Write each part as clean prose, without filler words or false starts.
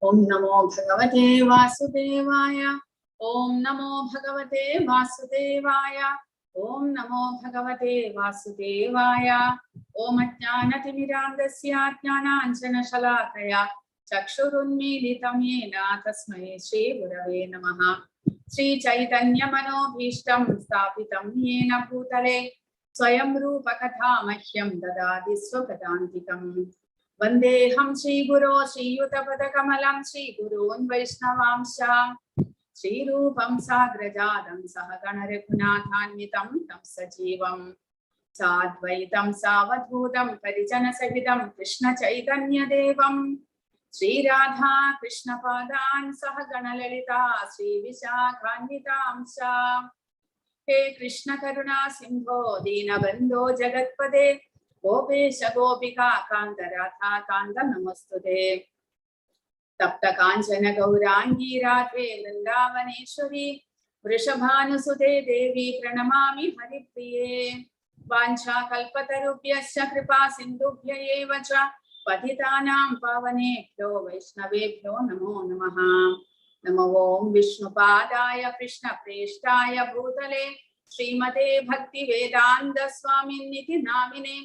ഓം നമോ ഭഗവതേ വാസുദേവായ. ഓം നമോ ഭഗവതേ വാസുദേവായ. ഓം നമോ ഭഗവതേ വാസുദേവായ. ഓം അജ്ഞാനതിമിരാന്ധസ്യ ജ്ഞാനാഞ്ജനശലാകയാ ചക്ഷുരുന്മീലിതം യേന തസ്മൈ ശ്രീ ഗുരവേ നമഃ. ശ്രീ ചൈതന്യമനോഭീഷ്ടം സ്ഥാപിതം യേന ഭൂതലേ സ്വയം രൂപകഥാ മഹ്യം ദദാതി സ്വപദാന്തികം. വന്ദേഹം ശ്രീഗുരോ ശ്രീയുതപദകമലം ശ്രീഗുരൂൻ വൈഷ്ണവാംശ. ശ്രീരൂപം സാഗ്രജാതം സഹഗണ രഘുനാഥാന്വിതം തം സജീവം സാദ്വൈതം സാവധൂതം പരിജനസഹിതം കൃഷ്ണ ചൈതന്യദേവം ശ്രീരാധാ കൃഷ്ണപാദാൻ സഹഗണലളിതാ ശ്രീവിശാഖാന്വിതാംശ. ഹേ കൃഷ്ണ കരുണാ സിന്ധോ ദീനബന്ധോ ജഗത്പദേ ഗോപേശ ഗോപികാ കാന്ത രാധാ കാന്ത നമസ്തുതേ. തപ്ത കാഞ്ചന ഗൗരാംഗീ രാധേ വൃന്ദാവനേശ്വരി വൃഷഭാനുസുതേ ദേവി പ്രണമാമി ഹരിപ്രിയേ. വാഞ്ചാകൽപതരുഭ്യശ്ച കൃപാ സിന്ധുഭ്യ ഏവ ച പതിതാനാം പാവനേഭ്യോ വൈഷ്ണവേഭ്യോ നമോ നമഃ. നമോ ഓം വിഷ്ണുപാദായ കൃഷ്ണപ്രേഷ്ഠായ ഭൂതലേ ശ്രീമതേ ഭക്തിവേദാന്ത സ്വാമിന്നിതി നാമിനെ.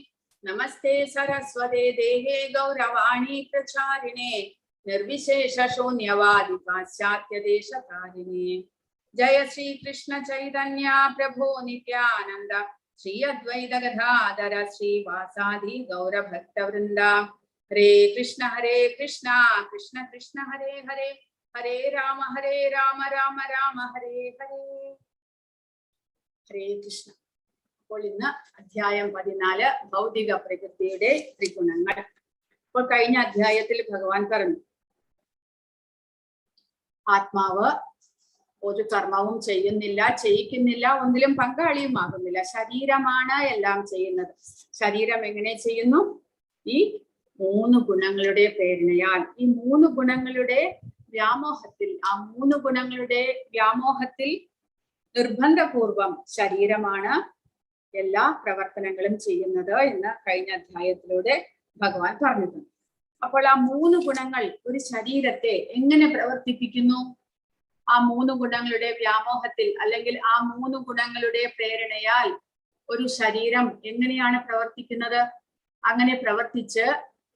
നമസ്തേ സരസ്വതേ ദേവേ ഗൗരവാണി പ്രചാരിണേ നിർവിശേഷ ശൂന്യവാദി പാശ്ചാത്യ ദേശതാരിണേ. ജയ ശ്രീ കൃഷ്ണ ചൈതന്യ പ്രഭോ നിത്യാനന്ദ ശ്രീ അദ്വൈത ഗദാധര ശ്രീവാസാദി ഗൗരഭക്തവൃന്ദ. ഹരേ കൃഷ്ണ ഹരേ കൃഷ്ണ കൃഷ്ണ കൃഷ്ണ ഹരേ ഹരേ ഹരേ രാമ ഹരേ രാമ രാമ രാമ ഹരേ ഹരേ. ഹരേ കൃഷ്ണ. അപ്പോൾ ഇന്ന് അധ്യായം 14, ഭൗതിക പ്രകൃതിയുടെ ത്രിഗുണങ്ങൾ. അപ്പോൾ കഴിഞ്ഞ അധ്യായത്തിൽ ഭഗവാൻ പറഞ്ഞു, ആത്മാവ് ഒരു കർമ്മവും ചെയ്യുന്നില്ല, ചെയ്യിക്കുന്നില്ല, ഒന്നിലും പങ്കാളിയുമാകുന്നില്ല. ശരീരമാണ് എല്ലാം ചെയ്യുന്നത്. ശരീരം എങ്ങനെ ചെയ്യുന്നു? ഈ മൂന്ന് ഗുണങ്ങളുടെ പ്രേരണയാൽ, ഈ മൂന്ന് ഗുണങ്ങളുടെ വ്യാമോഹത്തിൽ, ആ മൂന്ന് ഗുണങ്ങളുടെ വ്യാമോഹത്തിൽ നിർബന്ധപൂർവം ശരീരമാണ് എല്ലാ പ്രവർത്തനങ്ങളും ചെയ്യുന്നത് എന്ന് കഴിഞ്ഞ അധ്യായത്തിലൂടെ ഭഗവാൻ പറഞ്ഞിട്ടുണ്ട്. അപ്പോൾ ആ മൂന്ന് ഗുണങ്ങൾ ഒരു ശരീരത്തെ എങ്ങനെ പ്രവർത്തിപ്പിക്കുന്നു? ആ മൂന്ന് ഗുണങ്ങളുടെ വ്യാമോഹത്തിൽ അല്ലെങ്കിൽ ആ മൂന്ന് ഗുണങ്ങളുടെ പ്രേരണയാൽ ഒരു ശരീരം എങ്ങനെയാണ് പ്രവർത്തിക്കുന്നത്? അങ്ങനെ പ്രവർത്തിച്ച്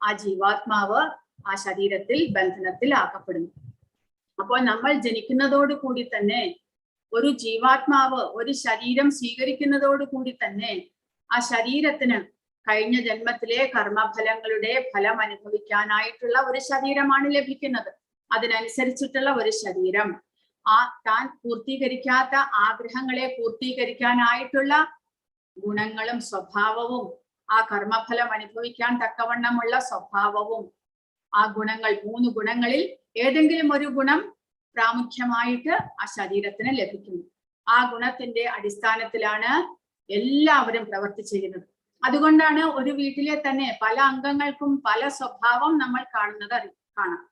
ആ ജീവാത്മാവ് ആ ശരീരത്തിൽ ബന്ധനത്തിൽ ആക്കപ്പെടുന്നു. അപ്പോൾ നമ്മൾ ജനിക്കുന്നതോട് കൂടി തന്നെ, ഒരു ജീവാത്മാവ് ഒരു ശരീരം സ്വീകരിക്കുന്നതോട് കൂടി തന്നെ ആ ശരീരത്തിന് കഴിഞ്ഞ ജന്മത്തിലെ കർമ്മഫലങ്ങളുടെ ഫലം അനുഭവിക്കാനായിട്ടുള്ള ഒരു ശരീരമാണ് ലഭിക്കുന്നത്. അതിനനുസരിച്ചിട്ടുള്ള ഒരു ശരീരം, ആ താൻ പൂർത്തീകരിക്കാത്ത ആഗ്രഹങ്ങളെ പൂർത്തീകരിക്കാനായിട്ടുള്ള ഗുണങ്ങളും സ്വഭാവവും, ആ കർമ്മഫലം അനുഭവിക്കാൻ തക്കവണ്ണമുള്ള സ്വഭാവവും, ആ ഗുണങ്ങൾ, മൂന്ന് ഗുണങ്ങളിൽ ഏതെങ്കിലും ഒരു ഗുണം പ്രാമുഖ്യമായിട്ട് ആ ശരീരത്തിന് ലഭിക്കുന്നു. ആ ഗുണത്തിന്റെ അടിസ്ഥാനത്തിലാണ് എല്ലാവരും പ്രവർത്തി ചെയ്യുന്നത്. അതുകൊണ്ടാണ് ഒരു വീട്ടിലെ തന്നെ പല അംഗങ്ങൾക്കും പല സ്വഭാവം നമ്മൾ കാണുന്നത് കാണാം.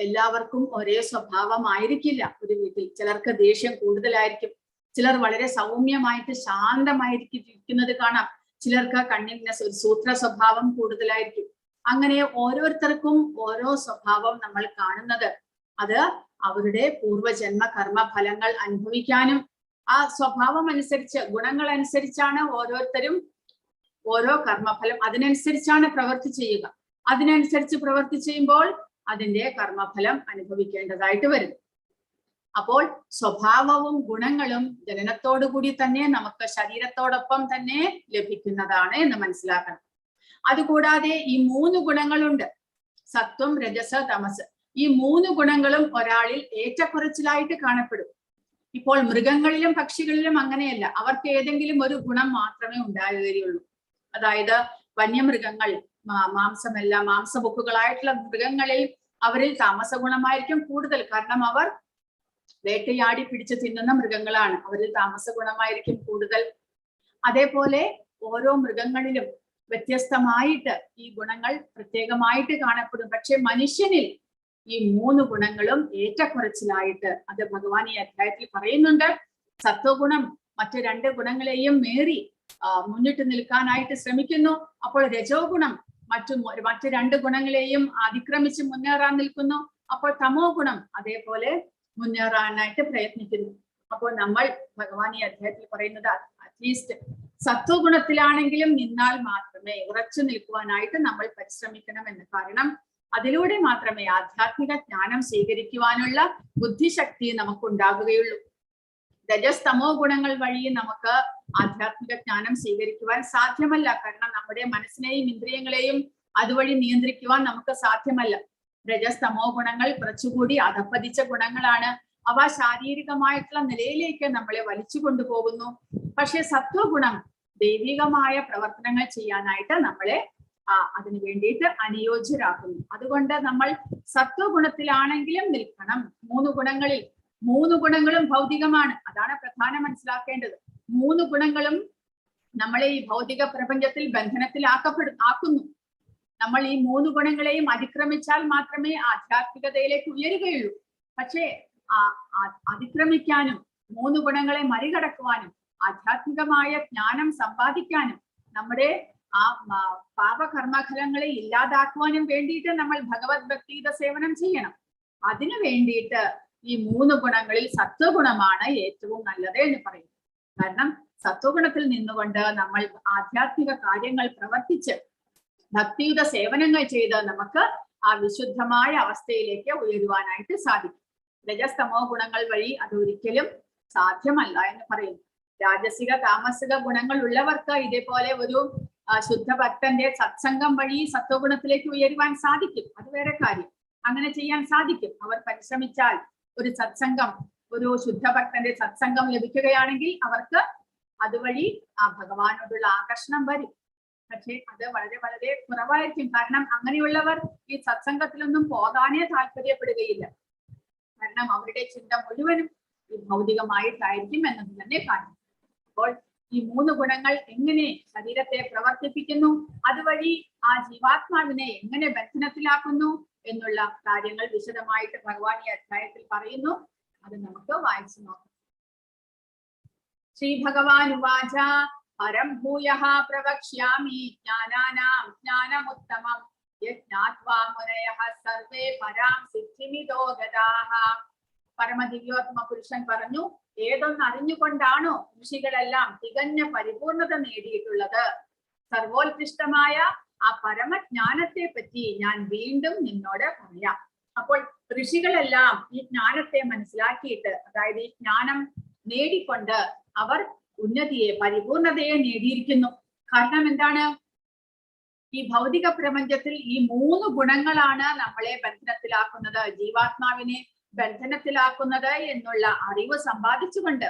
എല്ലാവർക്കും ഒരേ സ്വഭാവമായിരിക്കില്ല ഒരു വീട്ടിൽ. ചിലർക്ക് ദേഷ്യം കൂടുതലായിരിക്കും, ചിലർ വളരെ സൗമ്യമായിട്ട് ശാന്തമായിരിക്കുന്നത് കാണാം, ചിലർക്ക് കണ്ണിന് ഒരു സൂത്ര സ്വഭാവം കൂടുതലായിരിക്കും. അങ്ങനെ ഓരോരുത്തർക്കും ഓരോ സ്വഭാവം നമ്മൾ കാണുന്നത് അത് അവരുടെ പൂർവജന്മ കർമ്മ ഫലങ്ങൾ അനുഭവിക്കാനും ആ സ്വഭാവം അനുസരിച്ച്, ഗുണങ്ങൾ അനുസരിച്ചാണ് ഓരോരുത്തരും ഓരോ കർമ്മഫലം അതിനനുസരിച്ചാണ് പ്രവൃത്തി ചെയ്യുക. അതിനനുസരിച്ച് പ്രവൃത്തി ചെയ്യുമ്പോൾ അതിന്റെ കർമ്മഫലം അനുഭവിക്കേണ്ടതായിട്ട് വരും. അപ്പോൾ സ്വഭാവവും ഗുണങ്ങളും ജനനത്തോടുകൂടി തന്നെ നമുക്ക് ശരീരത്തോടൊപ്പം തന്നെ ലഭിക്കുന്നതാണ് എന്ന് മനസ്സിലാക്കണം. അതുകൂടാതെ ഈ മൂന്ന് ഗുണങ്ങളുണ്ട്, സത്വം, രജസ്, തമസ്. ഈ മൂന്ന് ഗുണങ്ങളും ഒരാളിൽ ഏറ്റക്കുറച്ചിലായിട്ട് കാണപ്പെടും. ഇപ്പോൾ മൃഗങ്ങളിലും പക്ഷികളിലും അങ്ങനെയല്ല, അവർക്ക് ഏതെങ്കിലും ഒരു ഗുണം മാത്രമേ ഉണ്ടാകുകയുള്ളൂ. അതായത് വന്യമൃഗങ്ങൾ, മാംസമല്ല മാംസബുക്കുകളായിട്ടുള്ള മൃഗങ്ങളിൽ അവരിൽ താമസ ഗുണമായിരിക്കും കൂടുതൽ. കാരണം അവർ വേട്ടയാടി പിടിച്ചു തിന്നുന്ന മൃഗങ്ങളാണ്, അവരിൽ താമസ ഗുണമായിരിക്കും കൂടുതൽ. അതേപോലെ ഓരോ മൃഗങ്ങളിലും വ്യത്യസ്തമായിട്ട് ഈ ഗുണങ്ങൾ പ്രത്യേകമായിട്ട് കാണപ്പെടും. പക്ഷെ മനുഷ്യനിൽ ഈ മൂന്ന് ഗുണങ്ങളും ഏറ്റക്കുറച്ചിലായിട്ട് അത് ഭഗവാൻ ഈ അധ്യായത്തിൽ പറയുന്നുണ്ട്. സത്വഗുണം മറ്റു രണ്ട് ഗുണങ്ങളെയും മേറി മുന്നിട്ട് നിൽക്കാനായിട്ട് ശ്രമിക്കുന്നു. അപ്പോൾ രജോ ഗുണം മറ്റു രണ്ട് ഗുണങ്ങളെയും അതിക്രമിച്ച് മുന്നേറാൻ നിൽക്കുന്നു. അപ്പോൾ തമോ ഗുണം അതേപോലെ മുന്നേറാനായിട്ട് പ്രയത്നിക്കുന്നു. അപ്പോൾ നമ്മൾ ഭഗവാൻ ഈ അധ്യായത്തിൽ പറയുന്നത് അറ്റ്ലീസ്റ്റ് സത്വഗുണത്തിലാണെങ്കിലും നിന്നാൽ മാത്രമേ ഉറച്ചു നിൽക്കുവാനായിട്ട് നമ്മൾ പരിശ്രമിക്കണം എന്ന്. കാരണം അതിലൂടെ മാത്രമേ ആധ്യാത്മിക ജ്ഞാനം സ്വീകരിക്കുവാനുള്ള ബുദ്ധിശക്തി നമുക്ക് ഉണ്ടാകുകയുള്ളൂ. രജസ് തമോ ഗുണങ്ങൾ വഴി നമുക്ക് ആധ്യാത്മിക ജ്ഞാനം സ്വീകരിക്കുവാൻ സാധ്യമല്ല. കാരണം നമ്മുടെ മനസ്സിനെയും ഇന്ദ്രിയങ്ങളെയും അതുവഴി നിയന്ത്രിക്കുവാൻ നമുക്ക് സാധ്യമല്ല. രജസ് തമോ ഗുണങ്ങൾ കുറച്ചുകൂടി അധപ്പതിച്ച ഗുണങ്ങളാണ്. അവ ശാരീരികമായിട്ടുള്ള നിലയിലേക്ക് നമ്മളെ വലിച്ചു കൊണ്ടുപോകുന്നു. പക്ഷെ സത്വഗുണം ദൈവികമായ പ്രവർത്തനങ്ങൾ ചെയ്യാനായിട്ട് നമ്മളെ അതിനു വേണ്ടിയിട്ട് അനുയോജ്യരാക്കുന്നു. അതുകൊണ്ട് നമ്മൾ സത്വഗുണത്തിലാണെങ്കിലും നിൽക്കണം. മൂന്ന് ഗുണങ്ങളിൽ മൂന്ന് ഗുണങ്ങളും ഭൗതികമാണ്. അതാണ് പ്രധാനം മനസ്സിലാക്കേണ്ടത്. മൂന്ന് ഗുണങ്ങളും നമ്മളെ ഈ ഭൗതിക പ്രപഞ്ചത്തിൽ ബന്ധനത്തിൽ ആക്കുന്നു. നമ്മൾ ഈ മൂന്ന് ഗുണങ്ങളെയും അതിക്രമിച്ചാൽ മാത്രമേ ആധ്യാത്മികതയിലേക്ക് ഉയരുകയുള്ളൂ. പക്ഷേ ആ അതിക്രമിക്കാനും മൂന്ന് ഗുണങ്ങളെ മറികടക്കുവാനും ആധ്യാത്മികമായ ജ്ഞാനം സമ്പാദിക്കാനും നമ്മുടെ ആ പാപകർമ്മഫലങ്ങളെ ഇല്ലാതാക്കുവാനും വേണ്ടിയിട്ട് നമ്മൾ ഭഗവത് ഭക്തിയുടെ സേവനം ചെയ്യണം. അതിനു വേണ്ടിയിട്ട് ഈ മൂന്ന് ഗുണങ്ങളിൽ സത്വഗുണമാണ് ഏറ്റവും നല്ലത് എന്ന് പറയും. കാരണം സത്വഗുണത്തിൽ നിന്നുകൊണ്ട് നമ്മൾ ആധ്യാത്മിക കാര്യങ്ങൾ പ്രവർത്തിച്ച് ഭക്തിയുടെ സേവനങ്ങൾ ചെയ്ത് നമുക്ക് ആ വിശുദ്ധമായ അവസ്ഥയിലേക്ക് ഉയരുവാനായിട്ട് സാധിക്കും. രജസ്തമോ ഗുണങ്ങൾ വഴി അതൊരിക്കലും സാധ്യമല്ല എന്ന് പറയുന്നു. രാജസിക താമസിക ഗുണങ്ങൾ ഉള്ളവർക്ക് ഇതേപോലെ ഒരു ശുദ്ധഭക്തന്റെ സത്സംഗം വഴി സത്വഗുണത്തിലേക്ക് ഉയരുവാൻ സാധിക്കും. അത് വേറെ കാര്യം. അങ്ങനെ ചെയ്യാൻ സാധിക്കും. അവർ പരിശ്രമിച്ചാൽ ഒരു സത്സംഗം, ഒരു ശുദ്ധഭക്തന്റെ സത്സംഗം ലഭിക്കുകയാണെങ്കിൽ അവർക്ക് അതുവഴി ആ ഭഗവാനോടുള്ള ആകർഷണം വരും. പക്ഷെ അത് വളരെ വളരെ കുറവായിരിക്കും. കാരണം അങ്ങനെയുള്ളവർ ഈ സത്സംഗത്തിലൊന്നും പോകാനേ താല്പര്യപ്പെടുകയില്ല. കാരണം അവരുടെ ചിന്ത മുഴുവനും ഈ ഭൗതികമായിട്ടായിരിക്കും എന്നത് തന്നെ കാര്യം. അപ്പോൾ ഈ മൂന്ന് ഗുണങ്ങൾ എങ്ങനെ ശരീരത്തെ പ്രവർത്തിപ്പിക്കുന്നു, അതുവഴി ആ ജീവാത്മാവിനെ എങ്ങനെ ബന്ധനത്തിലാക്കുന്നു എന്നുള്ള കാര്യങ്ങൾ വിശദമായിട്ട് ഭഗവാൻ ഈ അധ്യായത്തിൽ പറയുന്നു. അത് നമുക്ക് വായിച്ചു നോക്കാം. ശ്രീ ഭഗവാൻ ഉവാച പരം ഭൂയഃ പ്രവക്ഷ്യാമി ജ്ഞാനാനാം ജ്ഞാനമുത്തമം യജ്ഞാത്വാ മുനയഃ സർവേ പരാം സിദ്ധിമിതോ ഗതാഃ. പരമദിവ്യോത്തമ പുരുഷൻ പറഞ്ഞു, ഏതൊന്ന് അറിഞ്ഞുകൊണ്ടാണോ ഋഷികളെല്ലാം തികഞ്ഞ പരിപൂർണത നേടിയിട്ടുള്ളത്, സർവോത്കൃഷ്ടമായ ആ പരമജ്ഞാനത്തെ പറ്റി ഞാൻ വീണ്ടും നിന്നോട് പറയാം. അപ്പോൾ ഋഷികളെല്ലാം ഈ ജ്ഞാനത്തെ മനസ്സിലാക്കിയിട്ട്, അതായത് ഈ ജ്ഞാനം നേടിക്കൊണ്ട് അവർ ഉന്നതിയെ, പരിപൂർണതയെ നേടിയിരിക്കുന്നു. കാരണം എന്താണ്? ഈ ഭൗതിക പ്രപഞ്ചത്തിൽ ഈ മൂന്ന് ഗുണങ്ങളാണ് നമ്മളെ ബന്ധനത്തിലാക്കുന്നത്, ജീവാത്മാവിനെ ബന്ധനത്തിലാക്കുന്നത് എന്നുള്ള അറിവ് സമ്പാദിച്ചുകൊണ്ട്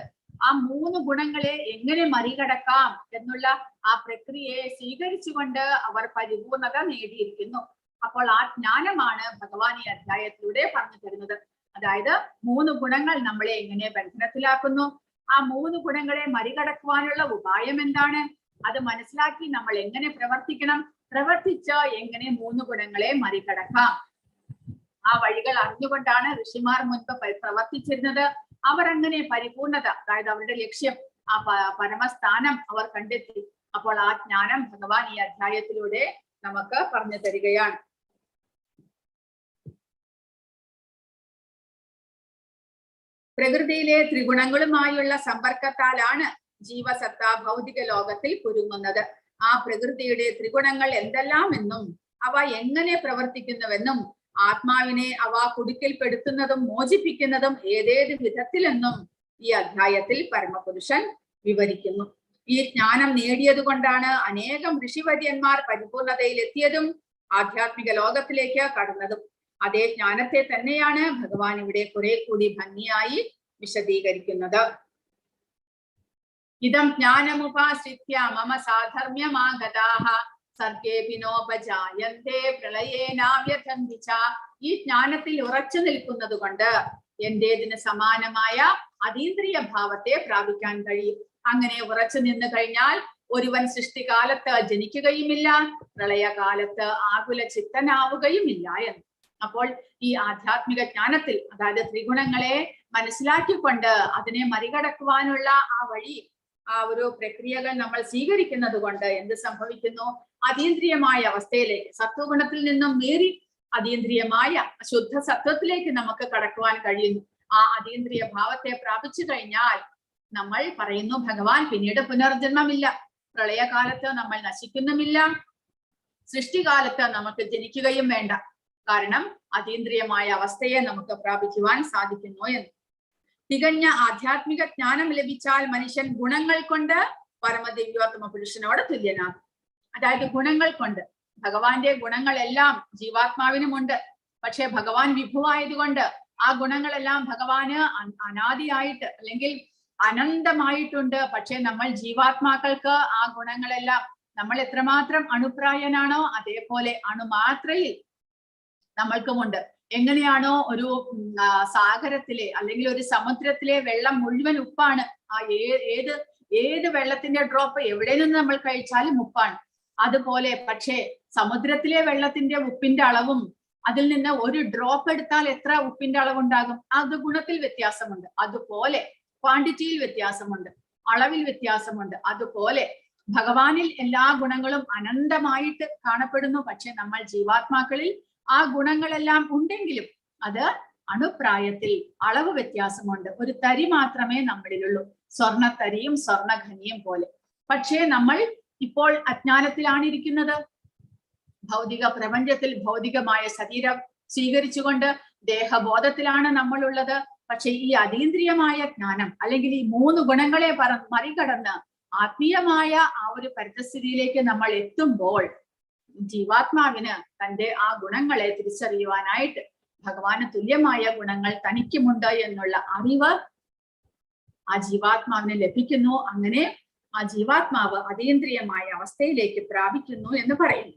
ആ മൂന്ന് ഗുണങ്ങളെ എങ്ങനെ മറികടക്കാം എന്നുള്ള ആ പ്രക്രിയയെ സ്വീകരിച്ചുകൊണ്ട് അവർ പരിപൂർണത നേടിയിരിക്കുന്നു. അപ്പോൾ ആ ജ്ഞാനമാണ് ഭഗവാൻ ഈ അധ്യായത്തിലൂടെ പറഞ്ഞു തരുന്നത്. അതായത് മൂന്ന് ഗുണങ്ങൾ നമ്മളെ എങ്ങനെ ബന്ധനത്തിലാക്കുന്നു, ആ മൂന്ന് ഗുണങ്ങളെ മറികടക്കുവാനുള്ള ഉപായം എന്താണ്, അത് മനസ്സിലാക്കി നമ്മൾ എങ്ങനെ പ്രവർത്തിക്കണം, പ്രവർത്തിച്ച് എങ്ങനെ മൂന്ന് ഗുണങ്ങളെ മറികടക്കാം, ആ വഴികൾ അറിഞ്ഞുകൊണ്ടാണ് ഋഷിമാർ മുൻപ് പ്രവർത്തിച്ചിരുന്നത്. അവർ അങ്ങനെ പരിപൂർണത, അതായത് അവരുടെ ലക്ഷ്യം ആ പരമസ്ഥാനം അവർ കണ്ടെത്തി. അപ്പോൾ ആ ജ്ഞാനം ഭഗവാൻ ഈ അധ്യായത്തിലൂടെ നമുക്ക് പറഞ്ഞു തരികയാണ്. പ്രകൃതിയിലെ ത്രിഗുണങ്ങളുമായുള്ള സമ്പർക്കത്താലാണ് ജീവസത്ത ഭൗതിക ലോകത്തിൽ കുരുങ്ങുന്നത്. ആ പ്രകൃതിയുടെ ത്രിഗുണങ്ങൾ എന്തെല്ലാം എന്നും അവ എങ്ങനെ പ്രവർത്തിക്കുന്നുവെന്നും ആത്മാവിനെ അവ കുടുക്കിൽപ്പെടുത്തുന്നതും മോചിപ്പിക്കുന്നതും ഏതേത് വിധത്തിലെന്നും ഈ അധ്യായത്തിൽ പരമപുരുഷൻ വിവരിക്കുന്നു. ഈ ജ്ഞാനം നേടിയത് കൊണ്ടാണ് അനേകം ഋഷിവര്യന്മാർ പരിപൂർണതയിൽ എത്തിയതും ആധ്യാത്മിക ലോകത്തിലേക്ക് കടന്നതും. അതേ ജ്ഞാനത്തെ തന്നെയാണ് ഭഗവാൻ ഇവിടെ കുറെ കൂടി ഭംഗിയായി വിശദീകരിക്കുന്നത്. ഇതം ജ്ഞാനമുപാശ്രിത്യ മമ സാധർമ്യമാഗതാഃ സർഗേപി നോപജായന്തേ പ്രളയേനാവ്യഥന്തി ച. ഈ ജ്ഞാനത്തിൽ ഉറച്ചു നിൽക്കുന്നത് കൊണ്ട് എന്റേതിന് സമാനമായ അതീന്ദ്രിയ ഭാവത്തെ പ്രാപിക്കാൻ കഴിയും. അങ്ങനെ ഉറച്ചു നിന്ന് കഴിഞ്ഞാൽ ഒരുവൻ സൃഷ്ടികാലത്ത് ജനിക്കുകയുമില്ല, പ്രളയകാലത്ത് ആകുല ചിത്തനാവുകയുമില്ല എന്ന്. അപ്പോൾ ഈ ആധ്യാത്മിക ജ്ഞാനത്തിൽ, അതായത് ത്രിഗുണങ്ങളെ മനസ്സിലാക്കിക്കൊണ്ട് അതിനെ മറികടക്കുവാനുള്ള ആ വഴി, ആ ഒരു പ്രക്രിയകൾ നമ്മൾ സ്വീകരിക്കുന്നത് കൊണ്ട് എന്ത് സംഭവിക്കുന്നു? അതീന്ദ്രിയമായ അവസ്ഥയിലേക്ക്, സത്വഗുണത്തിൽ നിന്നും മീറി അതീന്ദ്രിയമായ ശുദ്ധ സത്വത്തിലേക്ക് നമുക്ക് കടക്കുവാൻ കഴിയുന്നു. ആ അതീന്ദ്രിയ ഭാവത്തെ പ്രാപിച്ചു കഴിഞ്ഞാൽ നമ്മൾ പറയുന്നു, ഭഗവാൻ പിന്നീട് പുനർജന്മമില്ല, പ്രളയകാലത്ത് നമ്മൾ നശിക്കുന്നുമില്ല, സൃഷ്ടികാലത്ത് നമുക്ക് ജനിക്കുകയും വേണ്ട. കാരണം അതീന്ദ്രിയമായ അവസ്ഥയെ നമുക്ക് പ്രാപിക്കുവാൻ സാധിക്കുന്നു എന്ന്. തികഞ്ഞ ആധ്യാത്മിക ജ്ഞാനം ലഭിച്ചാൽ മനുഷ്യൻ ഗുണങ്ങൾ കൊണ്ട് പരമദിവ്യോത്തമ പുരുഷനോട് തുല്യനാകും. അതായത് ഗുണങ്ങൾ കൊണ്ട്, ഭഗവാന്റെ ഗുണങ്ങളെല്ലാം ജീവാത്മാവിനുമുണ്ട്. പക്ഷെ ഭഗവാൻ വിഭുവായതുകൊണ്ട് ആ ഗുണങ്ങളെല്ലാം ഭഗവാന് അനാദിയായിട്ട് അല്ലെങ്കിൽ അനന്തമായിട്ടുണ്ട്. പക്ഷെ നമ്മൾ ജീവാത്മാക്കൾക്ക് ആ ഗുണങ്ങളെല്ലാം, നമ്മൾ എത്രമാത്രം അണുപ്രായനാണോ അതേപോലെ അണുമാത്രയിൽ നമ്മൾക്കുമുണ്ട്. എങ്ങനെയാണോ ഒരു സാഗരത്തിലെ അല്ലെങ്കിൽ ഒരു സമുദ്രത്തിലെ വെള്ളം മുഴുവൻ ഉപ്പാണ്. ആ ഏത് ഏത് വെള്ളത്തിന്റെ ഡ്രോപ്പ് എവിടെ നിന്ന് നമ്മൾ കഴിച്ചാലും ഉപ്പാണ്. അതുപോലെ പക്ഷേ സമുദ്രത്തിലെ വെള്ളത്തിന്റെ ഉപ്പിന്റെ അളവും അതിൽ നിന്ന് ഒരു ഡ്രോപ്പ് എടുത്താൽ എത്ര ഉപ്പിന്റെ അളവുണ്ടാകും? അത് ഗുണത്തിൽ വ്യത്യാസമുണ്ട്. അതുപോലെ ക്വാണ്ടിറ്റിയിൽ വ്യത്യാസമുണ്ട്, അളവിൽ വ്യത്യാസമുണ്ട്. അതുപോലെ ഭഗവാനിൽ എല്ലാ ഗുണങ്ങളും അനന്തമായിട്ട് കാണപ്പെടുന്നു. പക്ഷെ നമ്മൾ ജീവാത്മാക്കളിൽ ആ ഗുണങ്ങളെല്ലാം ഉണ്ടെങ്കിലും അത് അണുപ്രായത്തിൽ അളവ് വ്യത്യാസമുണ്ട്. ഒരു തരി മാത്രമേ നമ്മളിലുള്ളൂ, സ്വർണത്തരിയും സ്വർണഖനിയും പോലെ. പക്ഷേ നമ്മൾ ഇപ്പോൾ അജ്ഞാനത്തിലാണ് ഇരിക്കുന്നത്. ഭൗതിക പ്രപഞ്ചത്തിൽ ഭൗതികമായ ശരീരം സ്വീകരിച്ചുകൊണ്ട് ദേഹബോധത്തിലാണ് നമ്മളുള്ളത്. പക്ഷെ ഈ അതീന്ദ്രിയമായ ജ്ഞാനം അല്ലെങ്കിൽ ഈ മൂന്ന് ഗുണങ്ങളെ മറികടന്ന് ആത്മീയമായ ആ ഒരു പരിതസ്ഥിതിയിലേക്ക് നമ്മൾ എത്തുമ്പോൾ ജീവാത്മാവിന് തന്റെ ആ ഗുണങ്ങളെ തിരിച്ചറിയുവാനായിട്ട്, ഭഗവാന് തുല്യമായ ഗുണങ്ങൾ തനിക്കുമുണ്ട് എന്നുള്ള അറിവ് ആ ജീവാത്മാവിന് ലഭിക്കുന്നു. അങ്ങനെ ആ ജീവാത്മാവ് അതീന്ദ്രിയമായ അവസ്ഥയിലേക്ക് പ്രാപിക്കുന്നു എന്ന് പറയുന്നു.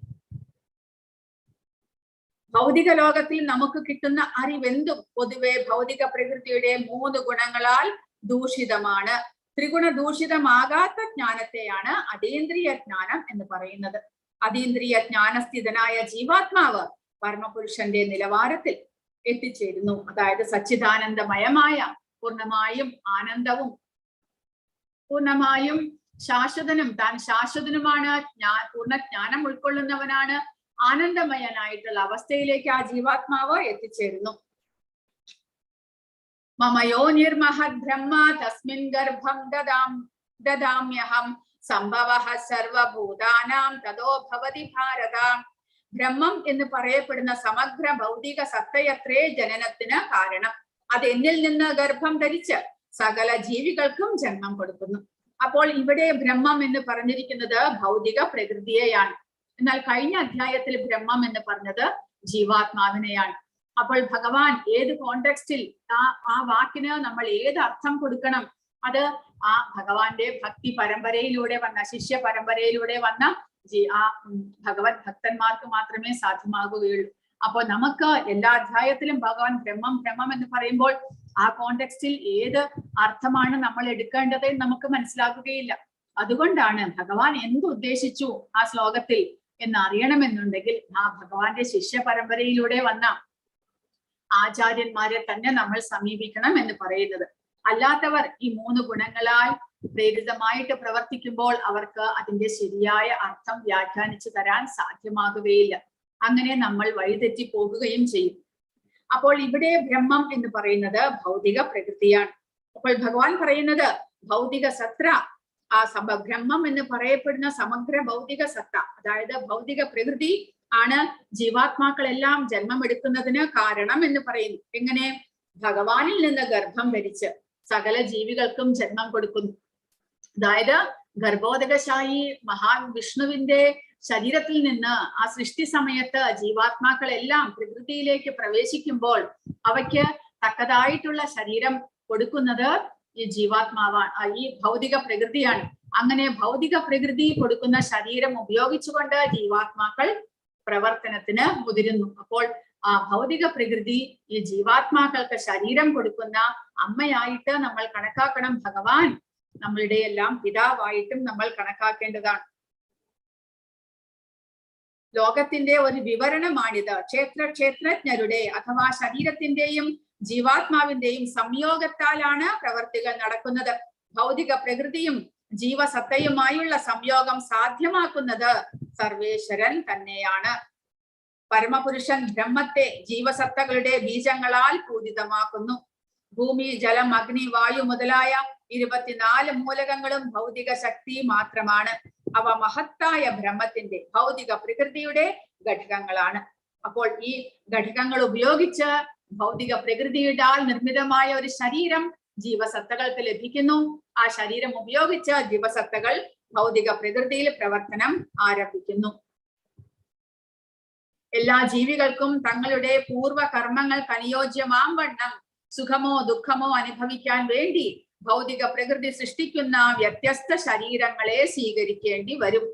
ഭൗതിക ലോകത്തിൽ നമുക്ക് കിട്ടുന്ന അറിവെന്തും പൊതുവെ ഭൗതിക പ്രകൃതിയുടെ മൂന്ന് ഗുണങ്ങളാൽ ദൂഷിതമാണ്. ത്രിഗുണ ദൂഷിതമാകാത്ത ജ്ഞാനത്തെയാണ് അതീന്ദ്രിയ ജ്ഞാനം എന്ന് പറയുന്നത്. അതീന്ദ്രിയ ജ്ഞാനസ്ഥിതനായ ജീവാത്മാവ് പരമപുരുഷന്റെ നിലവാരത്തിൽ എത്തിച്ചേരുന്നു. അതായത് സച്ചിദാനന്ദമയമായ പൂർണ്ണമായും ആനന്ദവും പൂർണ്ണമായും ശാശ്വതനും, താൻ ശാശ്വതനുമാണ്, പൂർണ്ണ ജ്ഞാനം ഉൾക്കൊള്ളുന്നവനാണ്, ആനന്ദമയനായിട്ടുള്ള അവസ്ഥയിലേക്ക് ആ ജീവാത്മാവ് എത്തിച്ചേരുന്നു. മമ യോനിർമഹദ് ബ്രഹ്മ തസ്മിൻ ഗർഭം ദദാമ്യഹം സംഭവഃ സർവഭൂതാനാം തതോ ഭവതി ഭാരത. ബ്രഹ്മം എന്ന് പറയപ്പെടുന്ന സമഗ്ര ഭൗതിക സത്തയത്രേ ജനനത്തിന് കാരണം. അത് എന്നിൽ നിന്ന് ഗർഭം ധരിച്ച് സകല ജീവികൾക്കും ജന്മം കൊടുക്കുന്നു. അപ്പോൾ ഇവിടെ ബ്രഹ്മം എന്ന് പറഞ്ഞിരിക്കുന്നത് ഭൗതിക പ്രകൃതിയെയാണ്. എന്നാൽ കഴിഞ്ഞ അധ്യായത്തിൽ ബ്രഹ്മം എന്ന് പറഞ്ഞത് ജീവാത്മാവിനെയാണ്. അപ്പോൾ ഭഗവാൻ ഏത് കോണ്ടെക്സ്റ്റിൽ ആ ആ വാക്കിന് നമ്മൾ ഏത് അർത്ഥം കൊടുക്കണം? അത് ആ ഭഗവാന്റെ ഭക്തി പരമ്പരയിലൂടെ വന്ന, ശിഷ്യ പരമ്പരയിലൂടെ വന്ന ആ ഭഗവത് ഭക്തന്മാർക്ക് മാത്രമേ സാധ്യമാകുകയുള്ളൂ. അപ്പൊ നമുക്ക് എല്ലാ അധ്യായത്തിലും ഭഗവാൻ ബ്രഹ്മം ബ്രഹ്മം എന്ന് പറയുമ്പോൾ ആ കോണ്ടെക്സ്റ്റിൽ ഏത് അർത്ഥമാണ് നമ്മൾ എടുക്കേണ്ടത് എന്ന് നമുക്ക് മനസ്സിലാകുകയില്ല. അതുകൊണ്ടാണ് ഭഗവാൻ എന്ത് ഉദ്ദേശിച്ചു ആ ശ്ലോകത്തിൽ എന്ന് അറിയണമെന്നുണ്ടെങ്കിൽ ആ ഭഗവാന്റെ ശിഷ്യ പരമ്പരയിലൂടെ വന്ന ആചാര്യന്മാരെ തന്നെ നമ്മൾ സമീപിക്കണം എന്ന് പറയുന്നത്. അല്ലാത്തവർ ഈ മൂന്ന് ഗുണങ്ങളാൽ പ്രേരിതമായിട്ട് പ്രവർത്തിക്കുമ്പോൾ അവർക്ക് അതിന്റെ ശരിയായ അർത്ഥം വ്യാഖ്യാനിച്ചു തരാൻ സാധ്യമാകുകയില്ല. അങ്ങനെ നമ്മൾ വഴിതെറ്റി പോകുകയും ചെയ്യും. അപ്പോൾ ഇവിടെ ബ്രഹ്മം എന്ന് പറയുന്നത് ഭൗതിക പ്രകൃതിയാണ്. അപ്പോൾ ഭഗവാൻ പറയുന്നത് ഭൗതിക സത്ര, ആ ബ്രഹ്മം എന്ന് പറയപ്പെടുന്ന സമഗ്ര ഭൗതിക സത്ത, അതായത് ഭൗതിക പ്രകൃതി ആണ് ജീവാത്മാക്കളെല്ലാം ജന്മമെടുക്കുന്നതിന് കാരണം എന്ന് പറയുന്നു. എങ്ങനെ? ഭഗവാനിൽ നിന്ന് ഗർഭം ധരിച്ച് സകല ജീവികൾക്കും ജന്മം കൊടുക്കുന്നു. അതായത് ഗർഭോദകശായി മഹാൻ വിഷ്ണുവിന്റെ ശരീരത്തിൽ നിന്ന് ആ സൃഷ്ടി സമയത്ത് ജീവാത്മാക്കളെല്ലാം പ്രകൃതിയിലേക്ക് പ്രവേശിക്കുമ്പോൾ അവയ്ക്ക് തക്കതായിട്ടുള്ള ശരീരം കൊടുക്കുന്നത് ഈ ജീവാത്മാവാണ്, ഈ ഭൗതിക പ്രകൃതിയാണ്. അങ്ങനെ ഭൗതിക പ്രകൃതി കൊടുക്കുന്ന ശരീരം ഉപയോഗിച്ചുകൊണ്ട് ജീവാത്മാക്കൾ പ്രവർത്തനത്തിന് മുതിരുന്നു. അപ്പോൾ ആ ഭൗതിക പ്രകൃതി ഈ ജീവാത്മാക്കൾക്ക് ശരീരം കൊടുക്കുന്ന അമ്മയായിട്ട് നമ്മൾ കണക്കാക്കണം. ഭഗവാൻ നമ്മളുടെ എല്ലാം പിതാവായിട്ടും നമ്മൾ കണക്കാക്കേണ്ടതാണ്. ലോകത്തിന്റെ ഒരു വിവരണമാണിത്. ക്ഷേത്ര ക്ഷേത്രജ്ഞരുടെ അഥവാ ശരീരത്തിന്റെയും ജീവാത്മാവിന്റെയും സംയോഗത്താലാണ് പ്രവർത്തികൾ നടക്കുന്നത്. ഭൗതിക പ്രകൃതിയും ജീവസത്തയുമായുള്ള സംയോഗം സാധ്യമാക്കുന്നത് സർവേശ്വരൻ തന്നെയാണ്. പരമപുരുഷൻ ബ്രഹ്മത്തെ ജീവസത്തകളുടെ ബീജങ്ങളാൽ പൂരിതമാക്കുന്നു. ഭൂമി, ജലം, അഗ്നി, വായു മുതലായ 24 മൂലകങ്ങളും ഭൗതിക ശക്തി മാത്രമാണ്. അവ മഹത്തായ ബ്രഹ്മത്തിന്റെ, ഭൗതിക പ്രകൃതിയുടെ ഘടകങ്ങളാണ്. അപ്പോൾ ഈ ഘടകങ്ങൾ ഉപയോഗിച്ച് ഭൗതിക പ്രകൃതിയുടാൽ നിർമ്മിതമായ ഒരു ശരീരം ജീവസത്തകൾക്ക് ലഭിക്കുന്നു. ആ ശരീരം ഉപയോഗിച്ച് ജീവസത്തകൾ ഭൗതിക പ്രകൃതിയിൽ പ്രവർത്തനം ആരംഭിക്കുന്നു. എല്ലാ ജീവികൾക്കും തങ്ങളുടെ പൂർവ കർമ്മങ്ങൾക്ക് അനുയോജ്യമാം വണ്ണം സുഖമോ ദുഃഖമോ അനുഭവിക്കാൻ വേണ്ടി ഭൗതിക പ്രകൃതി സൃഷ്ടിക്കുന്ന വ്യത്യസ്ത ശരീരങ്ങളെ സ്വീകരിക്കേണ്ടി വരും.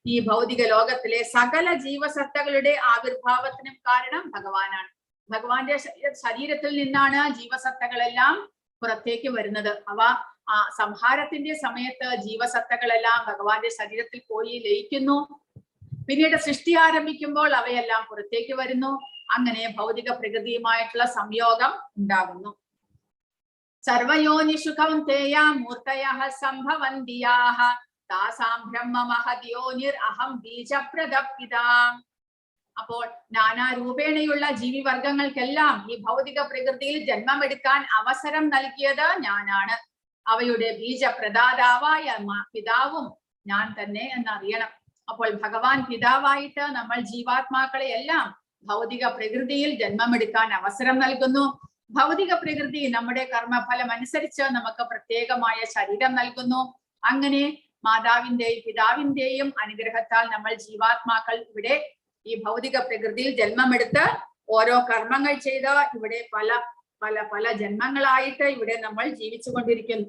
ഈ ഭൗതിക ലോകത്തിലെ സകല ജീവസത്തകളുടെ ആവിർഭാവത്തിനും കാരണം ഭഗവാനാണ്. ഭഗവാന്റെ ശരീരത്തിൽ നിന്നാണ് ജീവസത്തകളെല്ലാം പുറത്തേക്ക് വരുന്നത്. അവ ആ സംഹാരത്തിന്റെ സമയത്ത് ജീവസത്തകളെല്ലാം ഭഗവാന്റെ ശരീരത്തിൽ പോയി ലയിക്കുന്നു. പിന്നീട് സൃഷ്ടി ആരംഭിക്കുമ്പോൾ അവയെല്ലാം പുറത്തേക്ക് വരുന്നു. അങ്ങനെ ഭൗതിക പ്രകൃതിയുമായിട്ടുള്ള സംയോഗം ഉണ്ടാകുന്നു. സർവയോനിഷു കൗന്തേയ മൂർത്തയഃ സംഭവന്തി യാഃ താസാം ബ്രഹ്മ മഹദ്യോനിർ അഹം ബീജപ്രദപിതാ. അപ്പോൾ നാനാരൂപേണയുള്ള ജീവിവർഗങ്ങൾക്കെല്ലാം ഈ ഭൗതിക പ്രകൃതിയിൽ ജന്മമെടുക്കാൻ അവസരം നൽകിയത് ഞാനാണ്. അവയുടെ ബീജപ്രദാതാവായ പിതാവും ഞാൻ തന്നെ എന്നറിയണം. അപ്പോൾ ഭഗവാൻ പിതാവായിട്ട് നമ്മൾ ജീവാത്മാക്കളെ എല്ലാം ഭൗതിക പ്രകൃതിയിൽ ജന്മമെടുക്കാൻ അവസരം നൽകുന്നു. ഭൗതിക പ്രകൃതി നമ്മുടെ കർമ്മഫലം അനുസരിച്ച് നമുക്ക് പ്രത്യേകമായ ശരീരം നൽകുന്നു. അങ്ങനെ മാതാവിന്റെയും പിതാവിന്റെയും അനുഗ്രഹത്താൽ നമ്മൾ ജീവാത്മാക്കൾ ഇവിടെ ഈ ഭൗതിക പ്രകൃതിയിൽ ജന്മമെടുത്ത് ഓരോ കർമ്മങ്ങൾ ചെയ്ത് ഇവിടെ പല പല പല ജന്മങ്ങളായിട്ട് ഇവിടെ നമ്മൾ ജീവിച്ചു കൊണ്ടിരിക്കുന്നു.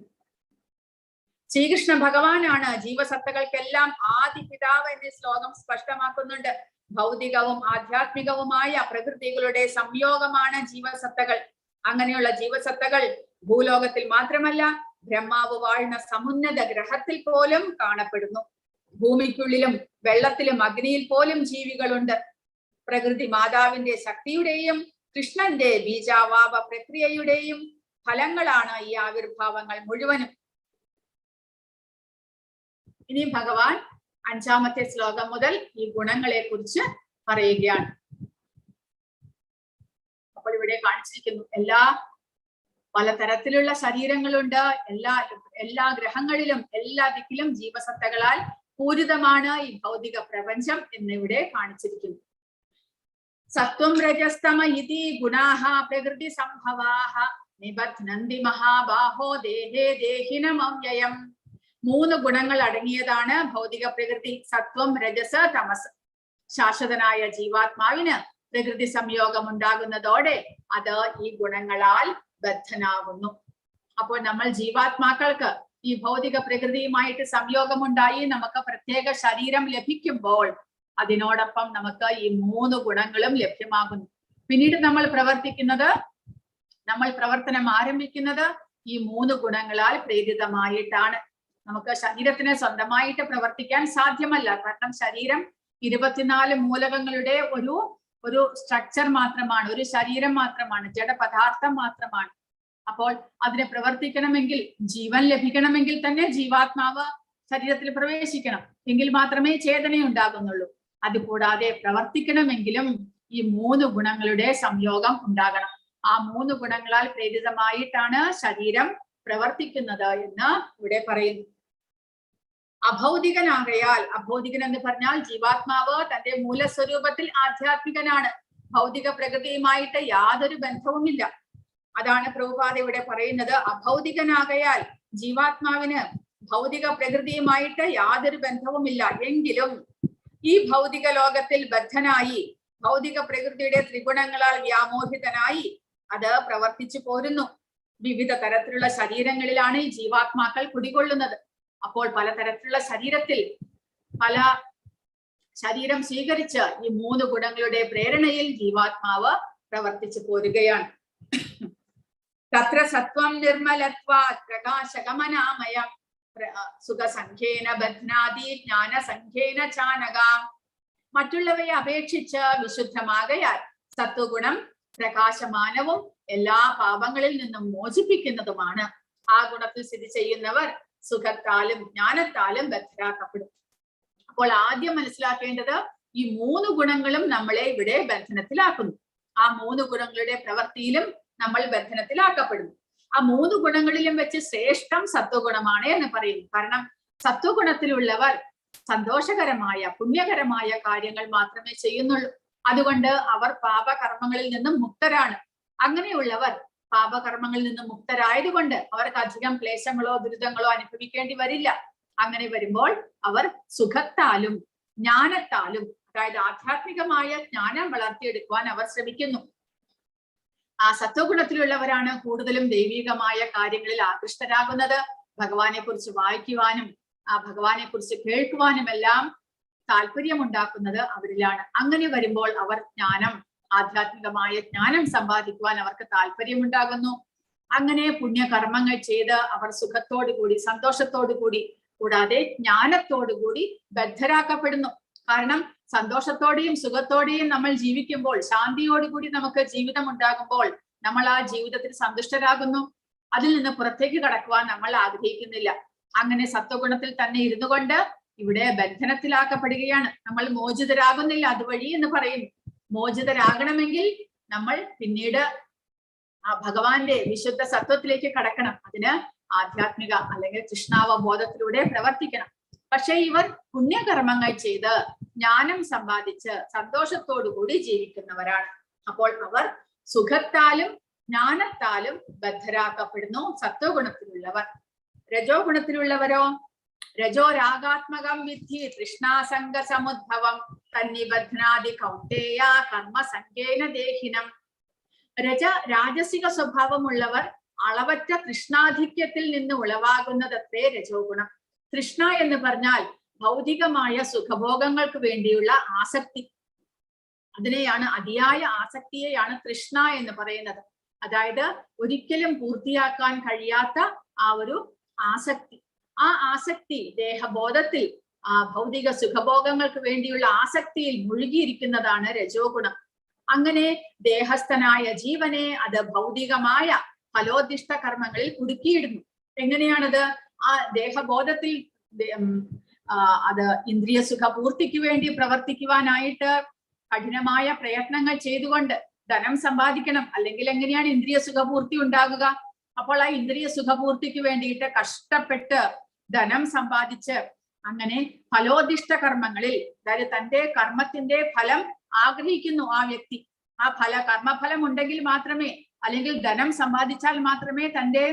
ശ്രീകൃഷ്ണ ഭഗവാനാണ് ജീവസത്തകൾക്കെല്ലാം ആദി പിതാവ് എന്ന ശ്ലോകം സ്പഷ്ടമാക്കുന്നുണ്ട്. ഭൗതികവും ആധ്യാത്മികവുമായ പ്രകൃതികളുടെ സംയോഗമാണ് ജീവസത്തകൾ. അങ്ങനെയുള്ള ജീവസത്തകൾ ഭൂലോകത്തിൽ മാത്രമല്ല, ബ്രഹ്മാവ് വാഴുന്ന സമുന്നത ഗ്രഹത്തിൽ പോലും കാണപ്പെടുന്നു. ഭൂമിക്കുള്ളിലും വെള്ളത്തിലും അഗ്നിയിൽ പോലും ജീവികളുണ്ട്. പ്രകൃതി മാതാവിന്റെ ശക്തിയുടെയും കൃഷ്ണന്റെ ബീജാവാപ പ്രക്രിയയുടെയും ഫലങ്ങളാണ് ഈ ആവിർഭാവങ്ങൾ മുഴുവനും. ഇനി ഭഗവാൻ അഞ്ചാമത്തെ ശ്ലോകം മുതൽ ഈ ഗുണങ്ങളെ കുറിച്ച് പറയുകയാണ്. അപ്പോൾ ഇവിടെ കാണിച്ചിരിക്കുന്നു, എല്ലാ പലതരത്തിലുള്ള ശരീരങ്ങളുണ്ട്. എല്ലാ എല്ലാ ഗ്രഹങ്ങളിലും എല്ലാ ദിക്കിലും ജീവസത്തകളാൽ പൂരിതമാണ് ഈ ഭൗതിക പ്രപഞ്ചം എന്നിവിടെ കാണിച്ചിരിക്കുന്നു. സത്വം രജസ്തമ ഇതി ഗുണാഃ പ്രകൃതി സംഭവാഃ നിബധ്നന്തി മഹാബാഹോ ദേഹേ ദേഹിനമവ്യയം. മൂന്ന് ഗുണങ്ങൾ അടങ്ങിയതാണ് ഭൗതിക പ്രകൃതി: സത്വം, രജസ്, തമസ്. ശാശ്വതനായ ജീവാത്മാവിന് പ്രകൃതി സംയോഗം ഉണ്ടാകുന്നതോടെ അത് ഈ ഗുണങ്ങളാൽ ബദ്ധനാകുന്നു. അപ്പോൾ നമ്മൾ ജീവാത്മാക്കൾക്ക് ഈ ഭൗതിക പ്രകൃതിയുമായിട്ട് സംയോഗമുണ്ടായി നമുക്ക് പ്രത്യേക ശരീരം ലഭിക്കുമ്പോൾ അതിനോടൊപ്പം നമുക്ക് ഈ മൂന്ന് ഗുണങ്ങളും ലഭ്യമാകുന്നു. പിന്നീട് നമ്മൾ പ്രവർത്തിക്കുന്നത്, നമ്മൾ പ്രവർത്തനം ആരംഭിക്കുന്നത് ഈ മൂന്ന് ഗുണങ്ങളാൽ പ്രേരിതമായിട്ടാണ്. നമുക്ക് ശരീരത്തിന് സ്വന്തമായിട്ട് പ്രവർത്തിക്കാൻ സാധ്യമല്ല. കാരണം ശരീരം 24 മൂലകങ്ങളുടെ ഒരു ഒരു സ്ട്രക്ചർ മാത്രമാണ്, ഒരു ശരീരം മാത്രമാണ്, ജഡപദാർത്ഥം മാത്രമാണ്. അപ്പോൾ അതിനെ പ്രവർത്തിക്കണമെങ്കിൽ, ജീവൻ ലഭിക്കണമെങ്കിൽ തന്നെ ജീവാത്മാവ് ശരീരത്തിൽ പ്രവേശിക്കണം. എങ്കിൽ മാത്രമേ ചേതനയുണ്ടാകുന്നുള്ളൂ. അതുകൂടാതെ പ്രവർത്തിക്കണമെങ്കിലും ഈ മൂന്ന് ഗുണങ്ങളുടെ സംയോഗം ഉണ്ടാകണം. ആ മൂന്ന് ഗുണങ്ങളാൽ പ്രേരിതമായിട്ടാണ് ശരീരം പ്രവർത്തിക്കുന്നത് എന്ന് ഇവിടെ പറയുന്നു. അഭൗതികനാകയാൽ, അഭൗതികൻ എന്ന് പറഞ്ഞാൽ ജീവാത്മാവ് തന്റെ മൂലസ്വരൂപത്തിൽ ആധ്യാത്മികനാണ്. ഭൗതിക പ്രകൃതിയുമായിട്ട് യാതൊരു ബന്ധവുമില്ല. അതാണ് പ്രഭുപാദ ഇവിടെ പറയുന്നത്. അഭൗതികനാകയാൽ ജീവാത്മാവിന് ഭൗതിക പ്രകൃതിയുമായിട്ട് യാതൊരു ബന്ധവുമില്ല. എങ്കിലും ഈ ഭൗതിക ലോകത്തിൽ ബദ്ധനായി ഭൗതിക പ്രകൃതിയുടെ ത്രിഗുണങ്ങളാൽ വ്യാമോഹിതനായി അത് പ്രവർത്തിച്ചു പോരുന്നു. വിവിധ തരത്തിലുള്ള ശരീരങ്ങളിലാണ് ഈ ജീവാത്മാക്കൾ കുടികൊള്ളുന്നത്. അപ്പോൾ പലതരത്തിലുള്ള ശരീരത്തിൽ പല ശരീരം സ്വീകരിച്ച് ഈ മൂന്ന് ഗുണങ്ങളുടെ പ്രേരണയിൽ ജീവാത്മാവ് പ്രവർത്തിച്ചു പോരുകയാണ്. തത്ര സത്വം നിർമ്മലത്വാത് പ്രകാശകമനാമയം സുഖസംഖ്യേന ബധ്നാതി ജ്ഞാനസംഖ്യേന ചാനകാം. മറ്റുള്ളവയെ അപേക്ഷിച്ച് വിശുദ്ധമാകയാൽ സത്വഗുണം പ്രകാശമാനവും എല്ലാ പാപങ്ങളിൽ നിന്നും മോചിപ്പിക്കുന്നതുമാണ്. ആ ഗുണത്തിൽ സ്ഥിതി ചെയ്യുന്നവർ സുഖത്താലും ജ്ഞാനത്താലും ബദ്ധരാക്കപ്പെടും. അപ്പോൾ ആദ്യം മനസ്സിലാക്കേണ്ടത് ഈ മൂന്ന് ഗുണങ്ങളും നമ്മളെ ഇവിടെ ബന്ധനത്തിലാക്കുന്നു. ആ മൂന്ന് ഗുണങ്ങളുടെ പ്രവൃത്തിയിലും നമ്മൾ ബന്ധനത്തിലാക്കപ്പെടുന്നു. ആ മൂന്ന് ഗുണങ്ങളിലും വെച്ച് ശ്രേഷ്ഠം സത്വഗുണമാണ് എന്ന് പറയുന്നു. കാരണം സത്വഗുണത്തിലുള്ളവർ സന്തോഷകരമായ പുണ്യകരമായ കാര്യങ്ങൾ മാത്രമേ ചെയ്യുന്നുള്ളൂ. അതുകൊണ്ട് അവർ പാപകർമ്മങ്ങളിൽ നിന്നും മുക്തരാണ്. അങ്ങനെയുള്ളവർ പാപകർമ്മങ്ങളിൽ നിന്നും മുക്തരായതുകൊണ്ട് അവർക്ക് അധികം ക്ലേശങ്ങളോ ദുരിതങ്ങളോ അനുഭവിക്കേണ്ടി വരില്ല. അങ്ങനെ വരുമ്പോൾ അവർ സുഖത്താലും ജ്ഞാനത്താലും, അതായത് ആധ്യാത്മികമായ ജ്ഞാനം വളർത്തിയെടുക്കുവാൻ അവർ ശ്രമിക്കുന്നു. ആ സത്വഗുണത്തിലുള്ളവരാണ് കൂടുതലും ദൈവികമായ കാര്യങ്ങളിൽ ആകൃഷ്ടരാകുന്നത്. ഭഗവാനെ കുറിച്ച് വായിക്കുവാനും ആ ഭഗവാനെ കുറിച്ച് കേൾക്കുവാനും എല്ലാം താല്പര്യമുണ്ടാക്കുന്നത് അവരിലാണ്. അങ്ങനെ വരുമ്പോൾ അവർ ജ്ഞാനം, ആധ്യാത്മികമായ ജ്ഞാനം സമ്പാദിക്കുവാൻ അവർക്ക് താല്പര്യമുണ്ടാകുന്നു. അങ്ങനെ പുണ്യകർമ്മങ്ങൾ ചെയ്ത് അവർ സുഖത്തോടു കൂടി, സന്തോഷത്തോടു കൂടി, കൂടാതെ ജ്ഞാനത്തോടു കൂടി ബദ്ധരാക്കപ്പെടുന്നു. കാരണം സന്തോഷത്തോടെയും സുഖത്തോടെയും നമ്മൾ ജീവിക്കുമ്പോൾ, ശാന്തിയോടുകൂടി നമുക്ക് ജീവിതം ഉണ്ടാകുമ്പോൾ നമ്മൾ ആ ജീവിതത്തിൽ സന്തുഷ്ടരാകുന്നു. അതിൽ നിന്ന് പുറത്തേക്ക് കടക്കുവാൻ നമ്മൾ ആഗ്രഹിക്കുന്നില്ല. അങ്ങനെ സത്വഗുണത്തിൽ തന്നെ ഇരുന്നു കൊണ്ട് ഇവിടെ ബന്ധനത്തിലാക്കപ്പെടുകയാണ്. നമ്മൾ മോചിതരാകുന്നില്ല അതുവഴി എന്ന് പറയുന്നു. മോചിതരാകണമെങ്കിൽ നമ്മൾ പിന്നീട് ആ ഭഗവാന്റെ വിശുദ്ധ സത്വത്തിലേക്ക് കടക്കണം. അതിന് ആധ്യാത്മിക അല്ലെങ്കിൽ കൃഷ്ണാവബോധത്തിലൂടെ പ്രവർത്തിക്കണം. പക്ഷെ ഇവർ പുണ്യകർമ്മങ്ങൾ ചെയ്ത് ജ്ഞാനം സമ്പാദിച്ച് സന്തോഷത്തോടു കൂടി ജീവിക്കുന്നവരാണ്. അപ്പോൾ അവർ സുഖത്താലും ജ്ഞാനത്താലും ബദ്ധരാക്കപ്പെടുന്നു സത്വഗുണത്തിലുള്ളവർ. രജോ ഗുണത്തിലുള്ളവരോ, രജോ രാഗാത്മകം വിദ്ധി തൃഷ്ണാസംഗ സമുദ്ഭവം തന്നിബധ്നാതി കൗന്തേയ കർമ്മസംഗേന ദേഹിനം. രാജസിക സ്വഭാവമുള്ളവർ അളവറ്റ തൃഷ്ണാധിക്യത്തിൽ നിന്ന് ഉളവാകുന്നതത്രേ രജോ ഗുണം. തൃഷ്ണ എന്ന് പറഞ്ഞാൽ ഭൗതികമായ സുഖഭോഗങ്ങൾക്ക് വേണ്ടിയുള്ള ആസക്തി. അതിനെയാണ്, അതിയായ ആസക്തിയെയാണ് തൃഷ്ണ എന്ന് പറയുന്നത്. അതായത് ഒരിക്കലും പൂർത്തിയാക്കാൻ കഴിയാത്ത ആ ഒരു ആസക്തി. ആ ആസക്തി ദേഹബോധത്തിൽ, ആ ഭൗതിക സുഖഭോഗങ്ങൾക്ക് വേണ്ടിയുള്ള ആസക്തിയിൽ മുഴുകിയിരിക്കുന്നതാണ് രജോ ഗുണം. അങ്ങനെ ദേഹസ്ഥനായ ജീവനെ അത് ഭൗതികമായ ഫലോദ്ദിഷ്ട കർമ്മങ്ങളിൽ കുടുക്കിയിടുന്നു. എങ്ങനെയാണത്? ആ ദേഹബോധത്തിൽ അത് ഇന്ദ്രിയ സുഖ പൂർത്തിക്ക് വേണ്ടി പ്രവർത്തിക്കുവാനായിട്ട് കഠിനമായ പ്രയത്നങ്ങൾ ചെയ്തുകൊണ്ട് ധനം സമ്പാദിക്കണം. അല്ലെങ്കിൽ എങ്ങനെയാണ് ഇന്ദ്രിയ സുഖപൂർത്തി ഉണ്ടാകുക? അപ്പോൾ ആ ഇന്ദ്രിയ സുഖപൂർത്തിക്ക് വേണ്ടിയിട്ട് കഷ്ടപ്പെട്ട് ധനം സമ്പാദിച്ച് അങ്ങനെ ഫലോദിഷ്ട കർമ്മങ്ങളിൽ, അതായത് തന്റെ കർമ്മത്തിന്റെ ഫലം ആഗ്രഹിക്കുന്നു ആ വ്യക്തി. ആ കർമ്മഫലം ഉണ്ടെങ്കിൽ മാത്രമേ, അല്ലെങ്കിൽ ധനം സമ്പാദിച്ചാൽ മാത്രമേ തന്റെ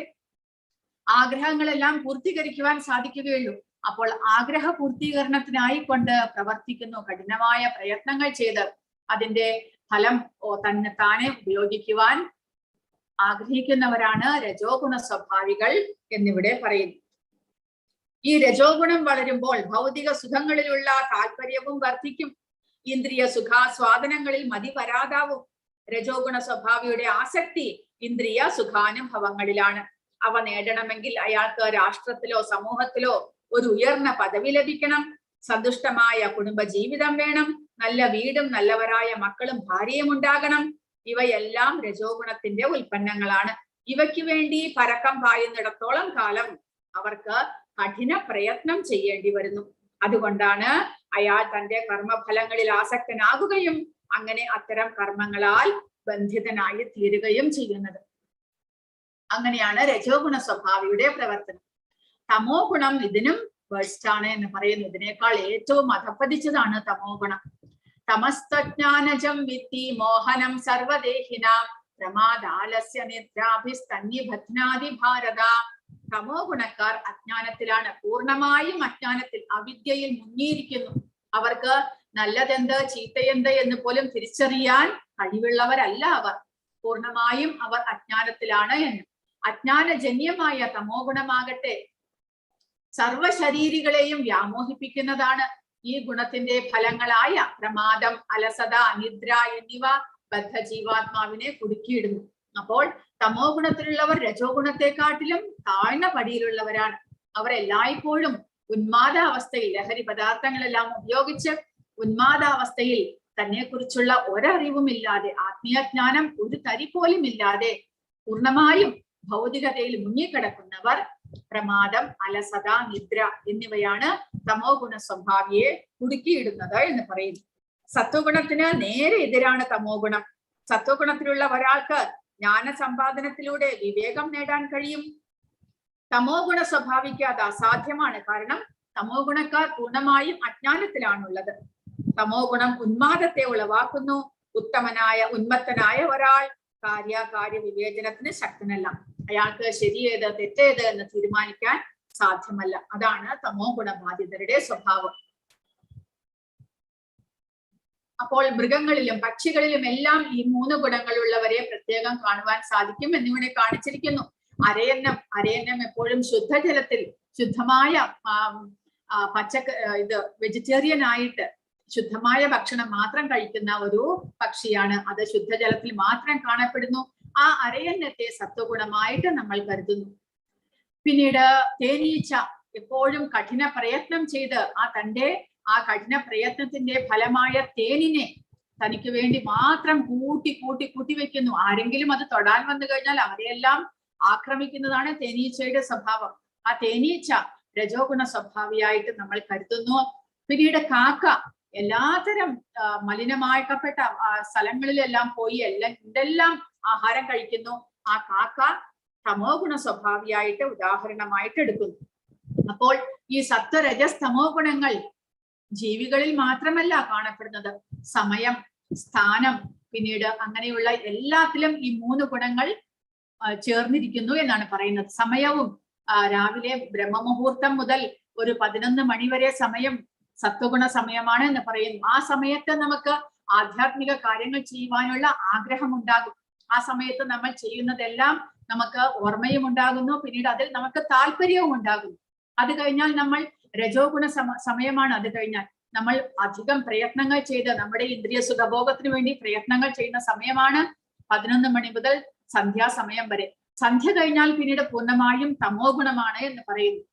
ആഗ്രഹങ്ങളെല്ലാം പൂർത്തീകരിക്കുവാൻ സാധിക്കുകയുള്ളൂ. അപ്പോൾ ആഗ്രഹ പൂർത്തീകരണത്തിനായി കൊണ്ട് പ്രവർത്തിക്കുന്നു, കഠിനമായ പ്രയത്നങ്ങൾ ചെയ്ത് അതിന്റെ ഫലം തന്നെ താനെ ഉപയോഗിക്കുവാൻ ആഗ്രഹിക്കുന്നവരാണ് രജോ ഗുണ സ്വഭാവികൾ എന്നിവിടെ പറയുന്നു. ഈ രജോ ഗുണം വളരുമ്പോൾ ഭൗതിക സുഖങ്ങളിലുള്ള താല്പര്യവും വർദ്ധിക്കും. ഇന്ദ്രിയ സുഖാസ്വാദനങ്ങളിൽ മതി വരാതാവും. രജോ ഗുണ സ്വഭാവിയുടെ ആസക്തി ഇന്ദ്രിയ സുഖാനുഭവങ്ങളിലാണ്. അവ നേടണമെങ്കിൽ അയാൾക്ക് രാഷ്ട്രത്തിലോ സമൂഹത്തിലോ ഒരു ഉയർന്ന പദവി ലഭിക്കണം, സന്തുഷ്ടമായ കുടുംബ ജീവിതം വേണം, നല്ല വീടും നല്ലവരായ മക്കളും ഭാര്യയും ഉണ്ടാകണം. ഇവയെല്ലാം രജോ ഗുണത്തിന്റെ ഉൽപ്പന്നങ്ങളാണ്. ഇവയ്ക്ക് വേണ്ടി പരക്കം പായുന്നിടത്തോളം കാലം അവർക്ക് കഠിന പ്രയത്നം ചെയ്യേണ്ടി വരുന്നു. അതുകൊണ്ടാണ് അയാൾ തന്റെ കർമ്മഫലങ്ങളിൽ ആസക്തനാകുകയും അങ്ങനെ അത്തരം കർമ്മങ്ങളാൽ ബന്ധിതനായി തീരുകയും ചെയ്യുന്നത്. അങ്ങനെയാണ് രജോ ഗുണ സ്വഭാവിയുടെ പ്രവർത്തനം. തമോ ഗുണം ഇതിനും വേഴ്സ്റ്റ് ആണ് എന്ന് പറയുന്നു. ഇതിനേക്കാൾ ഏറ്റവും അധപ്പതിച്ചതാണ് തമോ ഗുണം. തമസ്തജ്ഞാനജം വിത്തി മോഹനം സർവദേഹിനാം പ്രമാദാലസ്യ നിദ്രാഭിസ്തന്യബധ്നാതി ഭാരത. തമോ ഗുണക്കാർ അജ്ഞാനത്തിലാണ്, പൂർണ്ണമായും അജ്ഞാനത്തിൽ, അവിദ്യയിൽ മുങ്ങിയിരിക്കുന്നു. അവർക്ക് നല്ലതെന്ത് ചീത്തയെന്ത് എന്ന് പോലും തിരിച്ചറിയാൻ കഴിവുള്ളവരല്ല അവർ. പൂർണ്ണമായും അവർ അജ്ഞാനത്തിലാണ് എന്ന്. അജ്ഞാനജന്യമായ തമോ ഗുണമാകട്ടെ സർവശരീരികളെയും വ്യാമോഹിപ്പിക്കുന്നതാണ്. ഈ ഗുണത്തിന്റെ ഫലങ്ങളായ പ്രമാദം, അലസത, നിദ്ര എന്നിവ ബദ്ധജീവാത്മാവിനെ കുടുക്കിയിടുന്നു. അപ്പോൾ തമോ ഗുണത്തിലുള്ളവർ രജോ ഗുണത്തെക്കാട്ടിലും താഴ്ന്ന പടിയിലുള്ളവരാണ്. അവർ എല്ലായ്പ്പോഴും ഉന്മാദാവസ്ഥയിൽ, ലഹരി പദാർത്ഥങ്ങളെല്ലാം ഉപയോഗിച്ച് ഉന്മാദാവസ്ഥയിൽ തന്നെ കുറിച്ചുള്ള ഒരറിവുമില്ലാതെ, ആത്മീയജ്ഞാനം ഒരു തരി പോലും ഇല്ലാതെ പൂർണ്ണമായും ഭൗതികതയിൽ മുങ്ങിക്കിടക്കുന്നവർ പ്രമാദം, അലസത, നിദ്ര എന്നിവയാണ് തമോ ഗുണ സ്വഭാവിയെ കുടുക്കിയിടുന്നത് എന്ന് പറയുന്നു. സത്വഗുണത്തിന് നേരെ എതിരാണ് തമോ ഗുണം. സത്വഗുണത്തിലുള്ള ഒരാൾക്ക് ജ്ഞാന സമ്പാദനത്തിലൂടെ വിവേകം നേടാൻ കഴിയും. തമോ ഗുണ സ്വഭാവിക്ക് അത് അസാധ്യമാണ്. കാരണം തമോ ഗുണക്കാർ പൂർണ്ണമായും അജ്ഞാനത്തിലാണുള്ളത്. തമോ ഗുണം ഉന്മാദത്തെ ഉളവാക്കുന്നു. ഉത്തമനായ ഉന്മത്തനായ ഒരാൾ കാര്യാകാര്യ വിവേചനത്തിന് ശക്തനല്ല. അയാൾക്ക് ശരിയേത് തെറ്റേത് എന്ന് തീരുമാനിക്കാൻ സാധ്യമല്ല. അതാണ് തമോ ഗുണബാധിതരുടെ സ്വഭാവം. അപ്പോൾ മൃഗങ്ങളിലും പക്ഷികളിലും എല്ലാം ഈ മൂന്ന് ഗുണങ്ങളുള്ളവരെ പ്രത്യേകം കാണുവാൻ സാധിക്കും എന്നിവിടെ കാണിച്ചിരിക്കുന്നു. അരയന്നം, അരയന്നം എപ്പോഴും ശുദ്ധജലത്തിൽ ശുദ്ധമായ പച്ചക്ക ഇത് വെജിറ്റേറിയൻ ആയിട്ട് ശുദ്ധമായ ഭക്ഷണം മാത്രം കഴിക്കുന്ന ഒരു പക്ഷിയാണ്. അത് ശുദ്ധജലത്തിൽ മാത്രം കാണപ്പെടുന്നു. ആ അരയന്നത്തെ സത്വഗുണമായിട്ട് നമ്മൾ കരുതുന്നു. പിന്നീട് തേനീച്ച എപ്പോഴും കഠിന പ്രയത്നം ചെയ്ത് ആ തന്റെ ആ കഠിന പ്രയത്നത്തിന്റെ ഫലമായ തേനിനെ തനിക്ക് വേണ്ടി മാത്രം കൂട്ടി കൂട്ടി കൂട്ടി വെക്കുന്നു. ആരെങ്കിലും അത് തൊടാൻ വന്നു കഴിഞ്ഞാൽ അവരെയെല്ലാം ആക്രമിക്കുന്നതാണ് തേനീച്ചയുടെ സ്വഭാവം. ആ തേനീച്ച രജോ ഗുണ സ്വഭാവിയായിട്ട് നമ്മൾ കരുതുന്നു. പിന്നീട് കാക്ക എല്ലാത്തരം മലിനമാക്കപ്പെട്ട സ്ഥലങ്ങളിലെല്ലാം പോയി എന്തെല്ലാം ആഹാരം കഴിക്കുന്നു. ആ കാക്ക തമോ ഗുണ സ്വഭാവിയായിട്ട് ഉദാഹരണമായിട്ട് എടുക്കുന്നു. അപ്പോൾ ഈ സത്വരജസ് തമോ ഗുണങ്ങൾ ജീവികളിൽ മാത്രമല്ല കാണപ്പെടുന്നത്. സമയം, സ്ഥാനം, പിന്നീട് അങ്ങനെയുള്ള എല്ലാത്തിലും ഈ മൂന്ന് ഗുണങ്ങൾ ചേർന്നിരിക്കുന്നു എന്നാണ് പറയുന്നത്. സമയവും രാവിലെ ബ്രഹ്മമുഹൂർത്തം മുതൽ ഒരു 11 മണി വരെ സമയം സത്വഗുണ സമയമാണ് എന്ന് പറയുന്നു. ആ സമയത്ത് നമുക്ക് ആധ്യാത്മിക കാര്യങ്ങൾ ചെയ്യുവാനുള്ള ആഗ്രഹം ഉണ്ടാകും. ആ സമയത്ത് നമ്മൾ ചെയ്യുന്നതെല്ലാം നമുക്ക് ഓർമ്മയും ഉണ്ടാകുന്നു. പിന്നീട് അതിൽ നമുക്ക് താല്പര്യവും ഉണ്ടാകുന്നു. അത് കഴിഞ്ഞാൽ നമ്മൾ രജോ ഗുണ സമയമാണ്. അത് കഴിഞ്ഞാൽ നമ്മൾ അധികം പ്രയത്നങ്ങൾ ചെയ്ത് നമ്മുടെ ഇന്ദ്രിയ സുഖഭോഗത്തിന് വേണ്ടി പ്രയത്നങ്ങൾ ചെയ്യുന്ന സമയമാണ് 11 മണി മുതൽ സന്ധ്യാസമയം വരെ. സന്ധ്യ കഴിഞ്ഞാൽ പിന്നീട് പൂർണ്ണമായും തമോ ഗുണമാണ് എന്ന് പറയുന്നു.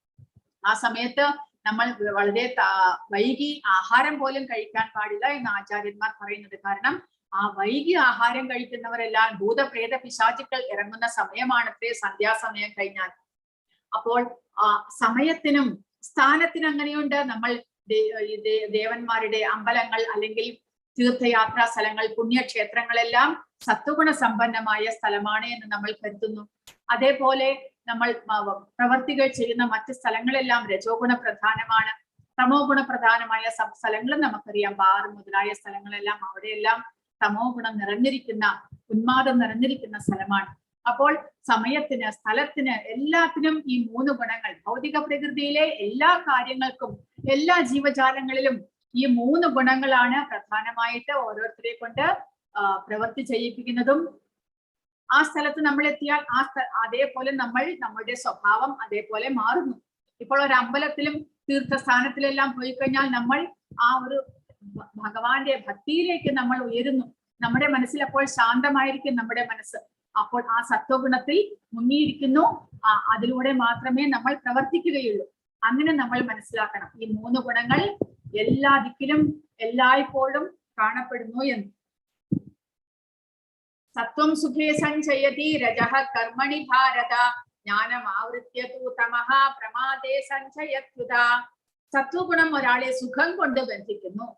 ആ സമയത്ത് നമ്മൾ വളരെ വൈകി ആഹാരം പോലും കഴിക്കാൻ പാടില്ല എന്ന് ആചാര്യന്മാർ പറയുന്നത്. കാരണം ആ വൈകി ആഹാരം കഴിക്കുന്നവരെല്ലാം ഭൂതപ്രേത പിശാചുക്കൾ ഇറങ്ങുന്ന സമയമാണത്രേ സന്ധ്യാസമയം കഴിഞ്ഞാൽ. അപ്പോൾ ആ സമയത്തിനും സ്ഥാനത്തിനും അങ്ങനെയുണ്ട്. നമ്മൾ ദേവന്മാരുടെ അമ്പലങ്ങൾ അല്ലെങ്കിൽ തീർത്ഥയാത്രാ സ്ഥലങ്ങൾ, പുണ്യക്ഷേത്രങ്ങളെല്ലാം സത്വഗുണ സമ്പന്നമായ സ്ഥലമാണ് എന്ന് നമ്മൾ കരുതുന്നു. അതേപോലെ നമ്മൾ പ്രവർത്തികൾ ചെയ്യുന്ന മറ്റ് സ്ഥലങ്ങളെല്ലാം രജോ ഗുണ പ്രധാനമാണ്. തമോ ഗുണ പ്രധാനമായ സ്ഥലങ്ങളും നമുക്കറിയാം. ബാർ മുതലായ സ്ഥലങ്ങളെല്ലാം അവിടെയെല്ലാം തമോ ഗുണം നിറഞ്ഞിരിക്കുന്ന, ഉന്മാദം നിറഞ്ഞിരിക്കുന്ന സ്ഥലമാണ്. അപ്പോൾ സമയത്തിന്, സ്ഥലത്തിന്, എല്ലാത്തിനും ഈ മൂന്ന് ഗുണങ്ങൾ ഭൗതിക പ്രകൃതിയിലെ എല്ലാ കാര്യങ്ങൾക്കും എല്ലാ ജീവജാലങ്ങളിലും ഈ മൂന്ന് ഗുണങ്ങളാണ് പ്രധാനമായിട്ട് ഓരോരുത്തരെ കൊണ്ട് പ്രവൃത്തി ചെയ്യിപ്പിക്കുന്നതും. ആ സ്ഥലത്ത് നമ്മൾ എത്തിയാൽ അതേപോലെ നമ്മൾ നമ്മുടെ സ്വഭാവം അതേപോലെ മാറുന്നു. ഇപ്പോൾ ഒരു അമ്പലത്തിലും തീർത്ഥസ്ഥാനത്തിലെല്ലാം പോയി കഴിഞ്ഞാൽ നമ്മൾ ആ ഒരു ഭഗവാന്റെ ഭക്തിയിലേക്ക് നമ്മൾ ഉയരുന്നു. നമ്മുടെ മനസ്സിൽ അപ്പോൾ ശാന്തമായിരിക്കും നമ്മുടെ മനസ്സ്. അപ്പോൾ ആ സത്വഗുണത്തിൽ മുങ്ങിയിരിക്കുന്നു. അതിലൂടെ മാത്രമേ നമ്മൾ പ്രവർത്തിക്കുകയുള്ളൂ. അങ്ങനെ നമ്മൾ മനസ്സിലാക്കണം ഈ മൂന്ന് ഗുണങ്ങൾ എല്ലാ ദിക്കിലും എല്ലായ്പ്പോഴും കാണപ്പെടുന്നു എന്ന്. സത്വം സുഖേ സഞ്ചയതി രജഃ കർമ്മണി ഭാരത ജ്ഞാനമാവൃത്യ തു തമഃ പ്രമാദേ സഞ്ചയത്യുത. സത്വഗുണം ഒരാളെ സുഖം കൊണ്ട് ബന്ധിക്കുന്നു.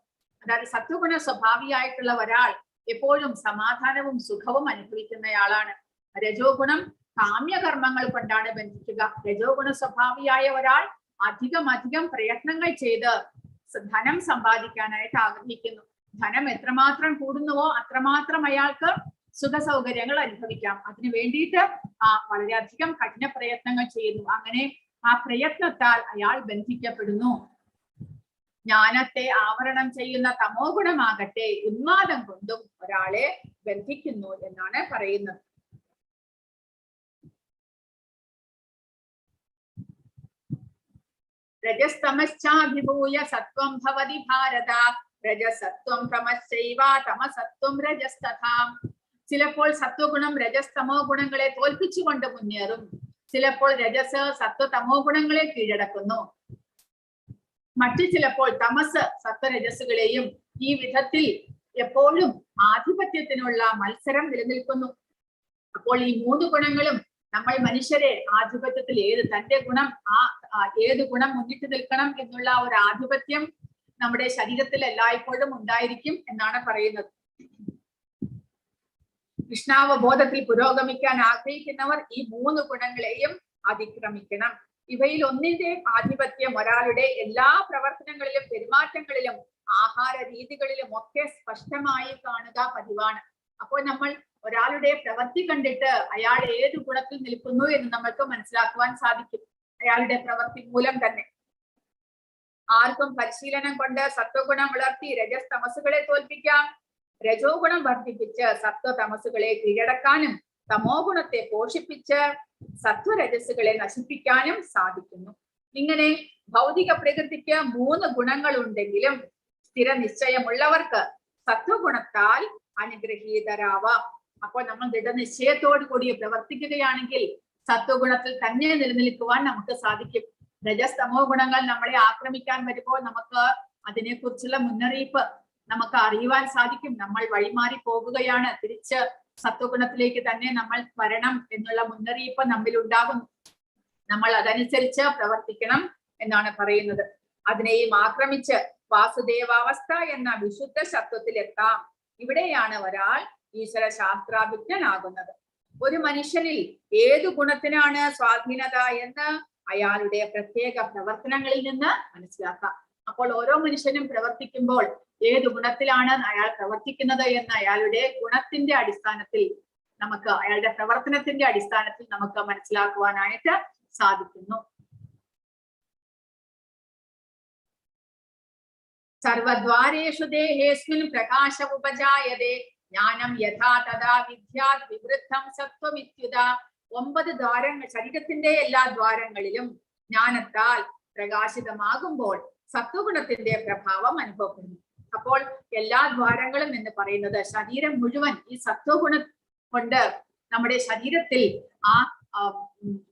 അതായത് സത്വഗുണ സ്വഭാവിയായിട്ടുള്ള ഒരാൾ എപ്പോഴും സമാധാനവും സുഖവും അനുഭവിക്കുന്നയാളാണ്. രജോ ഗുണം കാമ്യകർമ്മങ്ങൾ കൊണ്ടാണ് ബന്ധിക്കുക. രജോ ഗുണ സ്വഭാവിയായ ഒരാൾ അധികം അധികം പ്രയത്നങ്ങൾ ചെയ്ത് ധനം സമ്പാദിക്കാനായിട്ട് ആഗ്രഹിക്കുന്നു. ധനം എത്രമാത്രം കൂടുന്നുവോ അത്രമാത്രം അയാൾക്ക് സുഖ സൗകര്യങ്ങൾ അനുഭവിക്കാം. അതിനു വേണ്ടിയിട്ട് വളരെയധികം കഠിന പ്രയത്നങ്ങൾ ചെയ്യുന്നു. അങ്ങനെ ആ പ്രയത്നത്താൽ അയാൾ ബന്ധിക്കപ്പെടുന്നു. ജ്ഞാനത്തെ ആവരണം ചെയ്യുന്ന തമോ ഗുണമാകട്ടെ ഉന്മാദം കൊണ്ടും ഒരാളെ ബന്ധിക്കുന്നു എന്നാണ് പറയുന്നത്. രജസ്തമശ്ചാഭിഭൂയ സത്വം ഭവതി ഭാരത രജസത്വം തമശ്ചൈവ തമസത്വം രജസ്തഥാ. ചിലപ്പോൾ സത്വഗുണം രജസ്തമോ ഗുണങ്ങളെ തോൽപ്പിച്ചുകൊണ്ട് മുന്നേറും. ചിലപ്പോൾ രജസ് സത്വ തമോ ഗുണങ്ങളെ കീഴടക്കുന്നു. മറ്റു ചിലപ്പോൾ തമസ് സത്വരജസ്സുകളെയും. ഈ വിധത്തിൽ എപ്പോഴും ആധിപത്യത്തിനുള്ള മത്സരം നിലനിൽക്കുന്നു. അപ്പോൾ ഈ മൂന്ന് ഗുണങ്ങളും നമ്മൾ മനുഷ്യരെ ആധിപത്യത്തിൽ ഏത് തന്റെ ഗുണം ആ ഏത് ഗുണം മുന്നിട്ട് നിൽക്കണം എന്നുള്ള ഒരു ആധിപത്യം നമ്മുടെ ശരീരത്തിൽ എല്ലായ്പ്പോഴും ഉണ്ടായിരിക്കും എന്നാണ് പറയുന്നത്. കൃഷ്ണാവബോധത്തിൽ പുരോഗമിക്കാൻ ആഗ്രഹിക്കുന്നവർ ഈ മൂന്ന് ഗുണങ്ങളെയും അതിക്രമിക്കണം. ഇവയിൽ ഒന്നിന്റെ ആധിപത്യം ഒരാളുടെ എല്ലാ പ്രവർത്തനങ്ങളിലും പെരുമാറ്റങ്ങളിലും ആഹാര രീതികളിലും ഒക്കെ സ്പഷ്ടമായി കാണുക പതിവാണ്. അപ്പോൾ നമ്മൾ ഒരാളുടെ പ്രവൃത്തി കണ്ടിട്ട് അയാൾ ഏത് ഗുണത്തിൽ നിൽക്കുന്നു എന്ന് നമ്മൾക്ക് മനസ്സിലാക്കുവാൻ സാധിക്കും, അയാളുടെ പ്രവൃത്തി മൂലം തന്നെ. ആർക്കും പരിശീലനം കൊണ്ട് സത്വഗുണം വളർത്തി രജസ് തമസുകളെ തോൽപ്പിക്കാം. രജോ ഗുണം വർദ്ധിപ്പിച്ച് സത്വ തമസുകളെ കീഴടക്കാനും തമോ ഗുണത്തെ പോഷിപ്പിച്ച് സത്വരജസ്സുകളെ നശിപ്പിക്കാനും സാധിക്കുന്നു. ഇങ്ങനെ ഭൗതിക പ്രകൃതിക്ക് മൂന്ന് ഗുണങ്ങൾ ഉണ്ടെങ്കിലും സ്ഥിര നിശ്ചയമുള്ളവർക്ക് സത്വഗുണത്താൽ അനുഗ്രഹീതരാവാം. അപ്പോൾ നമ്മൾ ദൃഢനിശ്ചയത്തോടു കൂടി പ്രവർത്തിക്കുകയാണെങ്കിൽ സത്വഗുണത്തിൽ തന്നെ നിലനിൽക്കുവാൻ നമുക്ക് സാധിക്കും. രജസ് തമോ ഗുണങ്ങൾ നമ്മളെ ആക്രമിക്കാൻ വരുമ്പോൾ നമുക്ക് അതിനെക്കുറിച്ചുള്ള മുന്നറിയിപ്പ് നമുക്ക് അറിയുവാൻ സാധിക്കും. നമ്മൾ വഴിമാറി പോകുകയാണ്, തിരിച്ച് സത്വഗുണത്തിലേക്ക് തന്നെ നമ്മൾ വരണം എന്നുള്ള മുന്നറിയിപ്പ് നമ്മിൽ ഉണ്ടാകുന്നു. നമ്മൾ അതനുസരിച്ച് പ്രവർത്തിക്കണം എന്നാണ് പറയുന്നത്. അതിനെയും ആക്രമിച്ച് വാസുദേവാവസ്ഥ എന്ന വിശുദ്ധ സത്വത്തിലെത്താം. ഇവിടെയാണ് ഒരാൾ ഈശ്വര ശാസ്ത്രാഭിജ്ഞനാകുന്നത്. ഒരു മനുഷ്യനിൽ ഏതു ഗുണത്തിനാണ് സ്വാധീനത എന്ന് അയാളുടെ പ്രത്യേക പ്രവർത്തനങ്ങളിൽ നിന്ന് മനസ്സിലാക്കാം. അപ്പോൾ ഓരോ മനുഷ്യനും പ്രവർത്തിക്കുമ്പോൾ ഏത് ഗുണത്തിലാണ് അയാൾ പ്രവർത്തിക്കുന്നത് എന്ന് അയാളുടെ ഗുണത്തിന്റെ അടിസ്ഥാനത്തിൽ നമുക്ക്, അയാളുടെ പ്രവർത്തനത്തിന്റെ അടിസ്ഥാനത്തിൽ നമുക്ക് മനസ്സിലാക്കുവാനായിട്ട് സാധിക്കുന്നു. സർവദ്വാരേഷു ദേഹേസ്മിൻ പ്രകാശ ഉപജായതേ ജ്ഞാനം യഥാ തഥാ വിദ്യാത് വിവൃദ്ധം സത്വമിത്യുത. 9 ദ്വാരങ്ങൾ, ശരീരത്തിന്റെ എല്ലാ ദ്വാരങ്ങളിലും ജ്ഞാനത്താൽ പ്രകാശിതമാകുമ്പോൾ സത്വഗുണത്തിന്റെ പ്രഭാവം അനുഭവപ്പെടുന്നു. അപ്പോൾ എല്ലാ ദ്വാരങ്ങളും എന്ന് പറയുന്നത് ശരീരം മുഴുവൻ ഈ സത്വഗുണം കൊണ്ട് നമ്മുടെ ശരീരത്തിൽ ആ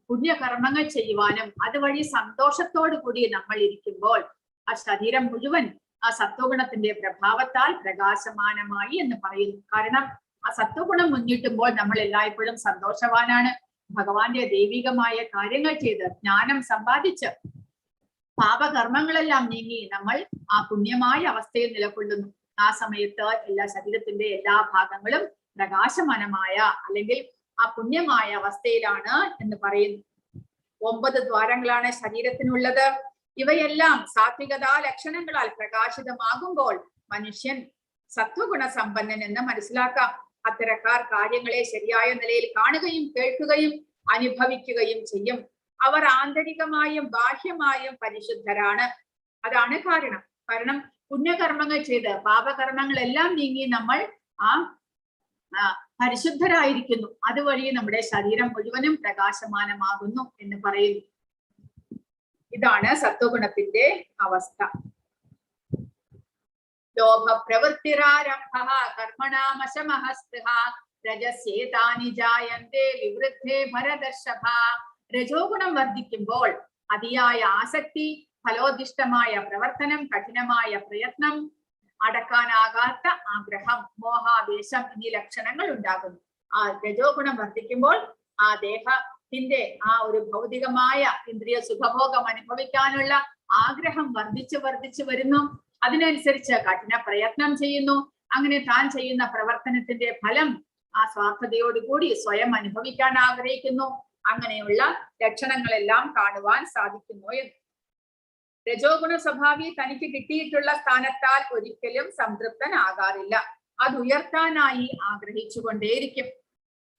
പുണ്യകർമ്മങ്ങൾ ചെയ്യുവാനും അതുവഴി സന്തോഷത്തോടു കൂടി നമ്മൾ ഇരിക്കുമ്പോൾ ആ ശരീരം മുഴുവൻ ആ സത്വഗുണത്തിന്റെ പ്രഭാവത്താൽ പ്രകാശമാനമായി എന്ന് പറയുന്നു. കാരണം ആ സത്വഗുണം മുന്നിട്ടുമ്പോൾ നമ്മൾ എല്ലായ്പ്പോഴും സന്തോഷവാനാണ്. ഭഗവാന്റെ ദൈവികമായ കാര്യങ്ങൾ ചെയ്ത് ജ്ഞാനം സമ്പാദിച്ച് പാപകർമ്മങ്ങളെല്ലാം നീങ്ങി നമ്മൾ ആ പുണ്യമായ അവസ്ഥയിൽ നിലകൊള്ളുന്നു. ആ സമയത്ത് എല്ലാ ശരീരത്തിന്റെ എല്ലാ ഭാഗങ്ങളും പ്രകാശമാനമായ അല്ലെങ്കിൽ ആ പുണ്യമായ അവസ്ഥയിലാണ് എന്ന് പറയുന്നു. 9 ദ്വാരങ്ങളാണ് ശരീരത്തിനുള്ളത്. ഇവയെല്ലാം സാത്വികതാ ലക്ഷണങ്ങളാൽ പ്രകാശിതമാകുമ്പോൾ മനുഷ്യൻ സത്വഗുണ സമ്പന്നൻ എന്ന് മനസ്സിലാക്കാം. അത്തരക്കാർ കാര്യങ്ങളെ ശരിയായ നിലയിൽ കാണുകയും കേൾക്കുകയും അനുഭവിക്കുകയും ചെയ്യും. അവർ ആന്തരികമായും ബാഹ്യമായും പരിശുദ്ധരാണ്. അതാണ് കാരണം. കാരണം പുണ്യകർമ്മങ്ങൾ ചെയ്ത് പാപകർമ്മങ്ങളെല്ലാം നീങ്ങി നമ്മൾ ആ പരിശുദ്ധരായിരിക്കുന്നു. അതുവഴി നമ്മുടെ ശരീരം മുഴുവനും പ്രകാശമാനമാകുന്നു എന്ന് പറയുന്നു. ഇതാണ് സത്വഗുണത്തിന്റെ അവസ്ഥ. ലോഭ പ്രവൃത്തിരാരംഭ കർമ്മണാമശമഃ സ്പൃഹ രജസ്യേതാനി ജായന്തേ വിവൃദ്ധേ ഭരതർഷഭ. രജോ ഗുണം വർദ്ധിക്കുമ്പോൾ അതിയായ ആസക്തി, ഫലോദിഷ്ടമായ പ്രവർത്തനം, കഠിനമായ പ്രയത്നം, അടക്കാനാകാത്ത ആഗ്രഹം, മോഹാവേശം എന്നീ ലക്ഷണങ്ങൾ ഉണ്ടാകുന്നു. ആ രജോ ഗുണം വർദ്ധിക്കുമ്പോൾ ആ ദേഹത്തിന്റെ ആ ഒരു ഭൗതികമായ ഇന്ദ്രിയ സുഖഭോഗം അനുഭവിക്കാനുള്ള ആഗ്രഹം വർദ്ധിച്ചു വർദ്ധിച്ചു വരുന്നു. അതിനനുസരിച്ച് കഠിന പ്രയത്നം ചെയ്യുന്നു. അങ്ങനെ താൻ ചെയ്യുന്ന പ്രവർത്തനത്തിന്റെ ഫലം ആ സ്വാർത്ഥതയോടുകൂടി സ്വയം അനുഭവിക്കാൻ ആഗ്രഹിക്കുന്നു. അങ്ങനെയുള്ള ലക്ഷണങ്ങളെല്ലാം കാണുവാൻ സാധിക്കുന്നു എന്ന്. രജോ ഗുണ സ്വഭാവി തനിക്ക് കിട്ടിയിട്ടുള്ള സ്ഥാനത്താൽ ഒരിക്കലും സംതൃപ്തനാകാറില്ല. അത് ഉയർത്താനായി ആഗ്രഹിച്ചുകൊണ്ടേയിരിക്കും.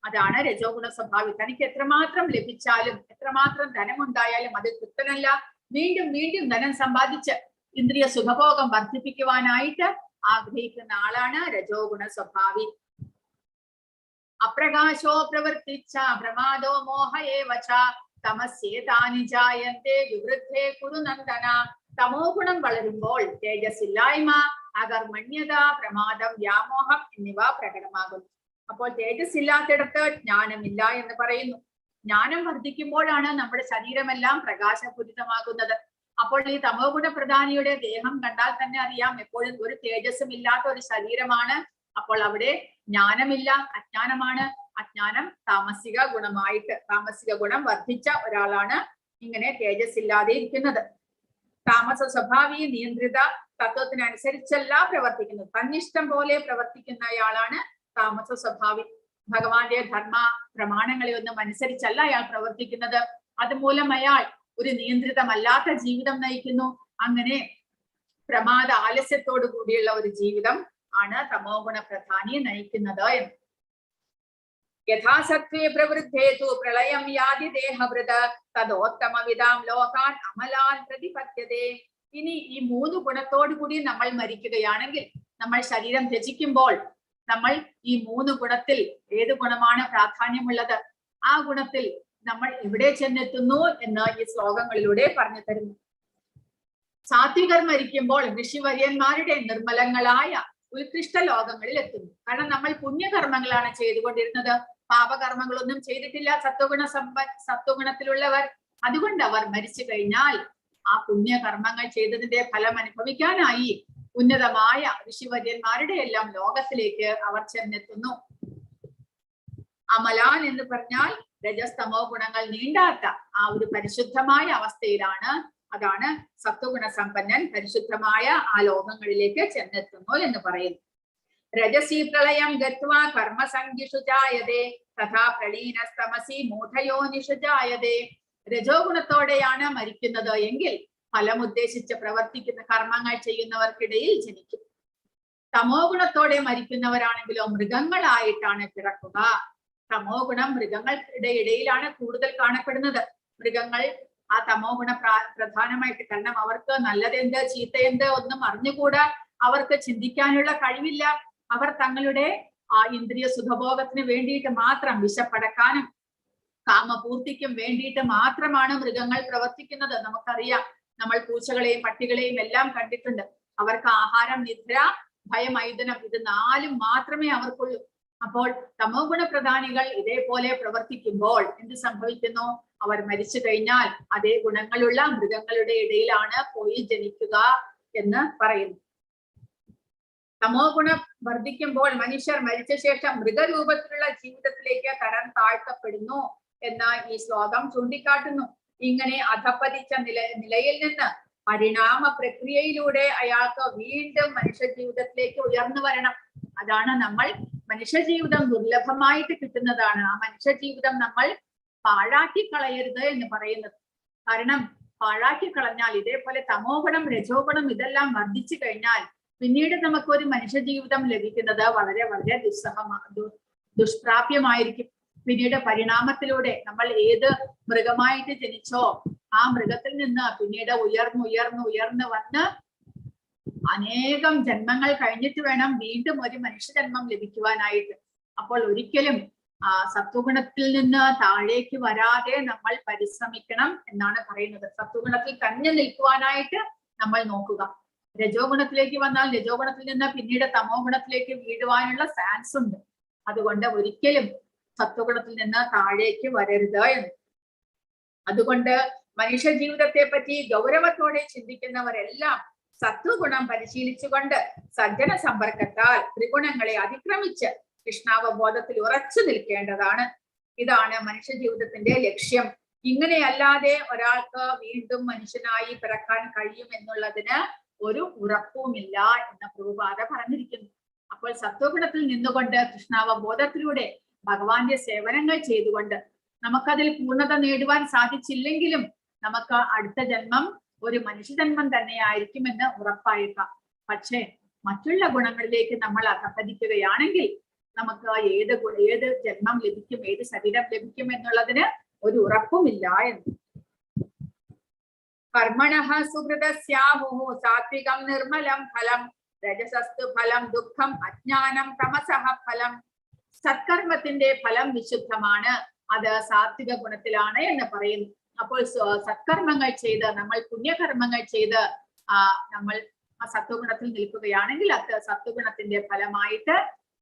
അതാണ് രജോ ഗുണ സ്വഭാവി. തനിക്ക് എത്രമാത്രം ലഭിച്ചാലും എത്രമാത്രം ധനമുണ്ടായാലും അത് തൃപ്തനല്ല. വീണ്ടും വീണ്ടും ധനം സമ്പാദിച്ച് ഇന്ദ്രിയ സുഖഭോഗം വർദ്ധിപ്പിക്കുവാനായിട്ട് ആഗ്രഹിക്കുന്ന ആളാണ് രജോ ഗുണ സ്വഭാവി. അപ്രകാശോ പ്രവർത്തിച്ച പ്രമാദോ മോഹ ഏവ തമസ്യേതാനി ജായന്തേ വിവൃദ്ധേ കുരു നന്ദന. തമോ ഗുണം വളരുമ്പോൾ തേജസ്സില്ലായ്മ, അകർമ്മണ്യത, പ്രമാദം, വ്യാമോഹം എന്നിവ പ്രകടമാകുന്നു. അപ്പോൾ തേജസ് ഇല്ലാത്തിടത്ത് ജ്ഞാനമില്ല എന്ന് പറയുന്നു. ജ്ഞാനം വർദ്ധിക്കുമ്പോഴാണ് നമ്മുടെ ശരീരമെല്ലാം പ്രകാശപൂരിതമാകുന്നത്. അപ്പോൾ ഈ തമോ ഗുണ പ്രധാനിയുടെ ദേഹം കണ്ടാൽ തന്നെ അറിയാം എപ്പോഴും ഒരു തേജസ്സും ഇല്ലാത്ത ഒരു ശരീരമാണ്. അപ്പോൾ അവിടെ ജ്ഞാനമില്ല, അജ്ഞാനമാണ്. അജ്ഞാനം താമസിക ഗുണമായിട്ട്, താമസിക ഗുണം വർദ്ധിച്ച ഒരാളാണ് ഇങ്ങനെ തേജസ് ഇല്ലാതെ ഇരിക്കുന്നത്. താമസ സ്വഭാവി നിയന്ത്രിത തത്വത്തിനനുസരിച്ചല്ല പ്രവർത്തിക്കുന്നത്. തന്നിഷ്ടം പോലെ പ്രവർത്തിക്കുന്നയാളാണ് താമസ സ്വഭാവി. ഭഗവാന്റെ ധർമ്മ പ്രമാണങ്ങളെ ഒന്നും അനുസരിച്ചല്ല അയാൾ പ്രവർത്തിക്കുന്നത്. അതുമൂലം അയാൾ ഒരു നിയന്ത്രിതമല്ലാത്ത ജീവിതം നയിക്കുന്നു. അങ്ങനെ പ്രമാദ ആലസ്യത്തോടു കൂടിയുള്ള ഒരു ജീവിതം ആണ് തമോ ഗുണ പ്രധാനി നയിക്കുന്നത് എന്ന്. യഥാസത്വേ പ്രവൃദ്ധേ തു പ്രളയം യാതി ദേഹഭൃത് തദോത്തമവിദാം ലോകാൻ അമലാൻ പ്രതിപദ്യതേ. ഇനി ഈ മൂന്ന് ഗുണത്തോടു കൂടി നമ്മൾ മരിക്കുകയാണെങ്കിൽ, നമ്മൾ ശരീരം ത്യജിക്കുമ്പോൾ നമ്മൾ ഈ മൂന്ന് ഗുണത്തിൽ ഏത് ഗുണമാണ് പ്രാധാന്യമുള്ളത്, ആ ഗുണത്തിൽ നമ്മൾ എവിടെ ചെന്നെത്തുന്നു എന്ന് ഈ ശ്ലോകങ്ങളിലൂടെ പറഞ്ഞു തരുന്നു. സാത്വികർ മരിക്കുമ്പോൾ ഋഷിവര്യന്മാരുടെ നിർമ്മലങ്ങളായ ഉത്കൃഷ്ട ലോകങ്ങളിൽ എത്തുന്നു. കാരണം നമ്മൾ പുണ്യകർമ്മങ്ങളാണ് ചെയ്തുകൊണ്ടിരുന്നത്, പാപകർമ്മങ്ങളൊന്നും ചെയ്തിട്ടില്ല സത്വഗുണത്തിലുള്ളവർ. അതുകൊണ്ട് അവർ മരിച്ചു കഴിഞ്ഞാൽ ആ പുണ്യകർമ്മങ്ങൾ ചെയ്തതിന്റെ ഫലം അനുഭവിക്കാനായി ഉന്നതമായ ഋഷിവര്യന്മാരുടെ എല്ലാം ലോകത്തിലേക്ക് അവർ ചെന്നെത്തുന്നു. അമലാൻ എന്ന് പറഞ്ഞാൽ രജസ്തമോ ഗുണങ്ങൾ നീണ്ടാത്ത ആ ഒരു പരിശുദ്ധമായ അവസ്ഥയിലാണ്. അതാണ് സത്വഗുണ സമ്പന്നൻ പരിശുദ്ധമായ ആ ലോകങ്ങളിലേക്ക് ചെന്നെത്തുന്നു എന്ന് പറയുന്നു. രജസി പ്രളയം ഗത്വാ കർമ്മസംഗിഷു ജായതേ തഥാ പ്രളീനസ്തമസി മൂഢയോനിഷു ജായതേ. രജോ ഗുണത്തോടെയാണ് മരിക്കുന്നത് എങ്കിൽ ഫലം ഉദ്ദേശിച്ച് പ്രവർത്തിക്കുന്ന കർമ്മങ്ങൾ ചെയ്യുന്നവർക്കിടയിൽ ജനിക്കും. തമോ ഗുണത്തോടെ മരിക്കുന്നവരാണെങ്കിലോ മൃഗങ്ങളായിട്ടാണ് പിറക്കുക. തമോ ഗുണം മൃഗങ്ങളുടെ ഇടയിലാണ് കൂടുതൽ കാണപ്പെടുന്നത്. മൃഗങ്ങൾ ആ തമോ ഗുണ പ്രധാനമായിട്ട്, കാരണം അവർക്ക് നല്ലതെന്ത് ചീത്തയെന്ത് ഒന്നും അറിഞ്ഞുകൂടാ, അവർക്ക് ചിന്തിക്കാനുള്ള കഴിവില്ല. അവർ തങ്ങളുടെ ആ ഇന്ദ്രിയ സുഖഭോഗത്തിന് വേണ്ടിയിട്ട് മാത്രം, വിശപ്പടക്കാനും കാമപൂർത്തിക്കും വേണ്ടിയിട്ട് മാത്രമാണ് മൃഗങ്ങൾ പ്രവർത്തിക്കുന്നത്. നമുക്കറിയാം, നമ്മൾ പൂച്ചകളെയും പട്ടികളെയും എല്ലാം കണ്ടിട്ടുണ്ട്. അവർക്ക് ആഹാരം, നിദ്ര, ഭയം, ഐതനം, ഇത് നാലും മാത്രമേ അവർക്കുള്ളൂ. അപ്പോൾ തമോ ഗുണപ്രധാനികൾ ഇതേപോലെ പ്രവർത്തിക്കുമ്പോൾ എന്ത് സംഭവിക്കുന്നു? അവർ മരിച്ചു കഴിഞ്ഞാൽ അതേ ഗുണങ്ങളുള്ള മൃഗങ്ങളുടെ ഇടയിലാണ് പോയി ജനിക്കുക എന്ന് പറയുന്നു. തമോ ഗുണം വർദ്ധിക്കുമ്പോൾ മനുഷ്യർ മരിച്ച ശേഷം മൃഗരൂപത്തിലുള്ള ജീവിതത്തിലേക്ക് തരം താഴ്ത്തപ്പെടുന്നു എന്ന് ഈ ശ്ലോകം ചൂണ്ടിക്കാട്ടുന്നു. ഇങ്ങനെ അധപ്പതിച്ച നിലയിൽ നിന്ന് പരിണാമ പ്രക്രിയയിലൂടെ അയാൾക്ക് വീണ്ടും മനുഷ്യ ജീവിതത്തിലേക്ക് ഉയർന്നു വരണം. അതാണ് നമ്മൾ മനുഷ്യജീവിതം ദുർലഭമായിട്ട് കിട്ടുന്നതാണ്. ആ മനുഷ്യജീവിതം നമ്മൾ പാഴാക്കി കളയരുത് എന്ന് പറയുന്നത്. കാരണം പാഴാക്കി കളഞ്ഞാൽ ഇതേപോലെ തമോ ഗുണം രജോ ഗുണം ഇതെല്ലാം വർദ്ധിച്ചു കഴിഞ്ഞാൽ പിന്നീട് നമുക്ക് ഒരു മനുഷ്യജീവിതം ലഭിക്കുന്നത് വളരെ വളരെ ദുഷ്പ്രാപ്യമായിരിക്കും. പിന്നീട് പരിണാമത്തിലൂടെ നമ്മൾ ഏത് മൃഗമായിട്ട് ജനിച്ചോ ആ മൃഗത്തിൽ നിന്ന് പിന്നീട് ഉയർന്നു ഉയർന്നു ഉയർന്നു വന്ന് അനേകം ജന്മങ്ങൾ കഴിഞ്ഞിട്ട് വേണം വീണ്ടും ഒരു മനുഷ്യജന്മം ലഭിക്കുവാനായിട്ട്. അപ്പോൾ ഒരിക്കലും ആ സത്വഗുണത്തിൽ നിന്ന് താഴേക്ക് വരാതെ നമ്മൾ പരിശ്രമിക്കണം എന്നാണ് പറയുന്നത്. സത്വഗുണത്തിൽ തന്നെ നിൽക്കുവാനായിട്ട് നമ്മൾ നോക്കുക. രജോ ഗുണത്തിലേക്ക് വന്നാൽ രജോ ഗുണത്തിൽ നിന്ന് പിന്നീട് തമോ ഗുണത്തിലേക്ക് വീഴുവാനുള്ള ചാൻസ് ഉണ്ട്. അതുകൊണ്ട് ഒരിക്കലും സത്വഗുണത്തിൽ നിന്ന് താഴേക്ക് വരരുത് എന്ന്. അതുകൊണ്ട് മനുഷ്യ ജീവിതത്തെ പറ്റി ഗൗരവത്തോടെ ചിന്തിക്കുന്നവരെല്ലാം സത്വഗുണം പരിശീലിച്ചുകൊണ്ട് സജ്ജന സമ്പർക്കത്താൽ ത്രിഗുണങ്ങളെ അതിക്രമിച്ച് കൃഷ്ണാവബോധത്തിൽ ഉറച്ചു നിൽക്കേണ്ടതാണ്. ഇതാണ് മനുഷ്യ ജീവിതത്തിന്റെ ലക്ഷ്യം. ഇങ്ങനെയല്ലാതെ ഒരാൾക്ക് വീണ്ടും മനുഷ്യനായി പിറക്കാൻ കഴിയും എന്നുള്ളതിന് ഒരു ഉറപ്പുമില്ല എന്ന് പ്രഭുപാദ പറഞ്ഞിരിക്കുന്നു. അപ്പോൾ സത്വഗുണത്തിൽ നിന്നുകൊണ്ട് കൃഷ്ണാവബോധത്തിലൂടെ ഭഗവാന്റെ സേവനങ്ങൾ ചെയ്തുകൊണ്ട് നമുക്കതിൽ പൂർണ്ണത നേടുവാൻ സാധിച്ചില്ലെങ്കിലും നമുക്ക് അടുത്ത ജന്മം ഒരു മനുഷ്യജന്മം തന്നെയായിരിക്കുമെന്ന് ഉറപ്പായേക്കാം. പക്ഷേ മറ്റുള്ള ഗുണങ്ങളിലേക്ക് നമ്മൾ അധപ്പതിക്കുകയാണെങ്കിൽ നമുക്ക് ഏത് ജന്മം ലഭിക്കും, ഏത് ശരീരം ലഭിക്കും എന്നുള്ളതിന് ഒരു ഉറപ്പുമില്ല എന്ന്. കർമ്മണഃ സുകൃതസ്യാഹുഃ സാത്വികം നിർമ്മലം ഫലം രജസസ്തു ഫലം ദുഃഖം അജ്ഞാനം തമസഃ ഫലം. സത്കർമ്മത്തിന്റെ ഫലം വിശുദ്ധമാണ്, അത് സാത്വിക ഗുണത്തിലാണ് എന്ന് പറയുന്നു. അപ്പോൾ സത്കർമ്മങ്ങൾ ചെയ്ത് നമ്മൾ പുണ്യകർമ്മങ്ങൾ ചെയ്ത് നമ്മൾ ആ സത്വഗുണത്തിൽ നിൽക്കുകയാണെങ്കിൽ അത് സത്വഗുണത്തിന്റെ ഫലമായിട്ട്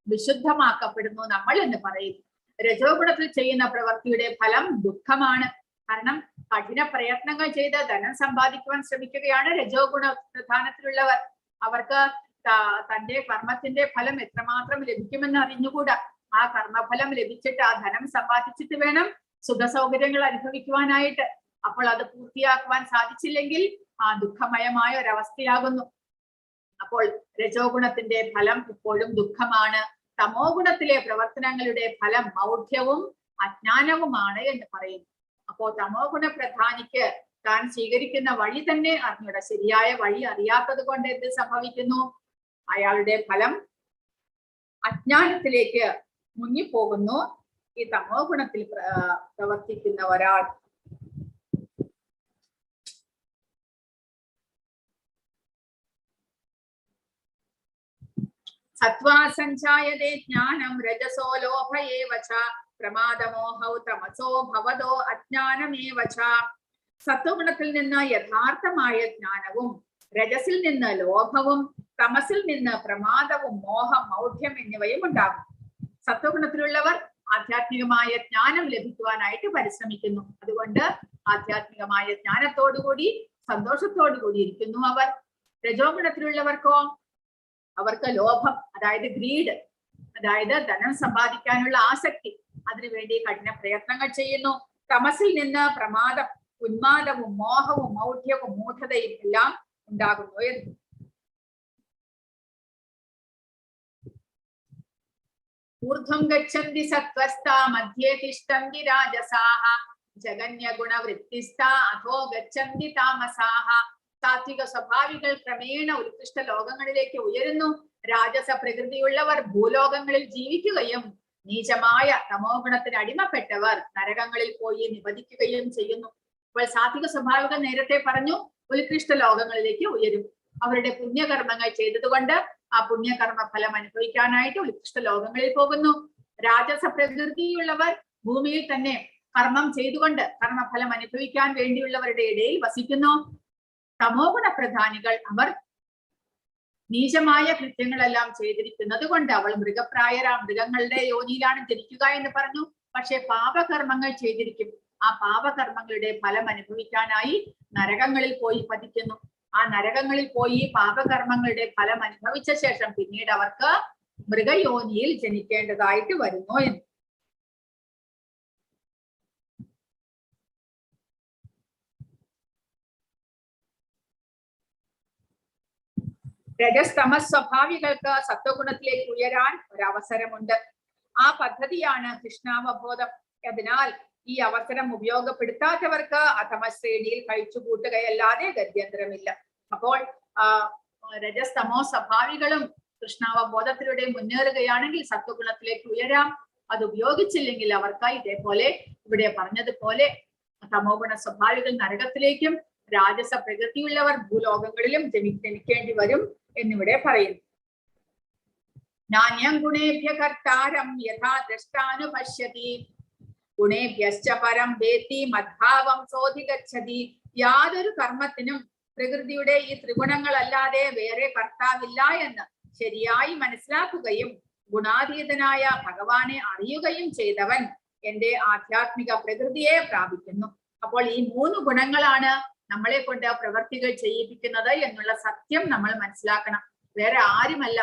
വിശുദ്ധമാക്കപ്പെടുന്നു നമ്മൾ എന്ന് പറയുന്നു. രജോ ഗുണത്തിൽ ചെയ്യുന്ന പ്രവൃത്തിയുടെ ഫലം ദുഃഖമാണ്. കാരണം കഠിന പ്രയത്നങ്ങൾ ചെയ്ത് ധനം സമ്പാദിക്കുവാൻ ശ്രമിക്കുകയാണ് രജോ ഗുണ പ്രധാനത്തിലുള്ളവർ. അവർക്ക് തന്റെ കർമ്മത്തിന്റെ ഫലം എത്രമാത്രം ലഭിക്കുമെന്ന് അറിഞ്ഞുകൂടാ. ആ കർമ്മഫലം ലഭിച്ചിട്ട് ആ ധനം സമ്പാദിച്ചിട്ട് വേണം സുഖ സൗകര്യങ്ങൾ അനുഭവിക്കുവാനായിട്ട്. അപ്പോൾ അത് പൂർത്തിയാക്കുവാൻ സാധിച്ചില്ലെങ്കിൽ ആ ദുഃഖമയമായ ഒരവസ്ഥയാകുന്നു. അപ്പോൾ രജോ ഗുണത്തിന്റെ ഫലം ഇപ്പോഴും ദുഃഖമാണ്. തമോ ഗുണത്തിലെ പ്രവർത്തനങ്ങളുടെ ഫലം മൗഢ്യവും അജ്ഞാനവുമാണ് എന്ന് പറയുന്നു. അപ്പോ തമോ ഗുണ പ്രധാനിക്ക് താൻ സ്വീകരിക്കുന്ന വഴി തന്നെ അറിഞ്ഞൂടാ. ശരിയായ വഴി അറിയാത്തത് കൊണ്ട് എന്ത് സംഭവിക്കുന്നു? അയാളുടെ ഫലം അജ്ഞാനത്തിലേക്ക് മുങ്ങിപ്പോകുന്നു ഈ തമോ ഗുണത്തിൽ പ്രവർത്തിക്കുന്ന ഒരാൾ. സത്വാസഞ്ചായതേ ജ്ഞാനം രജസോ ലോഭ ഏവ ച പ്രമാദമോഹൗ തമസോ ഭവതോ അജ്ഞാനമേവ ച. സത്വഗുണത്തിൽ നിന്ന് യഥാർത്ഥമായ ജ്ഞാനവും രജസിൽ നിന്ന് ലോഭവും തമസിൽ നിന്ന് പ്രമാദവും മോഹം മൗഢ്യം എന്നിവയും ഉണ്ടാകും. സത്വഗുണത്തിലുള്ളവർ ആധ്യാത്മികമായ ജ്ഞാനം ലഭിക്കുവാനായിട്ട് പരിശ്രമിക്കുന്നു. അതുകൊണ്ട് ആധ്യാത്മികമായ ജ്ഞാനത്തോടുകൂടി സന്തോഷത്തോടുകൂടി ഇരിക്കുന്നു അവർ. രജോ ഗുണത്തിലുള്ളവർക്കോ അവർക്ക് ലോഭം, അതായത് ഗ്രീഡ്, അതായത് ധനം സമ്പാദിക്കാനുള്ള ആസക്തി, അതിനുവേണ്ടി കഠിന പ്രയത്നങ്ങൾ ചെയ്യുന്നു. തമസിൽ നിന്ന് പ്രമാദം, ഉന്മാദവും മോഹവും മൗഢ്യവും മൂഢതയും എല്ലാം ഉണ്ടാകുന്നു എന്ന്. ഊർധ്വം ഗച്ഛന്തി സത്വസ്ഥാ മധ്യേ തിഷ്ഠന്തി രാജസാഹ ജഗന്യ ഗുണവൃത്തിസ്ഥാ അധോ ഗച്ഛന്തി താമസാഹ. സാത്വിക സ്വഭാവികൾ ക്രമേണ ഉത്കൃഷ്ട ലോകങ്ങളിലേക്ക് ഉയരുന്നു. രാജസ പ്രകൃതിയുള്ളവർ ഭൂലോകങ്ങളിൽ ജീവിക്കുകയും നീചമായ തമോ ഗുണത്തിന് അടിമപ്പെട്ടവർ നരകങ്ങളിൽ പോയി നിപതിക്കുകയും ചെയ്യുന്നു. അപ്പോൾ സാത്വിക സ്വഭാവികൾ നേരത്തെ പറഞ്ഞു ഉത്കൃഷ്ട ലോകങ്ങളിലേക്ക് ഉയരും. അവരുടെ പുണ്യകർമ്മങ്ങൾ ചെയ്തതുകൊണ്ട് ആ പുണ്യകർമ്മ ഫലം അനുഭവിക്കാനായിട്ട് ഉത്കൃഷ്ട ലോകങ്ങളിൽ പോകുന്നു. രാജസ പ്രകൃതിയുള്ളവർ ഭൂമിയിൽ തന്നെ കർമ്മം ചെയ്തുകൊണ്ട് കർമ്മഫലം അനുഭവിക്കാൻ വേണ്ടിയുള്ളവരുടെ ഇടയിൽ വസിക്കുന്നു. തമോ ഗുണപ്രധാനികൾ അവർ നീചമായ കൃത്യങ്ങളെല്ലാം ചെയ്തിരിക്കുന്നത് കൊണ്ട് അവൾ മൃഗപ്രായരാ, മൃഗങ്ങളുടെ യോനിയിലാണ് ജനിക്കുക എന്ന് പറഞ്ഞു. പക്ഷെ പാപകർമ്മങ്ങൾ ചെയ്തിരിക്കും. ആ പാപകർമ്മങ്ങളുടെ ഫലം അനുഭവിക്കാനായി നരകങ്ങളിൽ പോയി പതിക്കുന്നു. ആ നരകങ്ങളിൽ പോയി പാപകർമ്മങ്ങളുടെ ഫലം അനുഭവിച്ച ശേഷം പിന്നീട് അവർക്ക് മൃഗയോനിയിൽ ജനിക്കേണ്ടതായിട്ട് വരുന്നു എന്ന്. രജസ്തമ സ്വഭാവികൾക്ക് സത്വഗുണത്തിലേക്ക് ഉയരാൻ ഒരവസരമുണ്ട്. ആ പദ്ധതിയാണ് കൃഷ്ണാവബോധം. അതിനാൽ ഈ അവസരം ഉപയോഗപ്പെടുത്താത്തവർക്ക് അധമ ശ്രേണിയിൽ കഴിച്ചുകൂട്ടുകയല്ലാതെ ഗത്യന്തരമില്ല. അപ്പോൾ രജസ്തമോ സ്വഭാവികളും കൃഷ്ണാവബോധത്തിലൂടെ മുന്നേറുകയാണെങ്കിൽ സത്വഗുണത്തിലേക്ക് ഉയരാം. അത് ഉപയോഗിച്ചില്ലെങ്കിൽ അവർക്ക് ഇതേപോലെ ഇവിടെ പറഞ്ഞതുപോലെ തമോ ഗുണ സ്വഭാവികൾ നരകത്തിലേക്കും രാജസ പ്രകൃതിയുള്ളവർ ഭൂലോകങ്ങളിലും ജനിക്കേണ്ടി വരും എന്നിവിടെ പറയുന്നു. നാന്യം ഗുണേഭ്യ കർത്താരം യഥാ ദ്രഷ്ടാനുപശ്യതി ഗുണേഭ്യശ്ച പരം വേത്തി മദ്ഭാവം സോധിഗച്ഛതി. യാതൊരു കർമ്മത്തിനും പ്രകൃതിയുടെ ഈ ത്രിഗുണങ്ങളല്ലാതെ വേറെ കർത്താവില്ല എന്ന് ശരിയായി മനസ്സിലാക്കുകയും ഗുണാതീതനായ ഭഗവാനെ അറിയുകയും ചെയ്തവൻ എന്റെ ആധ്യാത്മിക പ്രകൃതിയെ പ്രാപിക്കുന്നു. അപ്പോൾ ഈ മൂന്ന് ഗുണങ്ങളാണ് നമ്മളെ കൊണ്ട് പ്രവർത്തികൾ ചെയ്യിപ്പിക്കുന്നത് എന്നുള്ള സത്യം നമ്മൾ മനസ്സിലാക്കണം. വേറെ ആരുമല്ല.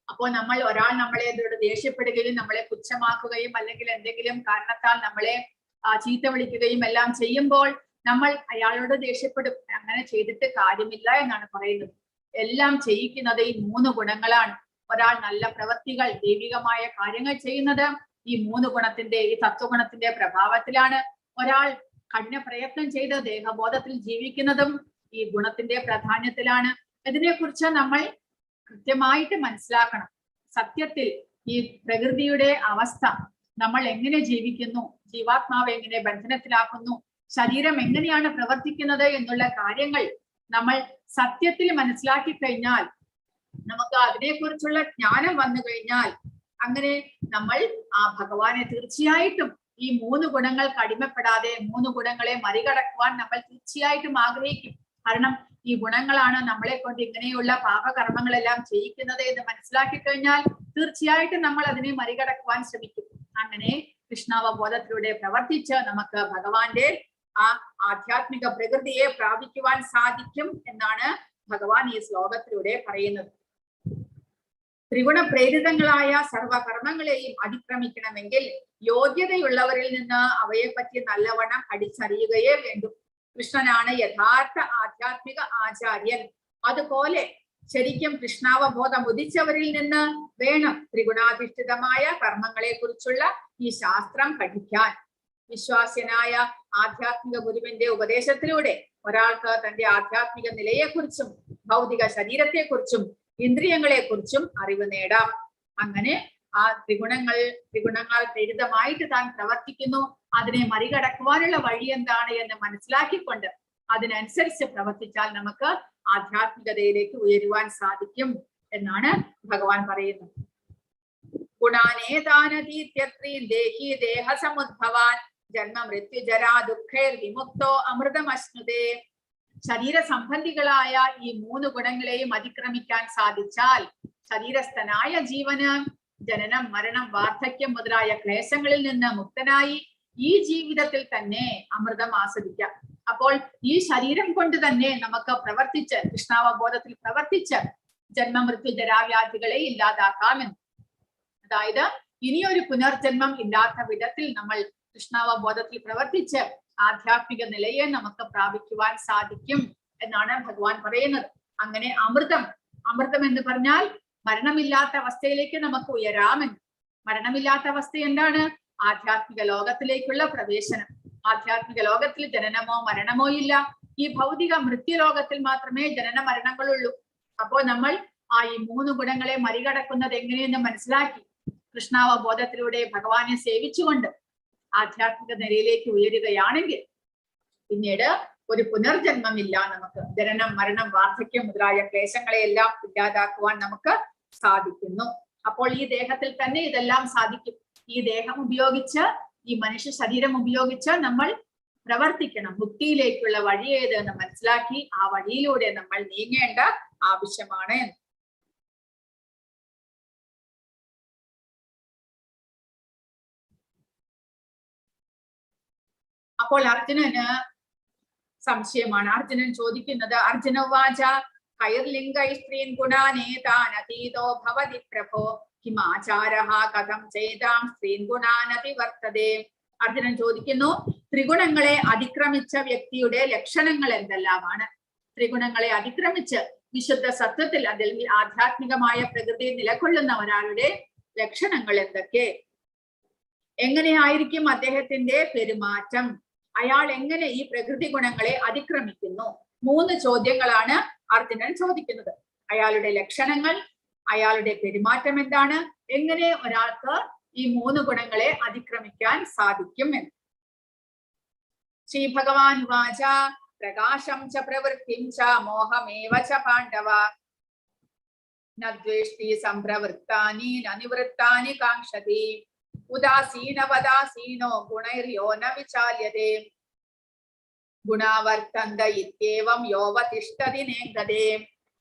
അപ്പോ നമ്മൾ ഒരാൾ നമ്മളെ ദേഷ്യപ്പെടുകയും നമ്മളെ പുച്ഛമാക്കുകയും അല്ലെങ്കിൽ എന്തെങ്കിലും കാരണത്താൽ നമ്മളെ ചീത്ത വിളിക്കുകയും എല്ലാം ചെയ്യുമ്പോൾ നമ്മൾ അയാളോട് ദേഷ്യപ്പെടും. അങ്ങനെ ചെയ്തിട്ട് കാര്യമില്ല എന്നാണ് പറയുന്നത്. എല്ലാം ചെയ്യിക്കുന്നത് ഈ മൂന്ന് ഗുണങ്ങളാണ്. ഒരാൾ നല്ല പ്രവൃത്തികൾ, ദൈവികമായ കാര്യങ്ങൾ ചെയ്യുന്നത് ഈ മൂന്ന് ഗുണത്തിന്റെ, ഈ തത്വഗുണത്തിന്റെ പ്രഭാവത്തിലാണ്. ഒരാൾ കഠിന പ്രയത്നം ചെയ്ത് ദേഹബോധത്തിൽ ജീവിക്കുന്നതും ഈ ഗുണത്തിന്റെ പ്രാധാന്യത്തിലാണ്. ഇതിനെക്കുറിച്ച് നമ്മൾ കൃത്യമായിട്ട് മനസ്സിലാക്കണം. സത്യത്തിൽ ഈ പ്രകൃതിയുടെ അവസ്ഥ, നമ്മൾ എങ്ങനെ ജീവിക്കുന്നു, ജീവാത്മാവ് എങ്ങനെ ബന്ധനത്തിലാക്കുന്നു, ശരീരം എങ്ങനെയാണ് പ്രവർത്തിക്കുന്നത് എന്നുള്ള കാര്യങ്ങൾ നമ്മൾ സത്യത്തിൽ മനസ്സിലാക്കി കഴിഞ്ഞാൽ, നമുക്ക് അതിനെക്കുറിച്ചുള്ള ജ്ഞാനം വന്നു കഴിഞ്ഞാൽ, അങ്ങനെ നമ്മൾ ആ ഭഗവാനെ തീർച്ചയായിട്ടും ഈ മൂന്ന് ഗുണങ്ങൾക്ക് അടിമപ്പെടാതെ മൂന്ന് ഗുണങ്ങളെ മറികടക്കുവാൻ നമ്മൾ തീർച്ചയായിട്ടും ആഗ്രഹിക്കും. കാരണം ഈ ഗുണങ്ങളാണ് നമ്മളെ കൊണ്ട് ഇങ്ങനെയുള്ള പാപകർമ്മങ്ങളെല്ലാം ചെയ്യിക്കുന്നത് എന്ന് മനസ്സിലാക്കി കഴിഞ്ഞാൽ തീർച്ചയായിട്ടും നമ്മൾ അതിനെ മറികടക്കുവാൻ ശ്രമിക്കും. അങ്ങനെ കൃഷ്ണാവബോധത്തിലൂടെ പ്രവർത്തിച്ച് നമുക്ക് ഭഗവാന്റെ ആ ആധ്യാത്മിക പ്രകൃതിയെ പ്രാപിക്കുവാൻ സാധിക്കും എന്നാണ് ഭഗവാൻ ഈ ശ്ലോകത്തിലൂടെ പറയുന്നത്. ത്രിഗുണ പ്രേരിതങ്ങളായ സർവകർമ്മങ്ങളെയും അതിക്രമിക്കണമെങ്കിൽ യോഗ്യതയുള്ളവരിൽ നിന്ന് അവയെപ്പറ്റി നല്ലവണ്ണം പഠിച്ചറിയുകയേ വേണ്ടൂ. കൃഷ്ണനാണ് യഥാർത്ഥ ആധ്യാത്മിക ആചാര്യൻ. അതുപോലെ ശരിക്കും കൃഷ്ണാവബോധം ഉദിച്ചവരിൽ നിന്ന് വേണം ത്രിഗുണാധിഷ്ഠിതമായ കർമ്മങ്ങളെ കുറിച്ചുള്ള ഈ ശാസ്ത്രം പഠിക്കാൻ. വിശ്വാസ്യനായ ആധ്യാത്മിക ഗുരുവിന്റെ ഉപദേശത്തിലൂടെ ഒരാൾക്ക് തന്റെ ആധ്യാത്മിക നിലയെക്കുറിച്ചും ഭൗതിക ശരീരത്തെക്കുറിച്ചും ഇന്ദ്രിയങ്ങളെ കുറിച്ചും അറിവ് നേടാം. അങ്ങനെ ആ ത്രിഗുണങ്ങൾ പ്രേരിതമായിട്ട് താൻ പ്രവർത്തിക്കുന്നു, അതിനെ മറികടക്കുവാനുള്ള വഴി എന്താണ് എന്ന് മനസ്സിലാക്കിക്കൊണ്ട് അതിനനുസരിച്ച് പ്രവർത്തിച്ചാൽ നമുക്ക് ആധ്യാത്മികതയിലേക്ക് ഉയരുവാൻ സാധിക്കും എന്നാണ് ഭഗവാൻ പറയുന്നത്. ഗുണാനേതാനതീത്യത്രീൻ ദേഹി ദേഹസമുദ്ഭവാൻ ജന്മ മൃത്യു ജരാ ദുഃഖൈർ വിമുക്തോ അമൃതമശ്നുതേ. ശരീര സംബന്ധികളായ ഈ മൂന്ന് ഗുണങ്ങളെയും അതിക്രമിക്കാൻ സാധിച്ചാൽ ശരീരസ്ഥനായ ജീവന് ജനനം, മരണം, വാർദ്ധക്യം മുതലായ ക്ലേശങ്ങളിൽ നിന്ന് മുക്തനായി ഈ ജീവിതത്തിൽ തന്നെ അമൃതം ആസ്വദിക്കാം. അപ്പോൾ ഈ ശരീരം കൊണ്ട് തന്നെ നമുക്ക് പ്രവർത്തിച്ച്, കൃഷ്ണാവബോധത്തിൽ പ്രവർത്തിച്ച് ജന്മമൃത്യു ജരാവ്യാധികളെ ഇല്ലാതാക്കാമെന്ന്. അതായത് ഇനിയൊരു പുനർജന്മം ഇല്ലാത്ത വിധത്തിൽ നമ്മൾ കൃഷ്ണാവബോധത്തിൽ പ്രവർത്തിച്ച് ആധ്യാത്മിക നിലയെ നമുക്ക് പ്രാപിക്കുവാൻ സാധിക്കും എന്നാണ് ഭഗവാൻ പറയുന്നത്. അങ്ങനെ അമൃതം, അമൃതം എന്ന് പറഞ്ഞാൽ മരണമില്ലാത്ത അവസ്ഥയിലേക്ക് നമുക്ക് ഉയരാമെന്ന്. മരണമില്ലാത്ത അവസ്ഥ എന്താണ്? ആധ്യാത്മിക ലോകത്തിലേക്കുള്ള പ്രവേശനം. ആധ്യാത്മിക ലോകത്തിൽ ജനനമോ മരണമോ ഇല്ല. ഈ ഭൗതിക മൃത്യുലോകത്തിൽ മാത്രമേ ജനന മരണങ്ങളുള്ളൂ. അപ്പോ നമ്മൾ ഈ മൂന്ന് ഗുണങ്ങളെ മറികടക്കുന്നത് എങ്ങനെയെന്ന് മനസ്സിലാക്കി കൃഷ്ണാവബോധത്തിലൂടെ ഭഗവാനെ സേവിച്ചുകൊണ്ട് ആധ്യാത്മിക നിലയിലേക്ക് ഉയരുകയാണെങ്കിൽ പിന്നീട് ഒരു പുനർജന്മമില്ല. നമുക്ക് ജനനം, മരണം, വാർദ്ധക്യം മുതലായ ക്ലേശങ്ങളെയെല്ലാം ഇല്ലാതാക്കുവാൻ നമുക്ക് സാധിക്കുന്നു. അപ്പോൾ ഈ ദേഹത്തിൽ തന്നെ ഇതെല്ലാം സാധിക്കും. ഈ ദേഹം ഉപയോഗിച്ച്, ഈ മനുഷ്യ ശരീരം ഉപയോഗിച്ച് നമ്മൾ പ്രവർത്തിക്കണം. മുക്തിയിലേക്കുള്ള വഴി ഏത് എന്ന് മനസ്സിലാക്കി ആ വഴിയിലൂടെ നമ്മൾ നീങ്ങേണ്ട ആവശ്യമാണ്. അപ്പോൾ അർജുനന് സംശയമാണ്. അർജുനൻ ചോദിക്കുന്നത്, അർജുനോവാച കൈർലിംഗൈ സ്ത്രീൻ ഗുണാനേതാനതീതോ ഭവതി പ്രഭോ കിമാചാരഃ കഥം ചെയ്താം സ്ത്രീൻ ഗുണാനതിവർത്തതേ. അർജുനൻ ചോദിക്കുന്നു, ത്രിഗുണങ്ങളെ അതിക്രമിച്ച വ്യക്തിയുടെ ലക്ഷണങ്ങൾ എന്തെല്ലാമാണ്? ത്രിഗുണങ്ങളെ അതിക്രമിച്ച് വിശുദ്ധ സത്വത്തിൽ, അതിൽ ആധ്യാത്മികമായ പ്രകൃതി നിലകൊള്ളുന്ന ഒരാളുടെ ലക്ഷണങ്ങൾ എന്തൊക്കെ? എങ്ങനെയായിരിക്കും അദ്ദേഹത്തിന്റെ പെരുമാറ്റം? അയാൾ എങ്ങനെ ഈ പ്രകൃതി ഗുണങ്ങളെ അതിക്രമിക്കുന്നു? മൂന്ന് ചോദ്യങ്ങളാണ് അർജുനൻ ചോദിക്കുന്നത്. അയാളുടെ ലക്ഷണങ്ങൾ, അയാളുടെ പെരുമാറ്റം എന്താണ്, എങ്ങനെ ഒരാൾക്ക് ഈ മൂന്ന് ഗുണങ്ങളെ അതിക്രമിക്കാൻ സാധിക്കും എന്ന്. ശ്രീ ഭഗവാൻ ഉവാച പ്രകാശം ച പ്രവൃത്തിം ച മോഹമേവ ച പാണ്ഡവ ന ദ്വേഷ്ടി സംപ്രവൃത്താനി ന നിവൃത്താനി കാക്ഷതി ഉദാസീനവദാസീനോ ഗുണൈർയോ ന വിചാല്യതേ ഗുണാവർത്തന്ത ഇത്യേവം യോവതിഷ്ഠതി നേങ്കതേ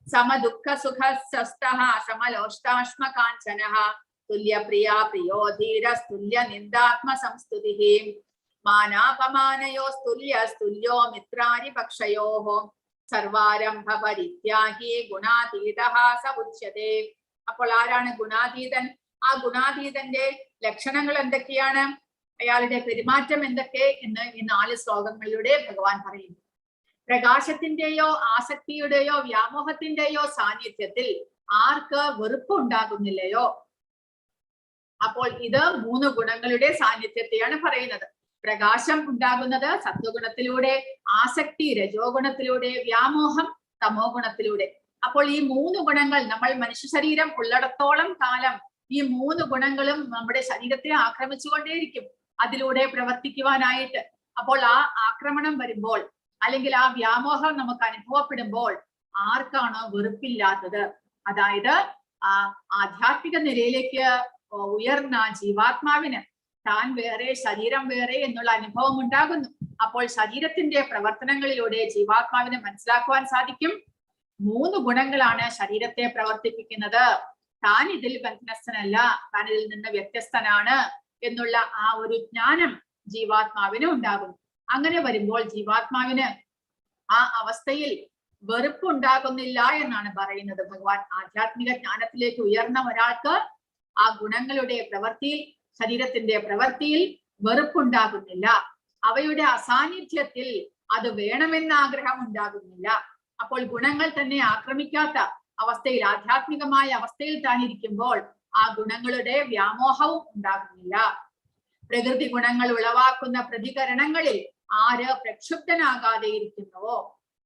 സമദുഃഖ സുഖ സ്വസ്ഥഃ സമലോഷ്ടാശ്മ കാഞ്ചനഃ തുല്യപ്രിയാ പ്രിയോ ധീരസ്തുല്യ നിന്ദാത്മ സംസ്തുതിഃ മാനാപമാനയോസ്തുല്യസ്തുല്യോ മിത്രാരിപക്ഷയോഃ സർവാരംഭ പരിത്യാഗി ഗുണാതീതഃ സ ഉച്യതേ. അപ്പോൾ ആരാണ് ഗുണാതീതൻ? ആ ഗുണാതീതന്റെ ലക്ഷണങ്ങൾ എന്തൊക്കെയാണ്? അയാളുടെ പെരുമാറ്റം എന്തൊക്കെ എന്ന് ഈ നാല് ശ്ലോകങ്ങളിലൂടെ ഭഗവാൻ പറയുന്നു. പ്രകാശത്തിന്റെയോ ആസക്തിയുടെയോ വ്യാമോഹത്തിന്റെയോ സാന്നിധ്യത്തിൽ ആർക്ക് വെറുപ്പ് ഉണ്ടാകുന്നില്ലയോ? അപ്പോൾ ഇത് മൂന്ന് ഗുണങ്ങളുടെ സാന്നിധ്യത്തെയാണ് പറയുന്നത്. പ്രകാശം ഉണ്ടാകുന്നത് സത്വഗുണത്തിലൂടെ, ആസക്തി രജോ ഗുണത്തിലൂടെ, വ്യാമോഹം തമോ ഗുണത്തിലൂടെ. അപ്പോൾ ഈ മൂന്ന് ഗുണങ്ങൾ നമ്മൾ മനുഷ്യ ശരീരം ഉള്ളിടത്തോളം കാലം ഈ മൂന്ന് ഗുണങ്ങളും നമ്മുടെ ശരീരത്തെ ആക്രമിച്ചുകൊണ്ടേയിരിക്കും, അതിലൂടെ പ്രവർത്തിക്കുവാനായിട്ട്. അപ്പോൾ ആ ആക്രമണം വരുമ്പോൾ അല്ലെങ്കിൽ ആ വ്യാമോഹം നമുക്ക് അനുഭവപ്പെടുമ്പോൾ ആർക്കാണോ വെറുപ്പില്ലാത്തത്, അതായത് ആ ആധ്യാത്മിക നിലയിലേക്ക് ഉയർന്ന ജീവാത്മാവിന് താൻ വേറെ ശരീരം വേറെ എന്നുള്ള അനുഭവം ഉണ്ടാകുന്നു. അപ്പോൾ ശരീരത്തിന്റെ പ്രവർത്തനങ്ങളിലൂടെ ജീവാത്മാവിനെ മനസ്സിലാക്കുവാൻ സാധിക്കും മൂന്ന് ഗുണങ്ങളാണ് ശരീരത്തെ പ്രവർത്തിപ്പിക്കുന്നത്. താൻ ഇതിൽ ബന്ധനസ്ഥനല്ല, താൻ ഇതിൽ നിന്ന് വ്യത്യസ്തനാണ് എന്നുള്ള ആ ഒരു ജ്ഞാനം ജീവാത്മാവിന് ഉണ്ടാകുന്നു. അങ്ങനെ വരുമ്പോൾ ജീവാത്മാവിന് ആ അവസ്ഥയിൽ വെറുപ്പുണ്ടാകുന്നില്ല എന്നാണ് പറയുന്നത് ഭഗവാൻ. ആധ്യാത്മിക ജ്ഞാനത്തിലേക്ക് ഉയർന്ന ഒരാൾക്ക് ആ ഗുണങ്ങളുടെ പ്രവൃത്തിയിൽ, ശരീരത്തിന്റെ പ്രവൃത്തിയിൽ വെറുപ്പുണ്ടാകുന്നില്ല. അവയുടെ അസാന്നിധ്യത്തിൽ അത് വേണമെന്ന ആഗ്രഹം ഉണ്ടാകുന്നില്ല. അപ്പോൾ ഗുണങ്ങൾ തന്നെ ആക്രമിക്കാത്ത അവസ്ഥയിൽ, ആധ്യാത്മികമായ അവസ്ഥയിൽ താൻ ഇരിക്കുമ്പോൾ ആ ഗുണങ്ങളുടെ വ്യാമോഹവും ഉണ്ടാകുന്നില്ല. പ്രകൃതി ഗുണങ്ങൾ ഉളവാക്കുന്ന പ്രതികരണങ്ങളിൽ ആര് പ്രക്ഷുബ്ധനാകാതെ ഇരിക്കുന്നുവോ,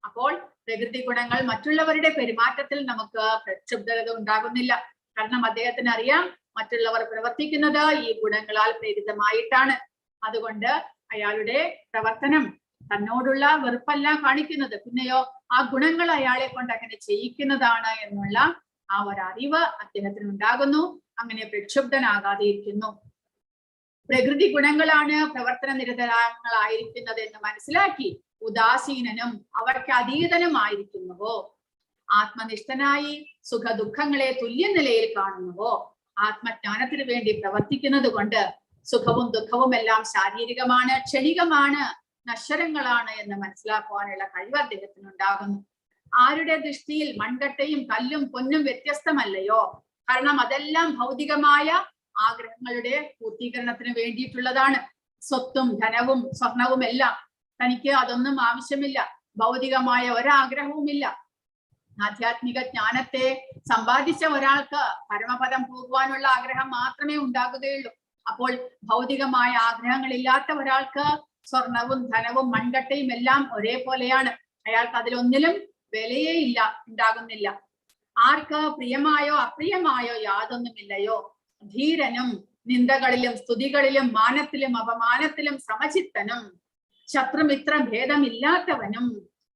അപ്പോൾ പ്രകൃതി ഗുണങ്ങൾ മറ്റുള്ളവരുടെ പെരുമാറ്റത്തിൽ നമുക്ക് പ്രക്ഷുബ്ധത ഉണ്ടാകുന്നില്ല. കാരണം അദ്ദേഹത്തിന് അറിയാം മറ്റുള്ളവർ പ്രവർത്തിക്കുന്നത് ഈ ഗുണങ്ങളാൽ പ്രേരിതമായിട്ടാണ്. അതുകൊണ്ട് അയാളുടെ പ്രവർത്തനം തന്നോടുള്ള വെറുപ്പല്ല കാണിക്കുന്നത്, പിന്നെയോ ആ ഗുണങ്ങൾ അയാളെ കൊണ്ട് അങ്ങനെ ചെയ്യിക്കുന്നതാണ് എന്നുള്ള ആ ഒരറിവ് അദ്ദേഹത്തിന് ഉണ്ടാകുന്നു. അങ്ങനെ പ്രക്ഷുബ്ധനാകാതെ ഇരിക്കുന്നു. പ്രകൃതി ഗുണങ്ങളാണ് പ്രവർത്തന നിരതരങ്ങളായിരിക്കുന്നത് എന്ന് മനസ്സിലാക്കി ഉദാസീനനും അവർക്ക് അതീതനുമായിരിക്കുന്നുവോ, ആത്മനിഷ്ഠനായി സുഖ ദുഃഖങ്ങളെ തുല്യ നിലയിൽ കാണുന്നുവോ, ആത്മജ്ഞാനത്തിന് വേണ്ടി പ്രവർത്തിക്കുന്നത് കൊണ്ട് സുഖവും ദുഃഖവും എല്ലാം ശാരീരികമാണ്, ക്ഷണികമാണ്, നശ്വരങ്ങളാണ് എന്ന് മനസ്സിലാക്കുവാനുള്ള കഴിവ് അദ്ദേഹത്തിന് ഉണ്ടാകുന്നു. ആരുടെ ദൃഷ്ടിയിൽ മൺകട്ടയും കല്ലും പൊന്നും വ്യത്യസ്തമല്ലയോ? കാരണം അതെല്ലാം ഭൗതികമായ ആഗ്രഹങ്ങളുടെ പൂർത്തീകരണത്തിന് വേണ്ടിയിട്ടുള്ളതാണ്. സ്വത്തും ധനവും സ്വർണവും എല്ലാം തനിക്ക് അതൊന്നും ആവശ്യമില്ല. ഭൗതികമായ ഒരാഗ്രഹവുമില്ല. ആധ്യാത്മിക ജ്ഞാനത്തെ സമ്പാദിച്ച ഒരാൾക്ക് പരമപദം പോകുവാനുള്ള ആഗ്രഹം മാത്രമേ ഉണ്ടാകുകയുള്ളൂ. അപ്പോൾ ഭൗതികമായ ആഗ്രഹങ്ങളില്ലാത്ത ഒരാൾക്ക് സ്വർണവും ധനവും മൺകട്ടയും എല്ലാം ഒരേപോലെയാണ്. അയാൾക്ക് അതിലൊന്നിലും വിലയേ ഇല്ല, ഉണ്ടാകുന്നില്ല. ആർക്ക് പ്രിയമായോ അപ്രിയമായോ യാതൊന്നുമില്ലയോ, ധീരനും നിന്ദകളിലും സ്തുതികളിലും മാനത്തിലും അപമാനത്തിലും സമചിത്തനും ശത്രുമിത്ര ഭേദമില്ലാത്തവനും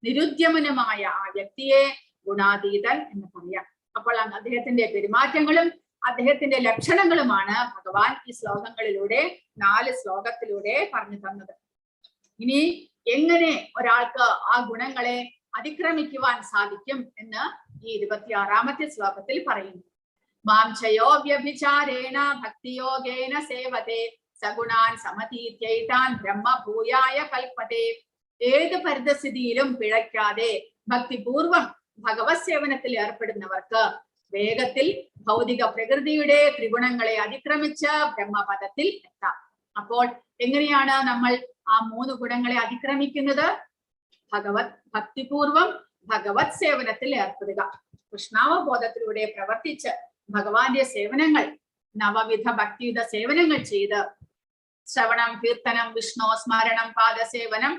നിരുദ്യമനുമായ ആ വ്യക്തിയെ ഗുണാതീതൻ എന്ന് പറയാം. അപ്പോൾ അദ്ദേഹത്തിന്റെ പെരുമാറ്റങ്ങളും അദ്ദേഹത്തിന്റെ ലക്ഷണങ്ങളുമാണ് ഭഗവാൻ ഈ ശ്ലോകങ്ങളിലൂടെ, 4 ശ്ലോകത്തിലൂടെ പറഞ്ഞു തന്നത്. ഇനി എങ്ങനെ ഒരാൾക്ക് ആ ഗുണങ്ങളെ അതിക്രമിക്കുവാൻ സാധിക്കും എന്ന് ഈ 26-ാമത്തെ ശ്ലോകത്തിൽ പറയുന്നു. മാംചയോ വ്യഭിചാരേണ ഭക്തിയോഗേന സേവതേ സഗുണാൻ സമതീത്യൈതാൻ ബ്രഹ്മഭൂയായ കൽപ്പതേ. ഏത് പരിതസ്ഥിതിയിലും പിഴയ്ക്കാതെ ഭക്തിപൂർവം ഭഗവത് സേവനത്തിൽ ഏർപ്പെടുന്നവർക്ക് വേഗത്തിൽ ഭൗതിക പ്രകൃതിയുടെ ത്രിഗുണങ്ങളെ അതിക്രമിച്ച് ബ്രഹ്മപദത്തിൽ എത്താം. അപ്പോൾ എങ്ങനെയാണ് നമ്മൾ ആ 3 ഗുണങ്ങളെ അതിക്രമിക്കുന്നത്? ഭഗവത് ഭക്തിപൂർവം ഭഗവത് സേവനത്തിൽ ഏർപ്പെടുക. കൃഷ്ണാവബോധത്തിലൂടെ പ്രവർത്തിച്ച് ഭഗവാന്റെ സേവനങ്ങൾ, നവവിധ ഭക്തിയുത സേവനങ്ങൾ ചെയ്ത് ശ്രവണം, കീർത്തനം, വിഷ്ണു സ്മരണം, പാദസേവനം,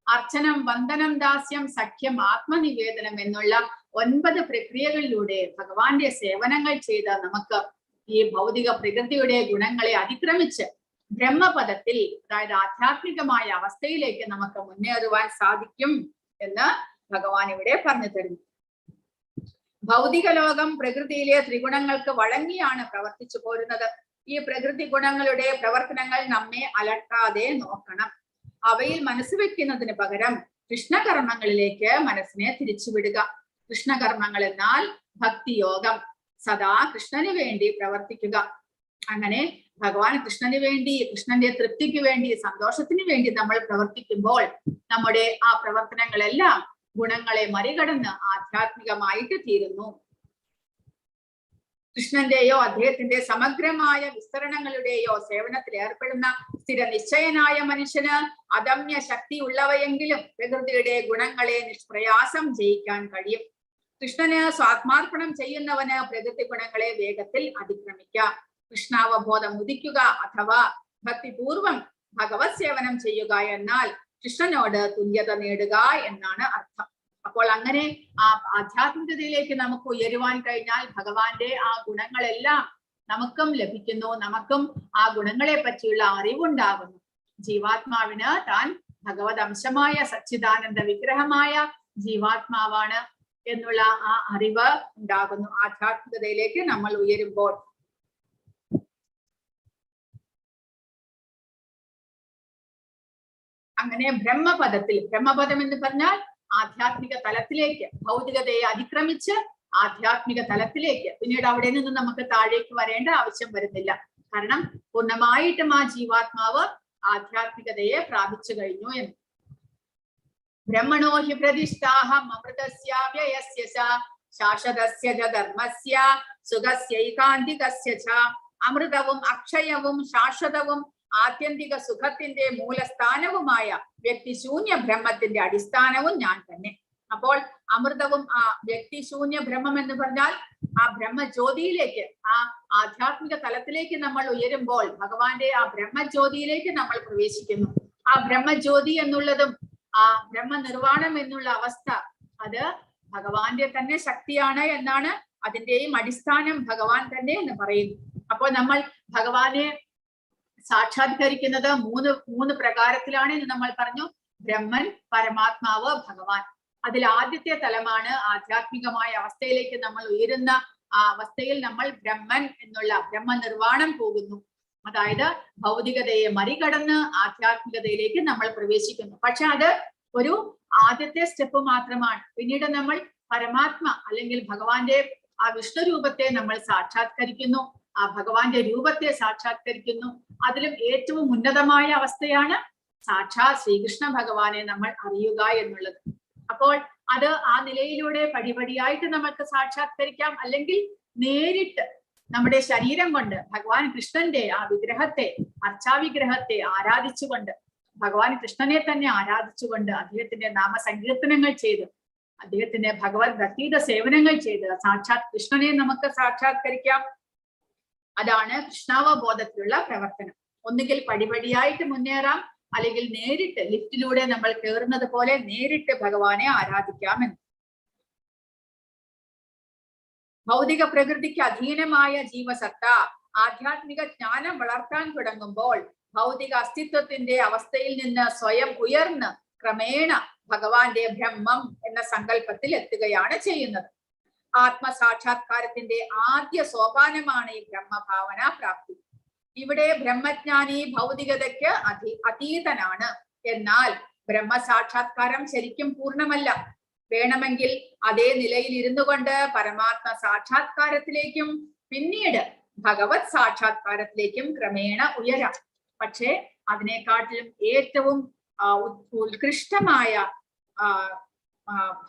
അർച്ചനം, വന്ദനം, ദാസ്യം, സഖ്യം, ആത്മനിവേദനം എന്നുള്ള 9 പ്രക്രിയകളിലൂടെ ഭഗവാന്റെ സേവനങ്ങൾ ചെയ്ത് നമുക്ക് ഈ ഭൗതിക പ്രകൃതിയുടെ ഗുണങ്ങളെ അതിക്രമിച്ച് ബ്രഹ്മപദത്തിൽ, അതായത് ആധ്യാത്മികമായ അവസ്ഥയിലേക്ക് നമുക്ക് മുന്നേറുവാൻ സാധിക്കും എന്ന് ഭഗവാൻ ഇവിടെ പറഞ്ഞു തരുന്നു. ഭൗതിക ലോകം പ്രകൃതിയിലെ ത്രിഗുണങ്ങൾക്ക് വഴങ്ങിയാണ് പ്രവർത്തിച്ചു പോരുന്നത്. ഈ പ്രകൃതി ഗുണങ്ങളുടെ പ്രവർത്തനങ്ങൾ നമ്മെ അലട്ടാതെ നോക്കണം. അവയിൽ മനസ്സ് വെക്കുന്നതിന് പകരം കൃഷ്ണകർമ്മങ്ങളിലേക്ക് മനസ്സിനെ തിരിച്ചുവിടുക. കൃഷ്ണകർമ്മങ്ങൾ എന്നാൽ ഭക്തിയോഗം, സദാ കൃഷ്ണന് വേണ്ടി പ്രവർത്തിക്കുക. അങ്ങനെ ഭഗവാൻ കൃഷ്ണന് വേണ്ടി, കൃഷ്ണന്റെ തൃപ്തിക്ക് വേണ്ടി, സന്തോഷത്തിന് വേണ്ടി നമ്മൾ പ്രവർത്തിക്കുമ്പോൾ നമ്മുടെ ആ പ്രവർത്തനങ്ങളെല്ലാം ഗുണങ്ങളെ മറികടന്ന് ആധ്യാത്മികമായിട്ട് തീരുന്നു. കൃഷ്ണന്റെയോ അദ്ദേഹത്തിന്റെ സമഗ്രമായ വിസ്തരണങ്ങളുടെയോ സേവനത്തിൽ ഏർപ്പെടുന്ന സ്ഥിര നിശ്ചയനായ മനുഷ്യന് അദമ്യ ശക്തി ഉള്ളവയെങ്കിലും പ്രകൃതിയുടെ ഗുണങ്ങളെ നിഷ്പ്രയാസം ജയിക്കാൻ കഴിയും. കൃഷ്ണന് സ്വാത്മാർപ്പണം ചെയ്യുന്നവന് പ്രകൃതി ഗുണങ്ങളെ വേഗത്തിൽ അതിക്രമിക്കാം. കൃഷ്ണാവബോധം ഉദിക്കുക അഥവാ ഭക്തിപൂർവം ഭഗവത് സേവനം ചെയ്യുക എന്നാൽ കൃഷ്ണനോട് തുല്യത നേടുക എന്നാണ് അർത്ഥം. അപ്പോൾ അങ്ങനെ ആ ആധ്യാത്മികതയിലേക്ക് നമുക്ക് ഉയരുവാൻ കഴിഞ്ഞാൽ ഭഗവാന്റെ ആ ഗുണങ്ങളെല്ലാം നമുക്കും ലഭിക്കുന്നു. നമുക്കും ആ ഗുണങ്ങളെ പറ്റിയുള്ള അറിവുണ്ടാകുന്നു. ജീവാത്മാവിന് താൻ ഭഗവത് അംശമായ സച്ചിദാനന്ദ വിഗ്രഹമായ ജീവാത്മാവാണ് എന്നുള്ള ആ അറിവ് ഉണ്ടാകുന്നു ആധ്യാത്മികതയിലേക്ക് നമ്മൾ ഉയരുമ്പോൾ. അങ്ങനെ ബ്രഹ്മപദത്തിൽ, ബ്രഹ്മപദം എന്ന് പറഞ്ഞാൽ ആധ്യാത്മിക തലത്തിലേക്ക്, ഭൗതികതയെ അതിക്രമിച്ച് ആധ്യാത്മിക തലത്തിലേക്ക്, പിന്നീട് അവിടെ നിന്ന് നമുക്ക് താഴേക്ക് വരേണ്ട ആവശ്യം വരുന്നില്ല. കാരണം പൂർണ്ണമായിട്ടും ആ ജീവാത്മാവ് ആധ്യാത്മികതയെ പ്രാപിച്ചു കഴിഞ്ഞു എന്ന്. ബ്രഹ്മണോ he പ്രതിഷ്ഠാഹം അമൃതസ്യാവ്യയസ്യ ച ശാശ്വതസ്യ ച ധർമ്മസ്യ സുഖസ്യൈകാന്തികസ്യ ച. അമൃതവും അക്ഷയവും ശാശ്വതവും ആത്യന്തിക സുഖത്തിന്റെ മൂലസ്ഥാനവുമായ വ്യക്തിശൂന്യ ബ്രഹ്മത്തിന്റെ അടിസ്ഥാനവും ഞാൻ തന്നെ. അപ്പോൾ അമൃതവും ആ വ്യക്തിശൂന്യ ബ്രഹ്മം എന്ന് പറഞ്ഞാൽ ആ ബ്രഹ്മജ്യോതിയിലേക്ക്, ആ ആധ്യാത്മിക തലത്തിലേക്ക് നമ്മൾ ഉയരുമ്പോൾ ഭഗവാന്റെ ആ ബ്രഹ്മജ്യോതിയിലേക്ക് നമ്മൾ പ്രവേശിക്കുന്നു. ആ ബ്രഹ്മജ്യോതി എന്നുള്ളതും ആ ബ്രഹ്മനിർവാണം എന്നുള്ള അവസ്ഥ അത് ഭഗവാന്റെ തന്നെ ശക്തിയാണ് എന്നാണ്, അതിന്റെയും അടിസ്ഥാനം ഭഗവാൻ തന്നെ എന്ന് പറയുന്നു. അപ്പോൾ നമ്മൾ ഭഗവാനെ സാക്ഷാത്കരിക്കുന്നത് മൂന്ന് മൂന്ന് പ്രകാരത്തിലാണ് എന്ന് നമ്മൾ പറഞ്ഞു. ബ്രഹ്മൻ, പരമാത്മാവ്, ഭഗവാൻ. അതിൽ ആദ്യത്തെ തലമാണ് ആധ്യാത്മികമായ അവസ്ഥയിലേക്ക് നമ്മൾ ഉയരുന്ന ആ അവസ്ഥയിൽ നമ്മൾ ബ്രഹ്മൻ എന്നുള്ള ബ്രഹ്മനിർവാണം പോകുന്നു. അതായത് ഭൗതികതയെ മറികടന്ന് ആധ്യാത്മികതയിലേക്ക് നമ്മൾ പ്രവേശിക്കുന്നു. പക്ഷെ അത് ഒരു ആദ്യത്തെ സ്റ്റെപ്പ് മാത്രമാണ്. പിന്നീട് നമ്മൾ പരമാത്മ അല്ലെങ്കിൽ ഭഗവാന്റെ ആ വിഷ്ണു രൂപത്തെ നമ്മൾ സാക്ഷാത്കരിക്കുന്നു, ആ ഭഗവാന്റെ രൂപത്തെ സാക്ഷാത്കരിക്കുന്നു. അതിലും ഏറ്റവും ഉന്നതമായ അവസ്ഥയാണ് സാക്ഷാത് ശ്രീകൃഷ്ണ ഭഗവാനെ നമ്മൾ അറിയുക എന്നുള്ളത്. അപ്പോൾ അത് ആ നിലയിലൂടെ പടിപടിയായിട്ട് നമ്മൾക്ക് സാക്ഷാത്കരിക്കാം. അല്ലെങ്കിൽ നേരിട്ട് നമ്മുടെ ശരീരം കൊണ്ട് ഭഗവാൻ കൃഷ്ണന്റെ ആ വിഗ്രഹത്തെ, അർച്ചാവിഗ്രഹത്തെ ആരാധിച്ചുകൊണ്ട്, ഭഗവാൻ കൃഷ്ണനെ തന്നെ ആരാധിച്ചുകൊണ്ട്, അദ്ദേഹത്തിന്റെ നാമസങ്കീർത്തനങ്ങൾ ചെയ്ത്, അദ്ദേഹത്തിന്റെ ഭഗവത് ഭക്തിയുടെ സേവനങ്ങൾ ചെയ്ത് സാക്ഷാത് കൃഷ്ണനെ നമുക്ക് സാക്ഷാത്കരിക്കാം. അതാണ് കൃഷ്ണാവബോധത്തിലുള്ള പ്രവർത്തനം. ഒന്നുകിൽ പടിപടിയായിട്ട് മുന്നേറാം, അല്ലെങ്കിൽ നേരിട്ട് ലിഫ്റ്റിലൂടെ നമ്മൾ കയറുന്നത് പോലെ നേരിട്ട് ഭഗവാനെ ആരാധിക്കാം എന്ന്. ഭൗതിക പ്രകൃതിക്ക് അധീനമായ ജീവസത്ത ആധ്യാത്മിക ജ്ഞാനം വളർത്താൻ തുടങ്ങുമ്പോൾ ഭൗതിക അസ്തിത്വത്തിന്റെ അവസ്ഥയിൽ നിന്ന് സ്വയം ഉയർന്ന് ക്രമേണ ഭഗവാന്റെ ബ്രഹ്മം എന്ന സങ്കല്പത്തിൽ എത്തുകയാണ് ചെയ്യുന്നത്. ആത്മസാക്ഷാത്കാരത്തിന്റെ ആദ്യ സോപാനമാണ് ഈ ബ്രഹ്മഭാവന പ്രാപ്തി. ഇവിടെ ബ്രഹ്മജ്ഞാനി ഭൗതികതയ്ക്ക് അതീതനാണ്. എന്നാൽ ബ്രഹ്മസാക്ഷാത്കാരം ശരിക്കും പൂർണ്ണമല്ല. വേണമെങ്കിൽ അതേ നിലയിൽ ഇരുന്നു കൊണ്ട് പരമാത്മ സാക്ഷാത്കാരത്തിലേക്കും പിന്നീട് ഭഗവത് സാക്ഷാത്കാരത്തിലേക്കും ക്രമേണ ഉയരാം. പക്ഷേ അതിനെക്കാട്ടിലും ഏറ്റവും ഉത്കൃഷ്ടമായ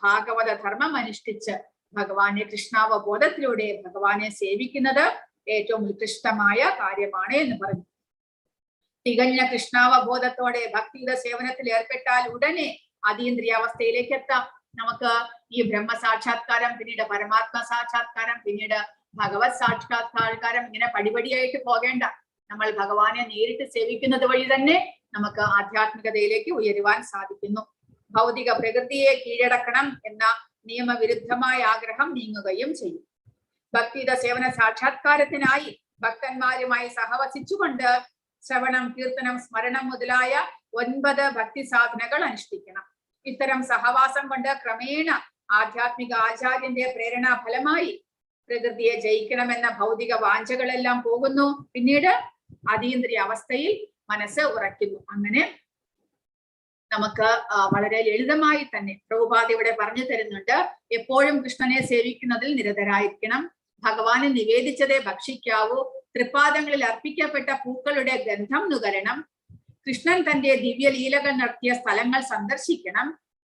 ഭാഗവത ധർമ്മം അനുഷ്ഠിച്ച് ഭഗവാനെ കൃഷ്ണാവബോധത്തിലൂടെ ഭഗവാനെ സേവിക്കുന്നത് ഏറ്റവും ഉത്കൃഷ്ടമായ കാര്യമാണ് എന്ന് പറഞ്ഞു. തികഞ്ഞ കൃഷ്ണാവബോധത്തോടെ ഭക്തിയുടെ സേവനത്തിൽ ഏർപ്പെട്ടാൽ ഉടനെ അതീന്ദ്രിയാവസ്ഥയിലേക്ക് എത്താം. നമുക്ക് ഈ ബ്രഹ്മ സാക്ഷാത്കാരം, പിന്നീട് പരമാത്മ സാക്ഷാത്കാരം, പിന്നീട് ഭഗവത് സാക്ഷാത്കാരം, ഇങ്ങനെ പടിപടിയായിട്ട് പോകേണ്ട. നമ്മൾ ഭഗവാനെ നേരിട്ട് സേവിക്കുന്നത് വഴി തന്നെ നമുക്ക് ആധ്യാത്മികതയിലേക്ക് ഉയരുവാൻ സാധിക്കുന്നു. ഭൗതിക പ്രകൃതിയെ കീഴടക്കണം എന്ന നിയമവിരുദ്ധമായ ആഗ്രഹം നീങ്ങുകയും ചെയ്യും. ഭക്തിയുടെ സേവന സാക്ഷാത്കാരത്തിനായി ഭക്തന്മാരുമായി സഹവസിച്ചുകൊണ്ട് ശ്രവണം, കീർത്തനം, സ്മരണം മുതലായ 9 ഭക്തി സാധനകൾ അനുഷ്ഠിക്കണം. ഇത്തരം സഹവാസം കൊണ്ട് ക്രമേണ ആധ്യാത്മിക ആചാര്യന്റെ പ്രേരണാ ഫലമായി പ്രകൃതിയെ ജയിക്കണമെന്ന ഭൗതിക വാഞ്ചകളെല്ലാം പോകുന്നു. പിന്നീട് അതീന്ദ്രിയ അവസ്ഥയിൽ മനസ്സ് ഉറയ്ക്കുന്നു. അങ്ങനെ നമുക്ക് വളരെ ലളിതമായി തന്നെ പ്രഭുപാദ ഇവിടെ പറഞ്ഞു തരുന്നുണ്ട്. എപ്പോഴും കൃഷ്ണനെ സേവിക്കുന്നതിൽ നിരതരായിരിക്കണം. ഭഗവാനെ നിവേദിച്ചതേ ഭക്ഷിക്കാവൂ. തൃപ്പാദങ്ങളിൽ അർപ്പിക്കപ്പെട്ട പൂക്കളുടെ ഗന്ധം നുകരണം. കൃഷ്ണൻ തന്റെ ദിവ്യലീലകൾ നടത്തിയ സ്ഥലങ്ങൾ സന്ദർശിക്കണം.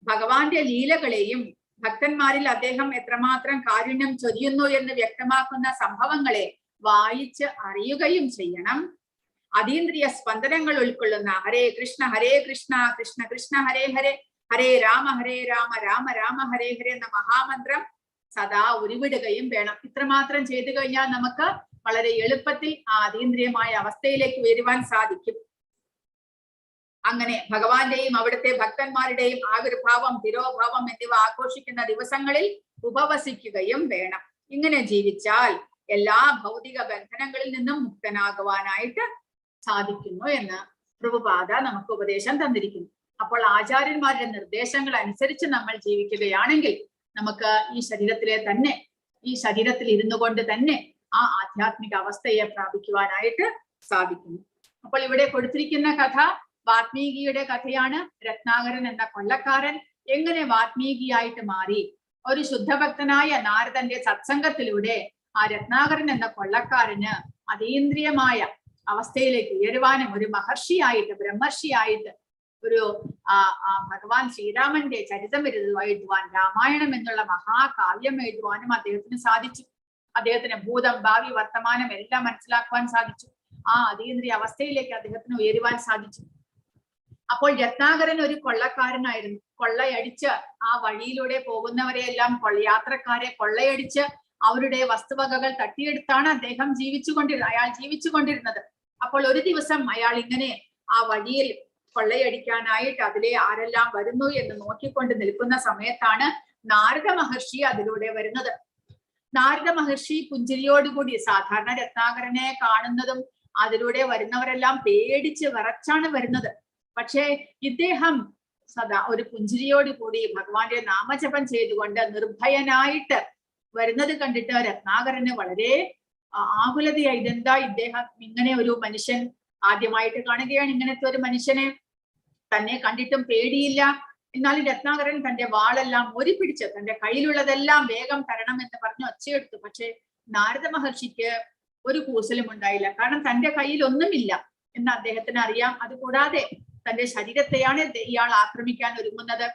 ഭഗവാന്റെ ലീലകളെയും ഭക്തന്മാരിൽ അദ്ദേഹം എത്രമാത്രം കാരുണ്യം ചൊരിയുന്നു എന്ന് വ്യക്തമാക്കുന്ന സംഭവങ്ങളെ വായിച്ച് അറിയുകയും ചെയ്യണം. അതീന്ദ്രിയ സ്പന്ദനങ്ങൾ ഉൾക്കൊള്ളുന്ന ഹരേ കൃഷ്ണ ഹരേ കൃഷ്ണ കൃഷ്ണ കൃഷ്ണ ഹരേ ഹരേ ഹരേ രാമ ഹരേ രാമ രാമ രാമ ഹരേ ഹരേ എന്ന മഹാമന്ത്രം സദാ ഉരുവിടുകയും വേണം. ഇത്രമാത്രം ചെയ്തു കഴിഞ്ഞാൽ നമുക്ക് വളരെ എളുപ്പത്തിൽ ആ അതീന്ദ്രിയമായ അവസ്ഥയിലേക്ക് ഉയരുവാൻ സാധിക്കും. അങ്ങനെ ഭഗവാന്റെയും അവിടുത്തെ ഭക്തന്മാരുടെയും ആവിർഭാവം, തിരോഭാവം എന്നിവ ആഘോഷിക്കുന്ന ദിവസങ്ങളിൽ ഉപവസിക്കുകയും വേണം. ഇങ്ങനെ ജീവിച്ചാൽ എല്ലാ ഭൗതിക ബന്ധനങ്ങളിൽ നിന്നും മുക്തനാകുവാനായിട്ട് സാധിക്കുന്നു എന്ന് പ്രഭുപാദ നമുക്ക് ഉപദേശം തന്നിരിക്കുന്നു. അപ്പോൾ ആചാര്യന്മാരുടെ നിർദ്ദേശങ്ങൾ അനുസരിച്ച് നമ്മൾ ജീവിക്കുകയാണെങ്കിൽ നമുക്ക് ഈ ശരീരത്തിലെ തന്നെ, ഈ ശരീരത്തിൽ ഇരുന്നു കൊണ്ട് തന്നെ ആ ആധ്യാത്മിക അവസ്ഥയെ പ്രാപിക്കുവാനായിട്ട് സാധിക്കുന്നു. അപ്പോൾ ഇവിടെ കൊടുത്തിരിക്കുന്ന കഥ വാത്മീകിയുടെ കഥയാണ്. രത്നാകരൻ എന്ന കൊള്ളക്കാരൻ എങ്ങനെ വാത്മീകിയായിട്ട് മാറി? ഒരു ശുദ്ധഭക്തനായ നാരദന്റെ സത്സംഗത്തിലൂടെ ആ രത്നാകരൻ എന്ന കൊള്ളക്കാരന് അതീന്ദ്രിയമായ അവസ്ഥയിലേക്ക് ഉയരുവാനും ഒരു മഹർഷിയായിട്ട്, ബ്രഹ്മർഷിയായിട്ട്, ഒരു ആ ഭഗവാൻ ശ്രീരാമന്റെ ചരിതം എഴുതുവാൻ, രാമായണം എന്നുള്ള മഹാകാവ്യം എഴുതുവാനും അദ്ദേഹത്തിന് സാധിച്ചു. അദ്ദേഹത്തിന് ഭൂതം, ഭാവി, വർത്തമാനം എല്ലാം മനസ്സിലാക്കുവാൻ സാധിച്ചു. ആ അതീന്ദ്രിയ അവസ്ഥയിലേക്ക് അദ്ദേഹത്തിന് ഉയരുവാൻ സാധിച്ചു. അപ്പോൾ രത്നാകരൻ ഒരു കൊള്ളക്കാരനായിരുന്നു. കൊള്ളയടിച്ച് ആ വഴിയിലൂടെ പോകുന്നവരെയെല്ലാം, യാത്രക്കാരെ കൊള്ളയടിച്ച് അവരുടെ വസ്തുവകകൾ തട്ടിയെടുത്താണ് അദ്ദേഹം അയാൾ ജീവിച്ചുകൊണ്ടിരുന്നത്. അപ്പോൾ ഒരു ദിവസം അയാൾ ഇങ്ങനെ ആ വഴിയിൽ കൊള്ളയടിക്കാനായിട്ട് അതിലെ ആരെല്ലാം വരുന്നു എന്ന് നോക്കിക്കൊണ്ട് നിൽക്കുന്ന സമയത്താണ് നാരദ മഹർഷി അതിലൂടെ വരുന്നത്. നാരദ മഹർഷി പുഞ്ചിരിയോടുകൂടി, സാധാരണ രത്നാകരനെ കാണുന്നതും അതിലൂടെ വരുന്നവരെല്ലാം പേടിച്ച് വിറച്ചാണ് വരുന്നത്. പക്ഷേ ഇദ്ദേഹം സദാ ഒരു പുഞ്ചിരിയോടുകൂടി ഭഗവാന്റെ നാമജപം ചെയ്തുകൊണ്ട് നിർഭയനായിട്ട് വരുന്നത് കണ്ടിട്ട് രത്നാകരന് വളരെ ആകുലതയായി. ഇതെന്താ ഇദ്ദേഹം ഇങ്ങനെ ഒരു മനുഷ്യൻ, ആദ്യമായിട്ട് കാണുകയാണ് ഇങ്ങനത്തെ ഒരു മനുഷ്യനെ, തന്നെ കണ്ടിട്ടും പേടിയില്ല. എന്നാലും രത്നാകരൻ തന്റെ വാളെല്ലാം ഒരിപ്പിടിച്ച് തന്റെ കയ്യിലുള്ളതെല്ലാം വേഗം തരണം എന്ന് പറഞ്ഞ് ഒച്ചയെടുത്തു. പക്ഷെ നാരദ മഹർഷിക്ക് ഒരു കൂസലും ഉണ്ടായില്ല. കാരണം തന്റെ കയ്യിൽ ഒന്നുമില്ല എന്ന് അദ്ദേഹത്തിന് അറിയാം. അതുകൂടാതെ തന്റെ ശരീരത്തെയാണ് ഇയാൾ ആക്രമിക്കാൻ ഒരുങ്ങുന്നത്,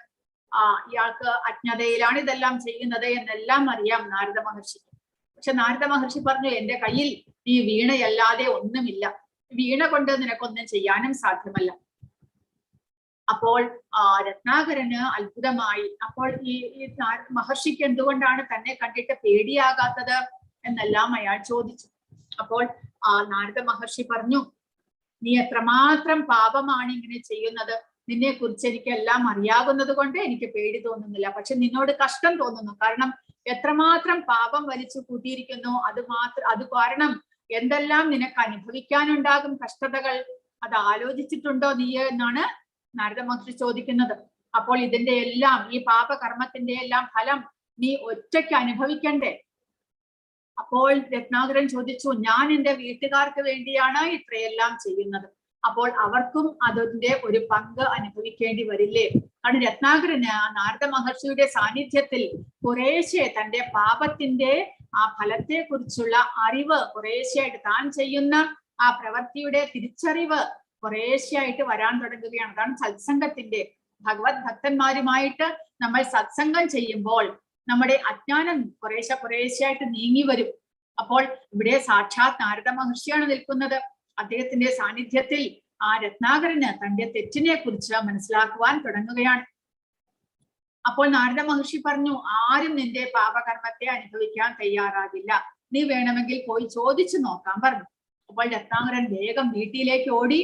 ഇയാൾക്ക് അജ്ഞതയിലാണ് ഇതെല്ലാം ചെയ്യുന്നത് എന്നെല്ലാം അറിയാം നാരദ മഹർഷിക്ക്. പക്ഷെ നാരദ മഹർഷി പറഞ്ഞു, എന്റെ കയ്യിൽ ഈ വീണയല്ലാതെ ഒന്നുമില്ല, വീണ കൊണ്ട് നിനക്കൊന്നും ചെയ്യാനും സാധ്യമല്ല. അപ്പോൾ രത്നാകരന് അത്ഭുതമായി. അപ്പോൾ ഈ മഹർഷിക്ക് എന്തുകൊണ്ടാണ് തന്നെ കണ്ടിട്ട് പേടിയാകാത്തത് എന്നെല്ലാം അയാൾ ചോദിച്ചു. അപ്പോൾ നാരദ മഹർഷി പറഞ്ഞു, നീ എത്രമാത്രം പാപമാണ് ഇങ്ങനെ ചെയ്യുന്നത്, നിന്നെ കുറിച്ച് എനിക്കെല്ലാം അറിയാവുന്നത് കൊണ്ട് എനിക്ക് പേടി തോന്നുന്നില്ല, പക്ഷെ നിന്നോട് കഷ്ടം തോന്നുന്നു. കാരണം എത്രമാത്രം പാപം വലിച്ചു കൂട്ടിയിരിക്കുന്നു, അത് കാരണം എന്തെല്ലാം നിനക്ക് അനുഭവിക്കാനുണ്ടാകും കഷ്ടതകൾ, അത് ആലോചിച്ചിട്ടുണ്ടോ നീ എന്നാണ് നാരദ മഹർഷി ചോദിക്കുന്നത്. അപ്പോൾ ഇതിന്റെ എല്ലാം, ഈ പാപകർമ്മത്തിന്റെ എല്ലാം ഫലം നീ ഒറ്റയ്ക്ക് അനുഭവിക്കണ്ടേ? അപ്പോൾ രത്നാകരൻ ചോദിച്ചു, ഞാൻ എന്റെ വീട്ടുകാർക്ക് വേണ്ടിയാണ് ഇത്രയെല്ലാം ചെയ്യുന്നത്, അപ്പോൾ അവർക്കും അതിന്റെ ഒരു പങ്ക് അനുഭവിക്കേണ്ടി വരില്ലേ? കാരണം രത്നാകരന് ആ നാരദ മഹർഷിയുടെ സാന്നിധ്യത്തിൽ കുറേശ്ശെ തന്റെ പാപത്തിന്റെ ആ ഫലത്തെ കുറിച്ചുള്ള അറിവ്, കുറേശ്ശെയായിട്ട് താൻ ചെയ്യുന്ന ആ പ്രവൃത്തിയുടെ തിരിച്ചറിവ് കുറേശ്ശെയായിട്ട് വരാൻ തുടങ്ങുകയാണ്. കാരണം സത്സംഗത്തിന്റെ, ഭഗവത് ഭക്തന്മാരുമായിട്ട് നമ്മൾ സത്സംഗം ചെയ്യുമ്പോൾ നമ്മുടെ അജ്ഞാനം കുറേശ്ശെ കുറേശ്ശെയായിട്ട് നീങ്ങി വരും. അപ്പോൾ ഇവിടെ സാക്ഷാത് നാരദ മഹർഷിയാണ് നിൽക്കുന്നത്. അദ്ദേഹത്തിന്റെ സാന്നിധ്യത്തിൽ ആ രത്നാകരന് തന്റെ തെറ്റിനെ കുറിച്ച് മനസ്സിലാക്കുവാൻ തുടങ്ങുകയാണ്. അപ്പോൾ നാരദ മഹർഷി പറഞ്ഞു, ആരും നിന്റെ പാപകർമ്മത്തെ അനുഭവിക്കാൻ തയ്യാറാകില്ല, നീ വേണമെങ്കിൽ പോയി ചോദിച്ചു നോക്കാൻ പറഞ്ഞു. അപ്പോൾ രത്നാകരൻ വേഗം വീട്ടിലേക്ക് ഓടി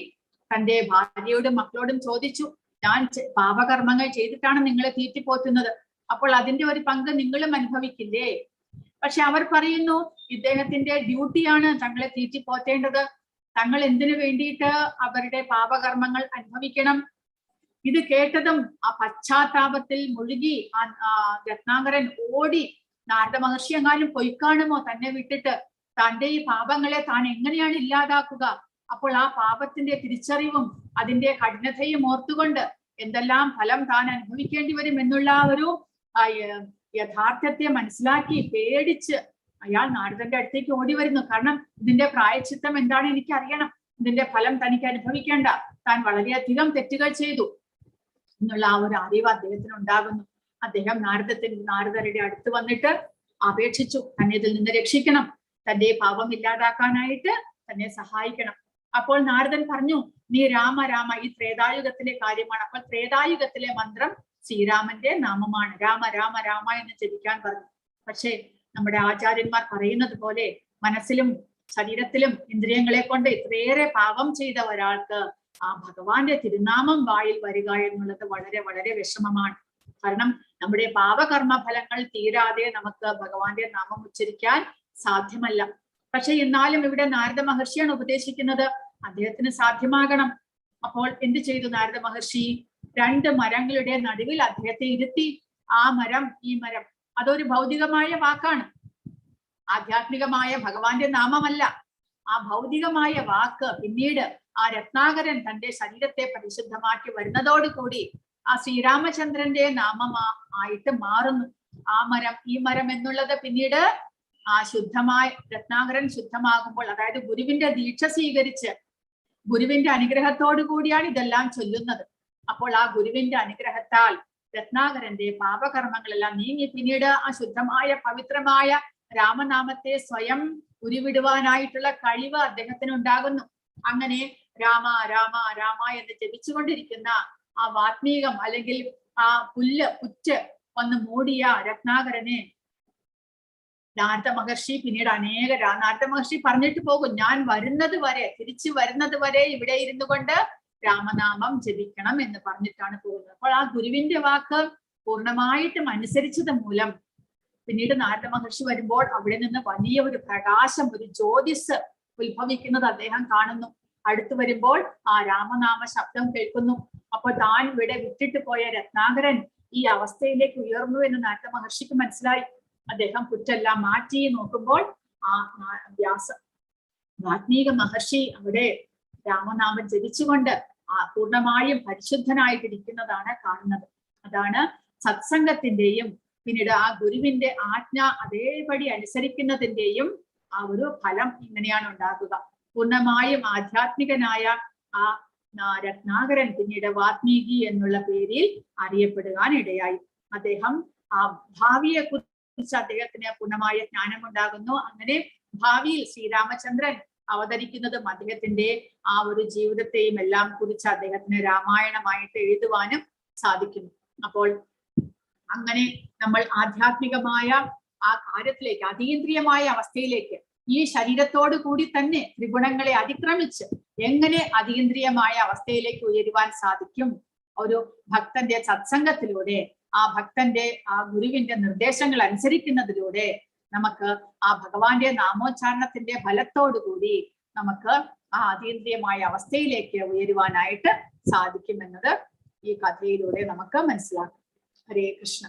തന്റെ ഭാര്യയോടും മക്കളോടും ചോദിച്ചു, ഞാൻ പാപകർമ്മങ്ങൾ ചെയ്തിട്ടാണ് നിങ്ങളെ തീറ്റിപ്പോറ്റുന്നത്, അപ്പോൾ അതിന്റെ ഒരു പങ്ക് നിങ്ങളും അനുഭവിക്കില്ലേ? പക്ഷെ അവർ പറയുന്നു, ഇദ്ദേഹത്തിന്റെ ഡ്യൂട്ടിയാണ് തങ്ങളെ തീറ്റിപ്പോറ്റേണ്ടത്, തങ്ങൾ എന്തിനു വേണ്ടിയിട്ട് അവരുടെ പാപകർമ്മങ്ങൾ അനുഭവിക്കണം? ഇത് കേട്ടതും ആ പശ്ചാത്താപത്തിൽ മുഴുകി ആ രത്നാകരൻ ഓടി നാരദ മഹർഷി എങ്ങാനും പൊയ്ക്കാണുമോ തന്നെ വിട്ടിട്ട്, തന്റെ ഈ പാപങ്ങളെ താൻ എങ്ങനെയാണ് ഇല്ലാതാക്കുക? അപ്പോൾ ആ പാപത്തിന്റെ തിരിച്ചറിവും അതിന്റെ കഠിനതയും ഓർത്തുകൊണ്ട് എന്തെല്ലാം ഫലം താൻ അനുഭവിക്കേണ്ടി വരും എന്നുള്ള ഒരു യഥാർത്ഥത്തെ മനസ്സിലാക്കി പേടിച്ച് അയാൾ നാരദന്റെ അടുത്തേക്ക് ഓടി വരുന്നു. കാരണം ഇതിന്റെ പ്രായശ്ചിത്തം എന്താണ് എനിക്ക് അറിയണം, ഇതിന്റെ ഫലം തനിക്ക് അനുഭവിക്കേണ്ട, താൻ വളരെയധികം തെറ്റുകൾ ചെയ്തു എന്നുള്ള ആ ഒരു അറിവ് അദ്ദേഹത്തിന് ഉണ്ടാകുന്നു. അദ്ദേഹം നാരദരുടെ അടുത്ത് വന്നിട്ട് അപേക്ഷിച്ചു, തന്നെ ഇതിൽ നിന്ന് രക്ഷിക്കണം, തന്റെ പാപം ഇല്ലാതാക്കാനായിട്ട് തന്നെ സഹായിക്കണം. അപ്പോൾ നാരദൻ പറഞ്ഞു, നീ രാമ രാമ, ഈ ത്രേതായുഗത്തിലെ കാര്യമാണ്. അപ്പോൾ ത്രേതായുഗത്തിലെ മന്ത്രം ശ്രീരാമന്റെ നാമമാണ്, രാമ രാമ രാമ എന്ന് ജപിക്കാൻ പറഞ്ഞു. പക്ഷേ നമ്മുടെ ആചാര്യന്മാർ പറയുന്നത് പോലെ മനസ്സിലും ശരീരത്തിലും ഇന്ദ്രിയങ്ങളെ കൊണ്ട് ഇത്രയേറെ പാപം ചെയ്ത ഒരാൾക്ക് ആ ഭഗവാന്റെ തിരുനാമം വായിൽ വരിക എന്നുള്ളത് വളരെ വളരെ വിഷമമാണ്. കാരണം നമ്മുടെ പാപകർമ്മ ഫലങ്ങൾ തീരാതെ നമുക്ക് ഭഗവാന്റെ നാമം ഉച്ചരിക്കാൻ സാധ്യമല്ല. പക്ഷെ എന്നാലും ഇവിടെ നാരദ മഹർഷിയാണ് ഉപദേശിക്കുന്നത്, അദ്ദേഹത്തിന് സാധ്യമാകണം. അപ്പോൾ എന്ത് ചെയ്തു നാരദ മഹർഷി? രണ്ട് മരങ്ങളുടെ നടുവിൽ അദ്ദേഹത്തെ ഇരുത്തി. ആ മരം, ഈ മരം, അതൊരു ഭൗതികമായ വാക്കാണ്, ആധ്യാത്മികമായ ഭഗവാന്റെ നാമമല്ല. ആ ഭൗതികമായ വാക്ക് പിന്നീട് ആ രത്നാകരൻ തന്റെ ശരീരത്തെ പരിശുദ്ധമാക്കി വരുന്നതോടുകൂടി ആ ശ്രീരാമചന്ദ്രന്റെ നാമമാ ആയിട്ട് മാറുന്നു. ആ മരം, ഈ മരം എന്നുള്ളത് പിന്നീട് ആ ശുദ്ധമായ രത്നാകരൻ ശുദ്ധമാകുമ്പോൾ, അതായത് ഗുരുവിന്റെ ദീക്ഷ സ്വീകരിച്ച് ഗുരുവിന്റെ അനുഗ്രഹത്തോടു കൂടിയാണ് ഇതെല്ലാം ചൊല്ലുന്നത്. അപ്പോൾ ആ ഗുരുവിന്റെ അനുഗ്രഹത്താൽ രത്നാകരന്റെ പാപകർമ്മങ്ങളെല്ലാം നീങ്ങി പിന്നീട് ആ ശുദ്ധമായ പവിത്രമായ രാമനാമത്തെ സ്വയം ഉരുവിടുവാനായിട്ടുള്ള കഴിവ് അദ്ദേഹത്തിന് ഉണ്ടാകുന്നു. അങ്ങനെ രാമ രാമ രാമ എന്ന് ജപിച്ചുകൊണ്ടിരിക്കുന്ന ആ വാത്മീകം അല്ലെങ്കിൽ ആ പുല്ല് പുറ്റ് വന്ന് മൂടിയ രത്നാകരനെ നാരദ മഹർഷി പിന്നീട് അനേക നാരദ മഹർഷി പറഞ്ഞിട്ട് പോകും, ഞാൻ വരുന്നത് വരെ, തിരിച്ചു വരുന്നത് വരെ ഇവിടെ ഇരുന്നു കൊണ്ട് രാമനാമം ജപിക്കണം എന്ന് പറഞ്ഞിട്ടാണ് പോകുന്നത്. അപ്പോൾ ആ ഗുരുവിന്റെ വാക്ക് പൂർണ്ണമായിട്ടും അനുസരിച്ചത് മൂലം പിന്നീട് നാരദ മഹർഷി വരുമ്പോൾ അവിടെ നിന്ന് വലിയ ഒരു പ്രകാശം, ഒരു ജ്യോതിസ് ഉത്ഭവിക്കുന്നത് അദ്ദേഹം കാണുന്നു. അടുത്തു വരുമ്പോൾ ആ രാമനാമ ശബ്ദം കേൾക്കുന്നു. അപ്പൊ താൻ ഇവിടെ വിട്ടിട്ട് പോയ രത്നാകരൻ ഈ അവസ്ഥയിലേക്ക് ഉയർന്നു എന്ന് നാരദ മഹർഷിക്ക് മനസ്സിലായി. അദ്ദേഹം പുറ്റെല്ലാം മാറ്റി നോക്കുമ്പോൾ ആ വ്യാസ വാത്മീക മഹർഷി അവിടെ രാമനാമം ജപിച്ചുകൊണ്ട് ആ പൂർണ്ണമായും പരിശുദ്ധനായിട്ടിരിക്കുന്നതാണ് കാണുന്നത്. അതാണ് സത്സംഗത്തിന്റെയും പിന്നീട് ആ ഗുരുവിന്റെ ആജ്ഞ അതേപടി അനുസരിക്കുന്നതിന്റെയും ആ ഒരു ഫലം ഇങ്ങനെയാണ് ഉണ്ടാകുക. പൂർണ്ണമായും ആധ്യാത്മികനായ ആ രത്നാകരൻ പിന്നീട് വാത്മീകി എന്നുള്ള പേരിൽ അറിയപ്പെടുവാൻ ഇടയായി. അദ്ദേഹം ആ ഭാവിയെ കുറിച്ച് അദ്ദേഹത്തിന് പൂർണ്ണമായ ജ്ഞാനമുണ്ടാകുന്നു. അങ്ങനെ ഭാവിയിൽ ശ്രീരാമചന്ദ്രൻ അവതരിക്കുന്നതും അദ്ദേഹത്തിന്റെ ആ ഒരു ജീവിതത്തെയും എല്ലാം കുറിച്ച് അദ്ദേഹത്തിന് രാമായണമായിട്ട് എഴുതുവാനും സാധിക്കുന്നു. അപ്പോൾ അങ്ങനെ നമ്മൾ ആധ്യാത്മികമായ ആ കാര്യത്തിലേക്ക്, അതീന്ദ്രിയമായ അവസ്ഥയിലേക്ക് ഈ ശരീരത്തോടു കൂടി തന്നെ ത്രിഗുണങ്ങളെ അതിക്രമിച്ച് എങ്ങനെ അതീന്ദ്രിയമായ അവസ്ഥയിലേക്ക് ഉയരുവാൻ സാധിക്കും? ഒരു ഭക്തന്റെ സത്സംഗത്തിലൂടെ, ആ ഭക്തന്റെ ആ ഗുരുവിന്റെ നിർദ്ദേശങ്ങൾ അനുസരിക്കുന്നതിലൂടെ നമുക്ക് ആ ഭഗവാന്റെ നാമോച്ചാരണത്തിന്റെ ഫലത്തോടു കൂടി നമുക്ക് ആ അതീന്ദ്രിയമായ അവസ്ഥയിലേക്ക് ഉയരുവാനായിട്ട് സാധിക്കുമെന്നത് ഈ കഥയിലൂടെ നമുക്ക് മനസ്സിലാക്കാം. ഹരേ കൃഷ്ണ.